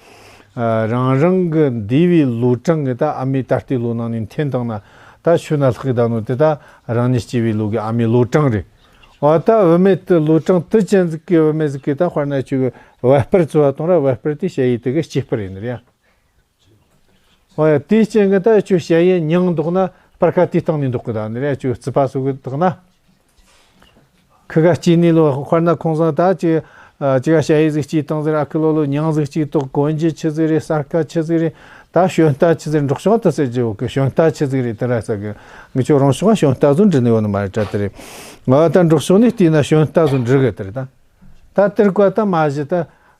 རང་རང་གི་འདས་པའི་ལོ་གྲངས་ཀྱི་ད་ཨ་མའི་ད་ལྟའི་ལོ་ནང་ནས་འཐེན་བཏང་ན་ད་ཤུལ་ན་ལྷག་གི་ད་ནོ་དེ་ད་རང་ཉིད་སྐྱེས་པའི་ལོ་གི་ཨ་མའི་ལོ་གྲངས་རེད། འོ་ད་བུད་མེད་དེ་ལོ་གྲངས་དེ་ཅན་ཟིག་གི་བུད་མེད་ཟིག་གི་ད་དཔེར་ན་ཆུ་གི་བད་སྤུར་བཙུགས་པ་དང་ར་བད་སྤུར་དེ་ཞ་ཡི་དེ་གི་སྐྱེས་སྤུར་ཡིན་ནི་རེད། འོ་ཡ་དེའི་རྐྱེན་གི་ད་ཆུ་ཞ་ཡི་མྱིང་འདོགས་ན་སྤར་ཁ་དེའི་སྟེང་ནས་འདོགས་གི་ད་ནི་རེད། ཆུ་རྩི་པ་སོ་གི་འདོགས་ན། ཁི་ག་སྐྱེས་ནི་ལོ་དཔེར་ན་ཁོང་ཚང་ད་ཅི་ཅི་ག་ཞ་ཡི་ཟིག་སྐྱེས་བཏང་ཟེར། ཨ་ཁི་ལོ་ལོ་མྱིང་ཟིག་སྐྱེས་ཏོག་གོན་རྒྱུ་ཆི་ཟིག་རེད། སར་ཁ་ཆི་ཟིག་རེད། ད་ཞོན་རྟ་ཆི་ཟིག་རེད། འབྲོག་ཕྱོགས་ད་ཟེར་རྒྱུ་ཡོད་གི། ཞོན་རྟ་ཆི་ཟིག་རེད་དེ་ར་ཟེར་གི། ངི་ཆོ་རོང་ཕྱོགས་ཞོན་རྟ་ཟོ་འབྲི་ནི་ཡོད་ནི་མ་རེད་དྲ་དེ་རེད། ང་ད་འབྲོག་ཕྱོགས་ནས་བལྟས་ན་ཞོན་རྟ་ཟོ་འབྲི་གི་དེ་རེད་ད། ད་དེར་ཀ་ད་མ་གཞི་ད་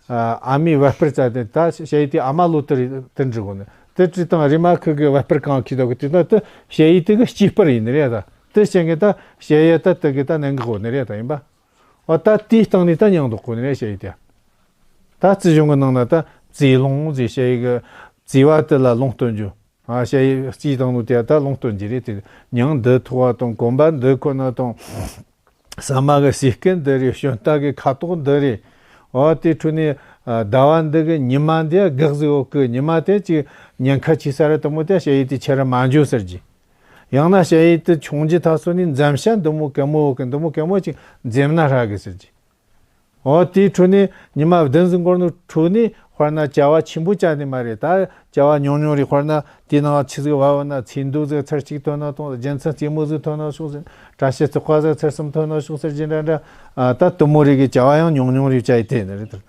ཨ་མའི་བད་སྤུར་རྩ་དེ་ད་ཞ་ཡི་དེ་ཨ་མ་ལོ་དེ་རེད་དེ་འབྲི་གོ་ནི་དེ་བྲིས་དང་རེ་མ་ཁི་གི་བད་སྤུར་གང་ཁི་ད་གི་དེ་ད་དེ་ཞ་ཡི་དེ་གི་སྐྱེས་སྤུར་ཡིན་ནི་རེད་ད། དེ་བྱས་ངེས་ད་ཞ་ཡི་ད་དེ་གི་ད་ནང་གི་གོ་ནི་རེད་ད་ཡིན་པ། འོ་ད་དེའི་སྟེང་ནས་ད་མྱིང་འདོགས་གོ་ནི་རེད་ཞ་ཡི་དེ། ད་རྩིས་གཞུང་གི་ནང་ན་ད་བཙས་ལུང་ཟེར། ཞ་ཡི་གི་བཙས་པ་དེ་ལ་ལུང་སྟོན་རྒྱུ། ཨ་ཞ་ཡི་རྩིས་དང་ལུང་དེ་ད་ལུང་སྟོན་རྒྱུ་རེད་དེ། མྱིང་འདི་ཐོགས་པ་དང་གོམ་པ་འདི་ཁོ་ན་དང་། ཟ་མ་གི་ཟས་སྐལ་འདི་རེད། ཞོན་རྟ་གི་ཁ་དོག་འདི་རེད། འོ་དེ་འཕྲོས་ནས་ཟླ་བ་འདི་གི་ཉི་མ་འདི་གེགས་ཟིག་ཡོད་གི། ཉི་མ་དེ་ཅིག་ཉེན་ཁ་ཆེ་ས་རེད་དེ་མོ་དེ་ཞ་ཡི་དེ་ཁྱེར་ར་མ་འགྱོ་ཟེར་གི། ཡང་ན་ཞ་ཡི་དེ་ཆུང་རྒྱུ་ད་སོ་ནས་འཛེམ་བྱ་འདི་མོ་གེ་མོ་ཡོད་གི། འདི་མོ་གེ་མོ་ཅིག་འཛེམ་ན་ཧྲ་གི་ཟེར་གི། འོ་དེའི་འཕྲོས་ནས་ཉི་མ་བདུན་ཟིག་འགོར་ནོ་འཕྲོས་ནས་དཔེར་ན་བྱ་བ་ཆེན་པོ་བྱ་ནི་མ་རེད། ད་བྱ་བ་ཉུང་ཉུང་རེད། དཔེར་ན་དེའི་ནང་ཆི་ཟིག་བབ་ན་ཚེ་འདོད་ཟིག་ཚར་གཅིག་ཐོན་ན་ཐོངས་ཟེར། རྒྱུ་མཚན་རྩེ་མོ་ཟིག་ཐོན་ན་ཤོག་ཟེར། བཀྲ་ཤིས་རྩི་ཁ་ཟིག་ཚར་གསུམ་ཐོན་ན་ཤོག་ཟེར་གྱི་འདྲ་འདྲ། ཨ་ད་དེ་མོ་རེད་གི། བྱ་བ་ཡང་ཉུང་ཉུང་རེད་བྱ་ཡི་དེ་ནི་རེད་དེ།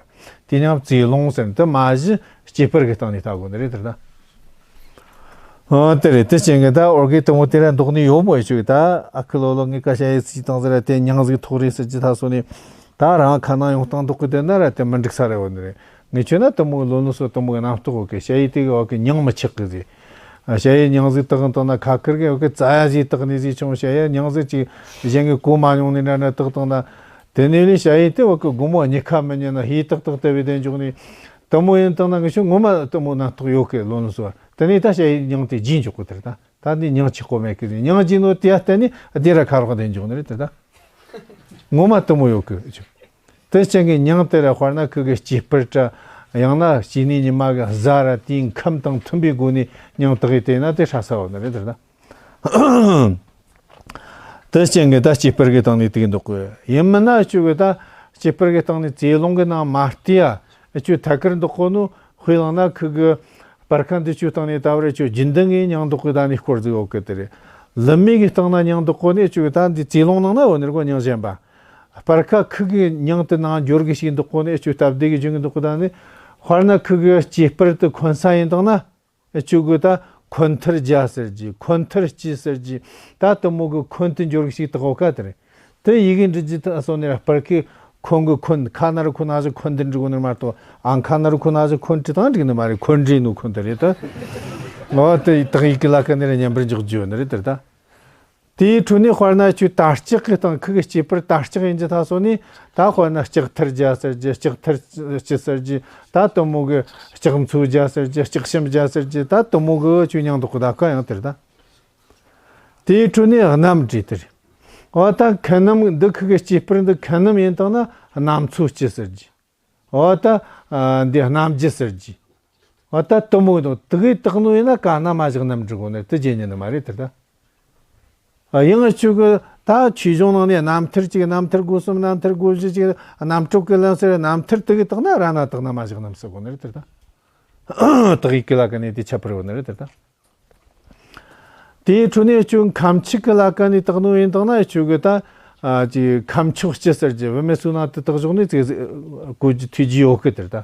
དེ་ཡང་བཙས་ལུང་ཟེར་ནི་དེ་མ་གཞི་སྐྱེས་སྤུར་གི་སྟེང་ནས་ལྟ་དགོས་ནི་རེད་དེ་ད། ཨ་དེ་རེད། དེ་ཅན་གི་ད་འོར་གི་དེ་མོ་དེ་ར་འདོགས་ནི་ཡོད་མོ་ཡ་ཆུ་གི། ད་ཨ་ཁུ་ལོ་ལོ་ངི་ཀ་ཤ་ཡི་རྩིས་བཏང་ཟེར་ར་དེ་མྱིང་ཟིག་ཐོགས་རེད་ཟེར་གྱི་ད་སོ་ནི། ད་རང་ཁ་ནང་ཡོང་སྟངས་འདོགས་གི་དེ་ན་ར་དེ་མི་འགྲིག་ས་རེད་བ་ནི་རེད། ངི་ཆུ་ན་དེ་མོ་ལོ་ལོ་སོ་དེ་མོ་གི་རྣམ་རྟོག་ཡོད་གི། ཞ་ཡི་དེ་གི་འོག་གི་མྱིང་མི་ཆགས་གི་ཟེར། ཨ་ཞ་ཡི་མྱིང་ཟིག་བཏགས་གི་བཏང་ན་ཁ་ཁེར་གི་འོག་གི་རྩ་ཡ་ཟིག་བཏགས་ནི་ཟིག་བྱུང་། ཞ་ཡི་མྱིང་ཟིག་ཅིག་གཞན་གི་གོ་མ་མྱོང་ནི་འདྲ་འདྲ་བཏགས་བཏང་ན། དེ་ནས་ལས་ཞ་ཡི་དེ་འོག་གི་དགོང་མོ་གཉིད་ཁ་མི་ཉན་ན་ཧི་ཏག་ཏག་དེ་བས་དེ་འཇོག་ནི། དེ་མོ་ཡིན་བཏང་ན་ངི་ཆུ་ངོ་མ་དེ་མོ་རྣམ་རྟོག་ཡོད་གི་ལོ་ལོ་སོ། དེ་ནས་ད་ཞ་ཡི་མྱིང་དེ་བརྗེད་འཇོག་གི་དེ་རེད་ད། ད་འདི་མྱིང་ཆགས་གོ་མེད་གི་ཟེར། མྱིང་བརྗེད་ནོ་དེ་ཡ་བརྟེན་ནས་སྡེ་ར་ཁ་རོག་བསྡད་འཇོག་ནི་རེད་དེ་ད། ངོ་མ་དེ་མོ་ཡོད་གི་ཆུ། དེ་ཅན་གི་མྱིང་དེ་ར་དཔེར་ན་ཁུ་གི་སྐྱེས་སྤུར་དྲ། ཡང་ན་སྐྱེས་ནི་ཉི་མ་གི་གཟའ་ར་དེའི་ཁམས་དང་མཐུན་པའི་སྒོ་ནས་མྱིང་བཏགས་ཡི་དེ་ན་དེ་ཧྲ་ས་བ་ནི་རེད་དེ་ད། དེ་ཅན་གི་ད་སྐྱེས་སྤུར་གི་སྟེང་ནས་དེ་གི་འདོགས་གི་ཡིན། མིན་ན་ཆུ་གི་ད་སྐྱེས་སྤུར་གི་སྟེང་ནས་བཙས་ལུང་གི་ནང་མ་བལྟས་ཡ་ཆུ་ཐད་ཀར་འདོགས་གོ་ནོ། དཔེ་བླངས་ན་ཁུ་གི་སྤར་ཁ་འདི་ཆུ་སྟེང་ནས་ད་བར་ཆུ་རྒྱུན་ལྡན་གི་མྱིང་འདོགས་གི་ད་ནི་སྐོར་ཟིག་ཡོད་གི་དེ་རེད། ལི་མི་གི་སྟེང་ན་མྱིང་འདོགས་གོ་ནི་ཆུ་གི་ད་འདི་བཙས་ལུང་ནང་ན་འོ་ནི་ར་གོ་མྱིང་གཞན་པ། སྤར་ཁ་ཁུ་གི་མྱིང་དེ་ནང་འབྱོར་གི་ཞིག་འདོགས་གོ་ནི་ཆུ་སྟབས་བདེ་གི་རྒྱུན་གི་འདོགས་གི་ད་ནི། དཔེར་ན་ཁུ་གི་སྐྱེས་སྤུར་དེ་འཁོན་ས་ཡིན་བཏང་ན། ཨེ་ཆུ་གི་ད་འཁོན་ཐར་རྒྱ་ཟེར་གྱི། འཁོན་ཐར་སྐྱེས་ཟེར་གྱི། ད་དེ་མོ་གི་འཁོན་དེ་འབྱོར་གི་ཞིག་དག་གོ་ཀ་དེ་རེད། དེ་ཡི་གེ་འབྲི་རྒྱུ་ད་སོ་ནི་ར་སྤར་ཁའི་འཁོན་གི་འཁོན། ཁ་ན་རུ་ཁོ་ན་ཞིག་འཁོན་དེ་འབྲི་གོ་ནི་མ་གཏོགས། ཨང་ཁ་ན་རུ་ཁོ་ན་ཞིག་འཁོན་བྲིས་བཏང་འགྲིག་ནི་མ་རེད། འཁོན་འབྲི་ནོ་འཁོན་དེ་རེད་ད། ངོ་དེ་དག་ཡི་གེ་ལ་ཀ་ནི་ར་མཉམ་པར་འཇོག་རྒྱུ་ཡོད་ནི་རེད་དེ་ད། དེའི་འཕྲོས་ནས་དཔེར་ན་ཆུ་ད་ལྕགས་ཀྱི་སྟེང་ཁུ་གི་སྐྱེས་སྤུར་ད་ལྕགས་ཡིན་གྱི་ད་སོ་ནི། ད་དཔེར་ན་ལྕགས་ཐར་རྒྱ་ཟེར་གྱི། ལྕགས་ཐར་སྐྱེས་ཟེར་གྱི། ད་དེ་མོ་གི་ལྕགས་མཚོ་རྒྱ་ཟེར་གྱི། ལྕགས་ཤམ་རྒྱ་ཟེར་གྱི། ད་དེ་མོ་གི་ཆུ་མྱིང་འདོགས་གི་ད་ཀ་ཡང་དེར་ད། དེའི་འཕྲོས་ནས་གནམ་བྲིས་དེར། འོ་ད་ཁ་གནམ་འདི་ཁུ་གི་སྐྱེས་སྤུར་འདི་ཁ་གནམ་ཡིན་བཏང་ན་གནམ་མཚོ་སྐྱེས་ཟེར་གྱི། འོ་ད་ཨ་འདི་གནམ་རྒྱུད་ཟེར་གྱི། འོ་ད་དེ་མོ་དང་དེ་གི་བཏགས་ནོ་ཡིན་ན་ག་ན་མ་བཞག་གནམ་འབྲི་གོ་ནི་དེ་རྗེས་ཉིད་ནི་མ་རེད་དེ་ད། ཨ་ཡང་ཆུ་གི་ད་ཆོས་གཞུང་ནང་ནས་རྣམ་ཐར་གཅིག་རྣམ་ཐར་སྒོ་གསུམ། རྣམ་ཐར་སྒོ་བཞི་གཅིག་རྣམ་སྤྲུལ་གི་ལམ་ཟེར། རྣམ་ཐར་དེ་གི་བཏགས་ན་ར་ན་བཏགས་ན་མ་བཞག་གནམ་ཟེར་གོ་ནི་རེད་དེ་ད། དག་ཡིག་གི་ལ་ཀ་ནས་དེ་ཁྱད་པར་ཡོད་ནི་རེད་དེ་ད། དེའི་འཕྲོས་ནས་ཆུ་ཁམས་ཆུ་གི་ལ་ཀ་ནས་བཏགས་ནོ་ཡིན་བཏང་ན་ཆུ་གི་ད་ཨ་ཅི་ཁམས་ཕྱོགས་སྐྱི་ཟེར་གྱི། བུད་མེད་སུ་ན་དེ་བཏགས་བཞག་ནས་ཙེ་ཙེ་གོ་རྒྱུ་ཐོས་རྒྱུ་ཡོད་གི་དེར་ད།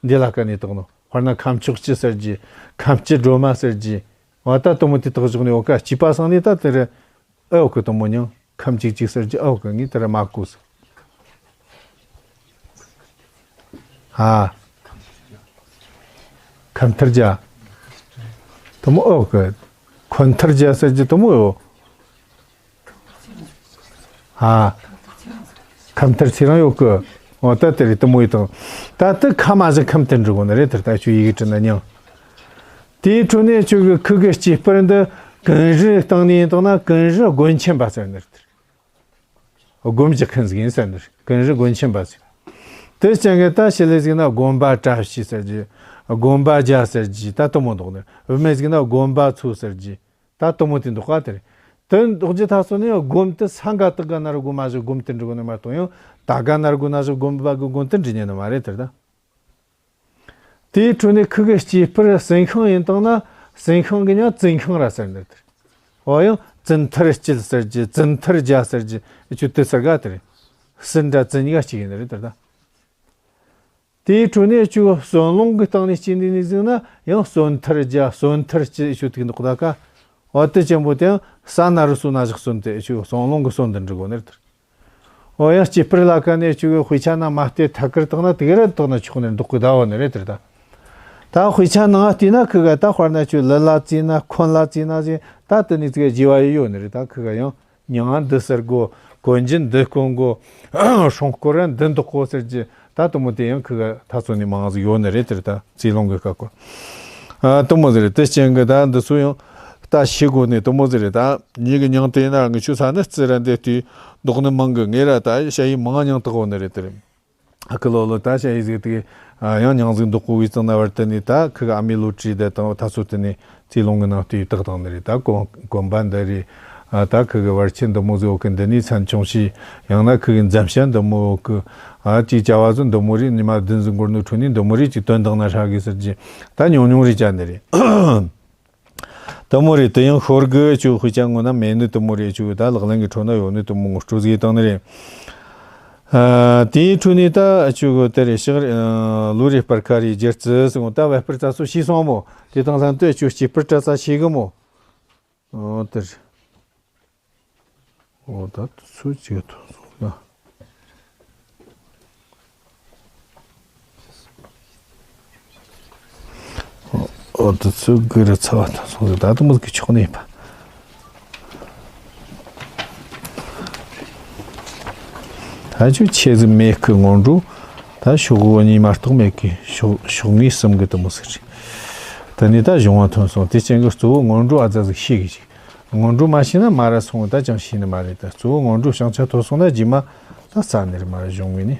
འདི་ལ་ཀ་ནས་བཏགས་ནོ། དཔེར་ན་ཁམས་ཕྱོགས་སྐྱི་ཟེར་གྱི། ཁམས་སྐྱི་སྒྲོལ་མ་ཟེར་གྱི། འོ་ད་དེ་མོ་དེ་བཏགས་བཞག་ནས་འོ་ཀ་སྐྱི་པ་སང་ནས་ད་དེ་རེད། ཨེ་འོ་ཀི་དེ་མོ་མྱིང་ཁམས་གཅིག་གཅིག་ཟེར་གྱི། ཨེ་འོ་ཀི་ངས་དེ་ར་མ་གོ་ཟེར། ཨ། ཁ་མཐར་རྒྱ། དེ་མོ་ཨོ་གི། ཁོ་མཐར་རྒྱ་ཟེར་རྒྱུ་དེ་མོ་ཡོད། ཨ། ཁ་མཐར་ཚིག་རང་ཡོད་གི། འོ་ད་དེ་རེད། དེ་མོ་ཡོད་དང་། ད་དེ་ཁ་མ་ཟིག་ཁ་མཐར་འགྲོ་གོ་ནི་རེད། དེར་ད་ཁྱོད་ཡི་གེ་བྲིས་ན་མྱང་། དེའི་འཕྲོ་ནས་ཁྱོད་གི་ཁུ་གི་སྐྱེས་པར་འདི་ཀུན་རིའི་སྟེང་ནས་ཡིན་དང་ན་ཀུན་རི་དགོན་ཆེན་པ་ཟེར་ནི་རེད། དེར་སྒོམ་རྒྱག་མཁན་ཟིག་ཡིན་ཟེར་ནི་རེད། ཀུན་རི་དགོན་ཆེན་པ་ཟེར། དེ་ཅན་གི་ད་ཞི་ལི་ཟིག་ན་དགོན་པ་བཀྲ་ཤིས་ཟེར་རྒྱུ། དགོན་པ་རྒྱ་ཟེར་རྒྱུ་ད་དེ་མོ་འདུག་ནི། བུད་མེད་ཟིག་ན་དགོན་པ་མཚོ་ཟེར་རྒྱུ། ད་དེ་མོ་དེ་འདུག་ག་དེ་རེད། དེ་འདུག་རྒྱུ་ད་སོ་ནི་སྒོམ་དེ་ས་འགའ་དག་ག་ན་རུ་སྒོམ་མ་ཞིག་སྒོམ་དེ་འགྲིག་གོ་ནི་མ་གཏོགས་ཡང་ད་ག་ན་རུ་སྒོམ་ན་ཞིག་སྒོམ་པ་གི་སྒོམ་དེ་འགྲིག་ཉན་ནི་མ་རེད་དེར་ད། དེའི་འཕྲོ་ནས་ཁུ་གི་སྐྱེས་པར་སྲིན་ཤིང་ཡིན་དང་ན་སྲིན་ཤིང་གི་མྱིང་བཙུན་ཤིང་ར་ཟེར་ནི་དེར། འོ་ཡང་བཙུན་མཐར་སྐྱེལ་ཟེར་རྒྱུ། བཙུན་མཐར་རྒྱ་ཟེར་རྒྱུ་ཆུ་དེ་ཟེར་ག་དེ་རེད། སྲིན་འདྲ་བཙུན་གཉིས་ཀ་གཅིག་ཡིན་ནི་རེད་དེར་ད། དེའི་འཕྲོ་ནས་ཆུ་གསོན་ལོང་གི་སྟེང་ནས་སྐྱེས་འདི་ནས་ཟིག་ན་ཡང་གསོན་མཐར་རྒྱ། གསོན་མཐར་སྐྱེལ་ཆུ་དེ་འདུག་ད་ག། འོ་དེ་ཅན་པོ་དེ་ཡང་ས་ན་རུ་སོ་ན་ཞིག་གསོན་དེ་ཆུ་གསོན་ལོང་གི་གསོན་དུ་འགྲིག་གོ་ནི་རེད་དེར། འོ་ཡང་སྐྱེས་པར་ལ་ཀ་ནས་ཆུ་གི་དཔེ་ཆ་ནང་མ་བལྟས་ཐད་ཀར་བཏང་ན་དེ་ག་ར་བཏང་ན་ཆོག་ནི་འདུག་གི་ད་འོ་ནི་རེད་དེར་ད། ད་དཔེ་ཆ་ནང་བལྟས་ན་ཁུ་ག་ད་དཔེར་ན་ཆུ་ལི་ལ་བརྩིས་ན་ཁོན་ལ་བརྩིས་ན་ཟེར་ད་དེ་ནི་ཚིག་རྒྱས་པ་ཡོད་ནི་རེད། ད་ཁུ་ག་ཡང་མྱིང་འདི་ཟེར་གོ། གོན་རྒྱུ་འདི་གོན་གོ། སྲུང་སྐོར་ར་འདི་འདུག་གོ་ཟེར་རྒྱུ་ད་དེ་མོ་དེ་ཡང་ཁུ་ག་ད་ཚོ་ནི་མང་ཟིག་ཡོད་ནི་རེད་དེར་ད། རྩིས་ལོང་གི་སྐབས་ཀོ། ཨ་དེ་མོ་ཟེར་རེད། དེ་ཅན་གི་ད་འདི་ཚོ་ཡང་ད་ཤི་གོ་ནི་དེ་མོ་ཟེར་རེད། ད་ཉིད་ཀྱི་མྱིང་དེ་ན་ངི་ཆུ་ས་ནི་རྩི་ར་འདི་དུས་འདུག་ནི་མང་གི། ངེ་ར་ད་ཞ་ཡི་མང་མྱིང་དག་གོ་ནི་རེད་དེར། ཨ་ཁུ་ལོ་ལོ་ད་ཞ་ཡི་ཟིག་དེ་ཡང་མྱིང་ཟིག་འདུག་གོ་བའི་ཙང་ན་བར་དེ་ནི་ད་ཁུ་ག་ཨ་མའི་ལོ་བྲིས་དེ་དང་ད་ཚོ་དེ་ནི་རྩིས་ལོང་གི་ནང་དེ་དག་དང་ནི་རེད། ད་གོན་གོན་པ་འདི་རེད། ཨ་ད་ཁུ་གི་བར་ཆད་འདི་མོ་ཟིག་ཡོད་གི། འདི་ནས་མཚན་ཆུང་ཞིག་ཡང་ན་ཁུ་གི་འཛེམ་བྱ་འདི་མོ་ཡོད་གི། ཨ་ཅིག་བྱ་བ་ཟིག་འདི་མོ་རེད། ཉི་མ་བདུན་ཟིག་འགོར་ནི་འཕྲོ་ནས་འདི་མོ་རེད། ཅིག་དོན་དག་ན་ཧྲ་གི་ཟེར་གྱི་ད་ཉུང་ཉུང་རེད་ཅག་ནི་རེད། དེ་མོ་རེད། དེ་ཡང་ཤོར་གི་ཆུ་དཔེ་ཆ་ངོ་ན་མེད་ནི་དེ་མོ་རེད། ཆུ་ད་ལག་ལེན་གི་ཁྲོད་ན་ཡོད་ནི་དེ་མོ་ངོ་སྤྲོད་ཟིག་བཏང་ནི་རེད། ཨ་དེའི་འཕྲོ་ནས་ད་ཆུ་གི་དེ་རེད། ཤག་རེད། ལུག་རེད། སྤར་ཁ་རེད། སྒྱུ་རྩི་ཟེར་གོ། ད་བེ་སྤར་རྩ་སོ་ཤེས་སོང་མོ། དེ་དང་ལྷན་དུ་ཆུ་སྐྱེས་པར་རྩ་ས་ཤེས་གི་མོ། ཨོ་དེར། ཨོ་ད་ཚུ་ཅིག་ཐོན་སོང་ན། ཨོ་ད་ཚུ་གི་ར་ཚ་བ་ཐོན་སོང་ཟིག་ད་དུ་མོ་གི་ཆོག་ནས་པ། ད་ཆུ་ཆེ་ཟིག་མེད་གི་སྔོན་འགྲོ། ད་ཤོག་བུ་གཉིས་མ་གཏོགས་མེད་གི། ཤོག་ཤོག་ངོས་གསུམ་གི་དུ་མོ་ཟིག་རེད། ད་ནི་ད་གཞུང་བ་ཐོན་སོང་། དེ་ཅན་གི་གཙོ་བོ་སྔོན་འགྲོ་ཨ་ཙ་ཟིག་ཤེས་གི་ཅིག་སྔོན་འགྲོ་མ་ཤེས་ན་མ་ར་སོང་། ད་ཅང་ཤེས་ནི་མ་རེད། ད་གཙོ་བོ་སྔོན་འགྲོ་བྱང་ཆ་ཐོབ་སོང་ན་རྗེས་མ་ད་རྩ་ནི་རེད་མ་ར་གཞུང་ངོས་ནི།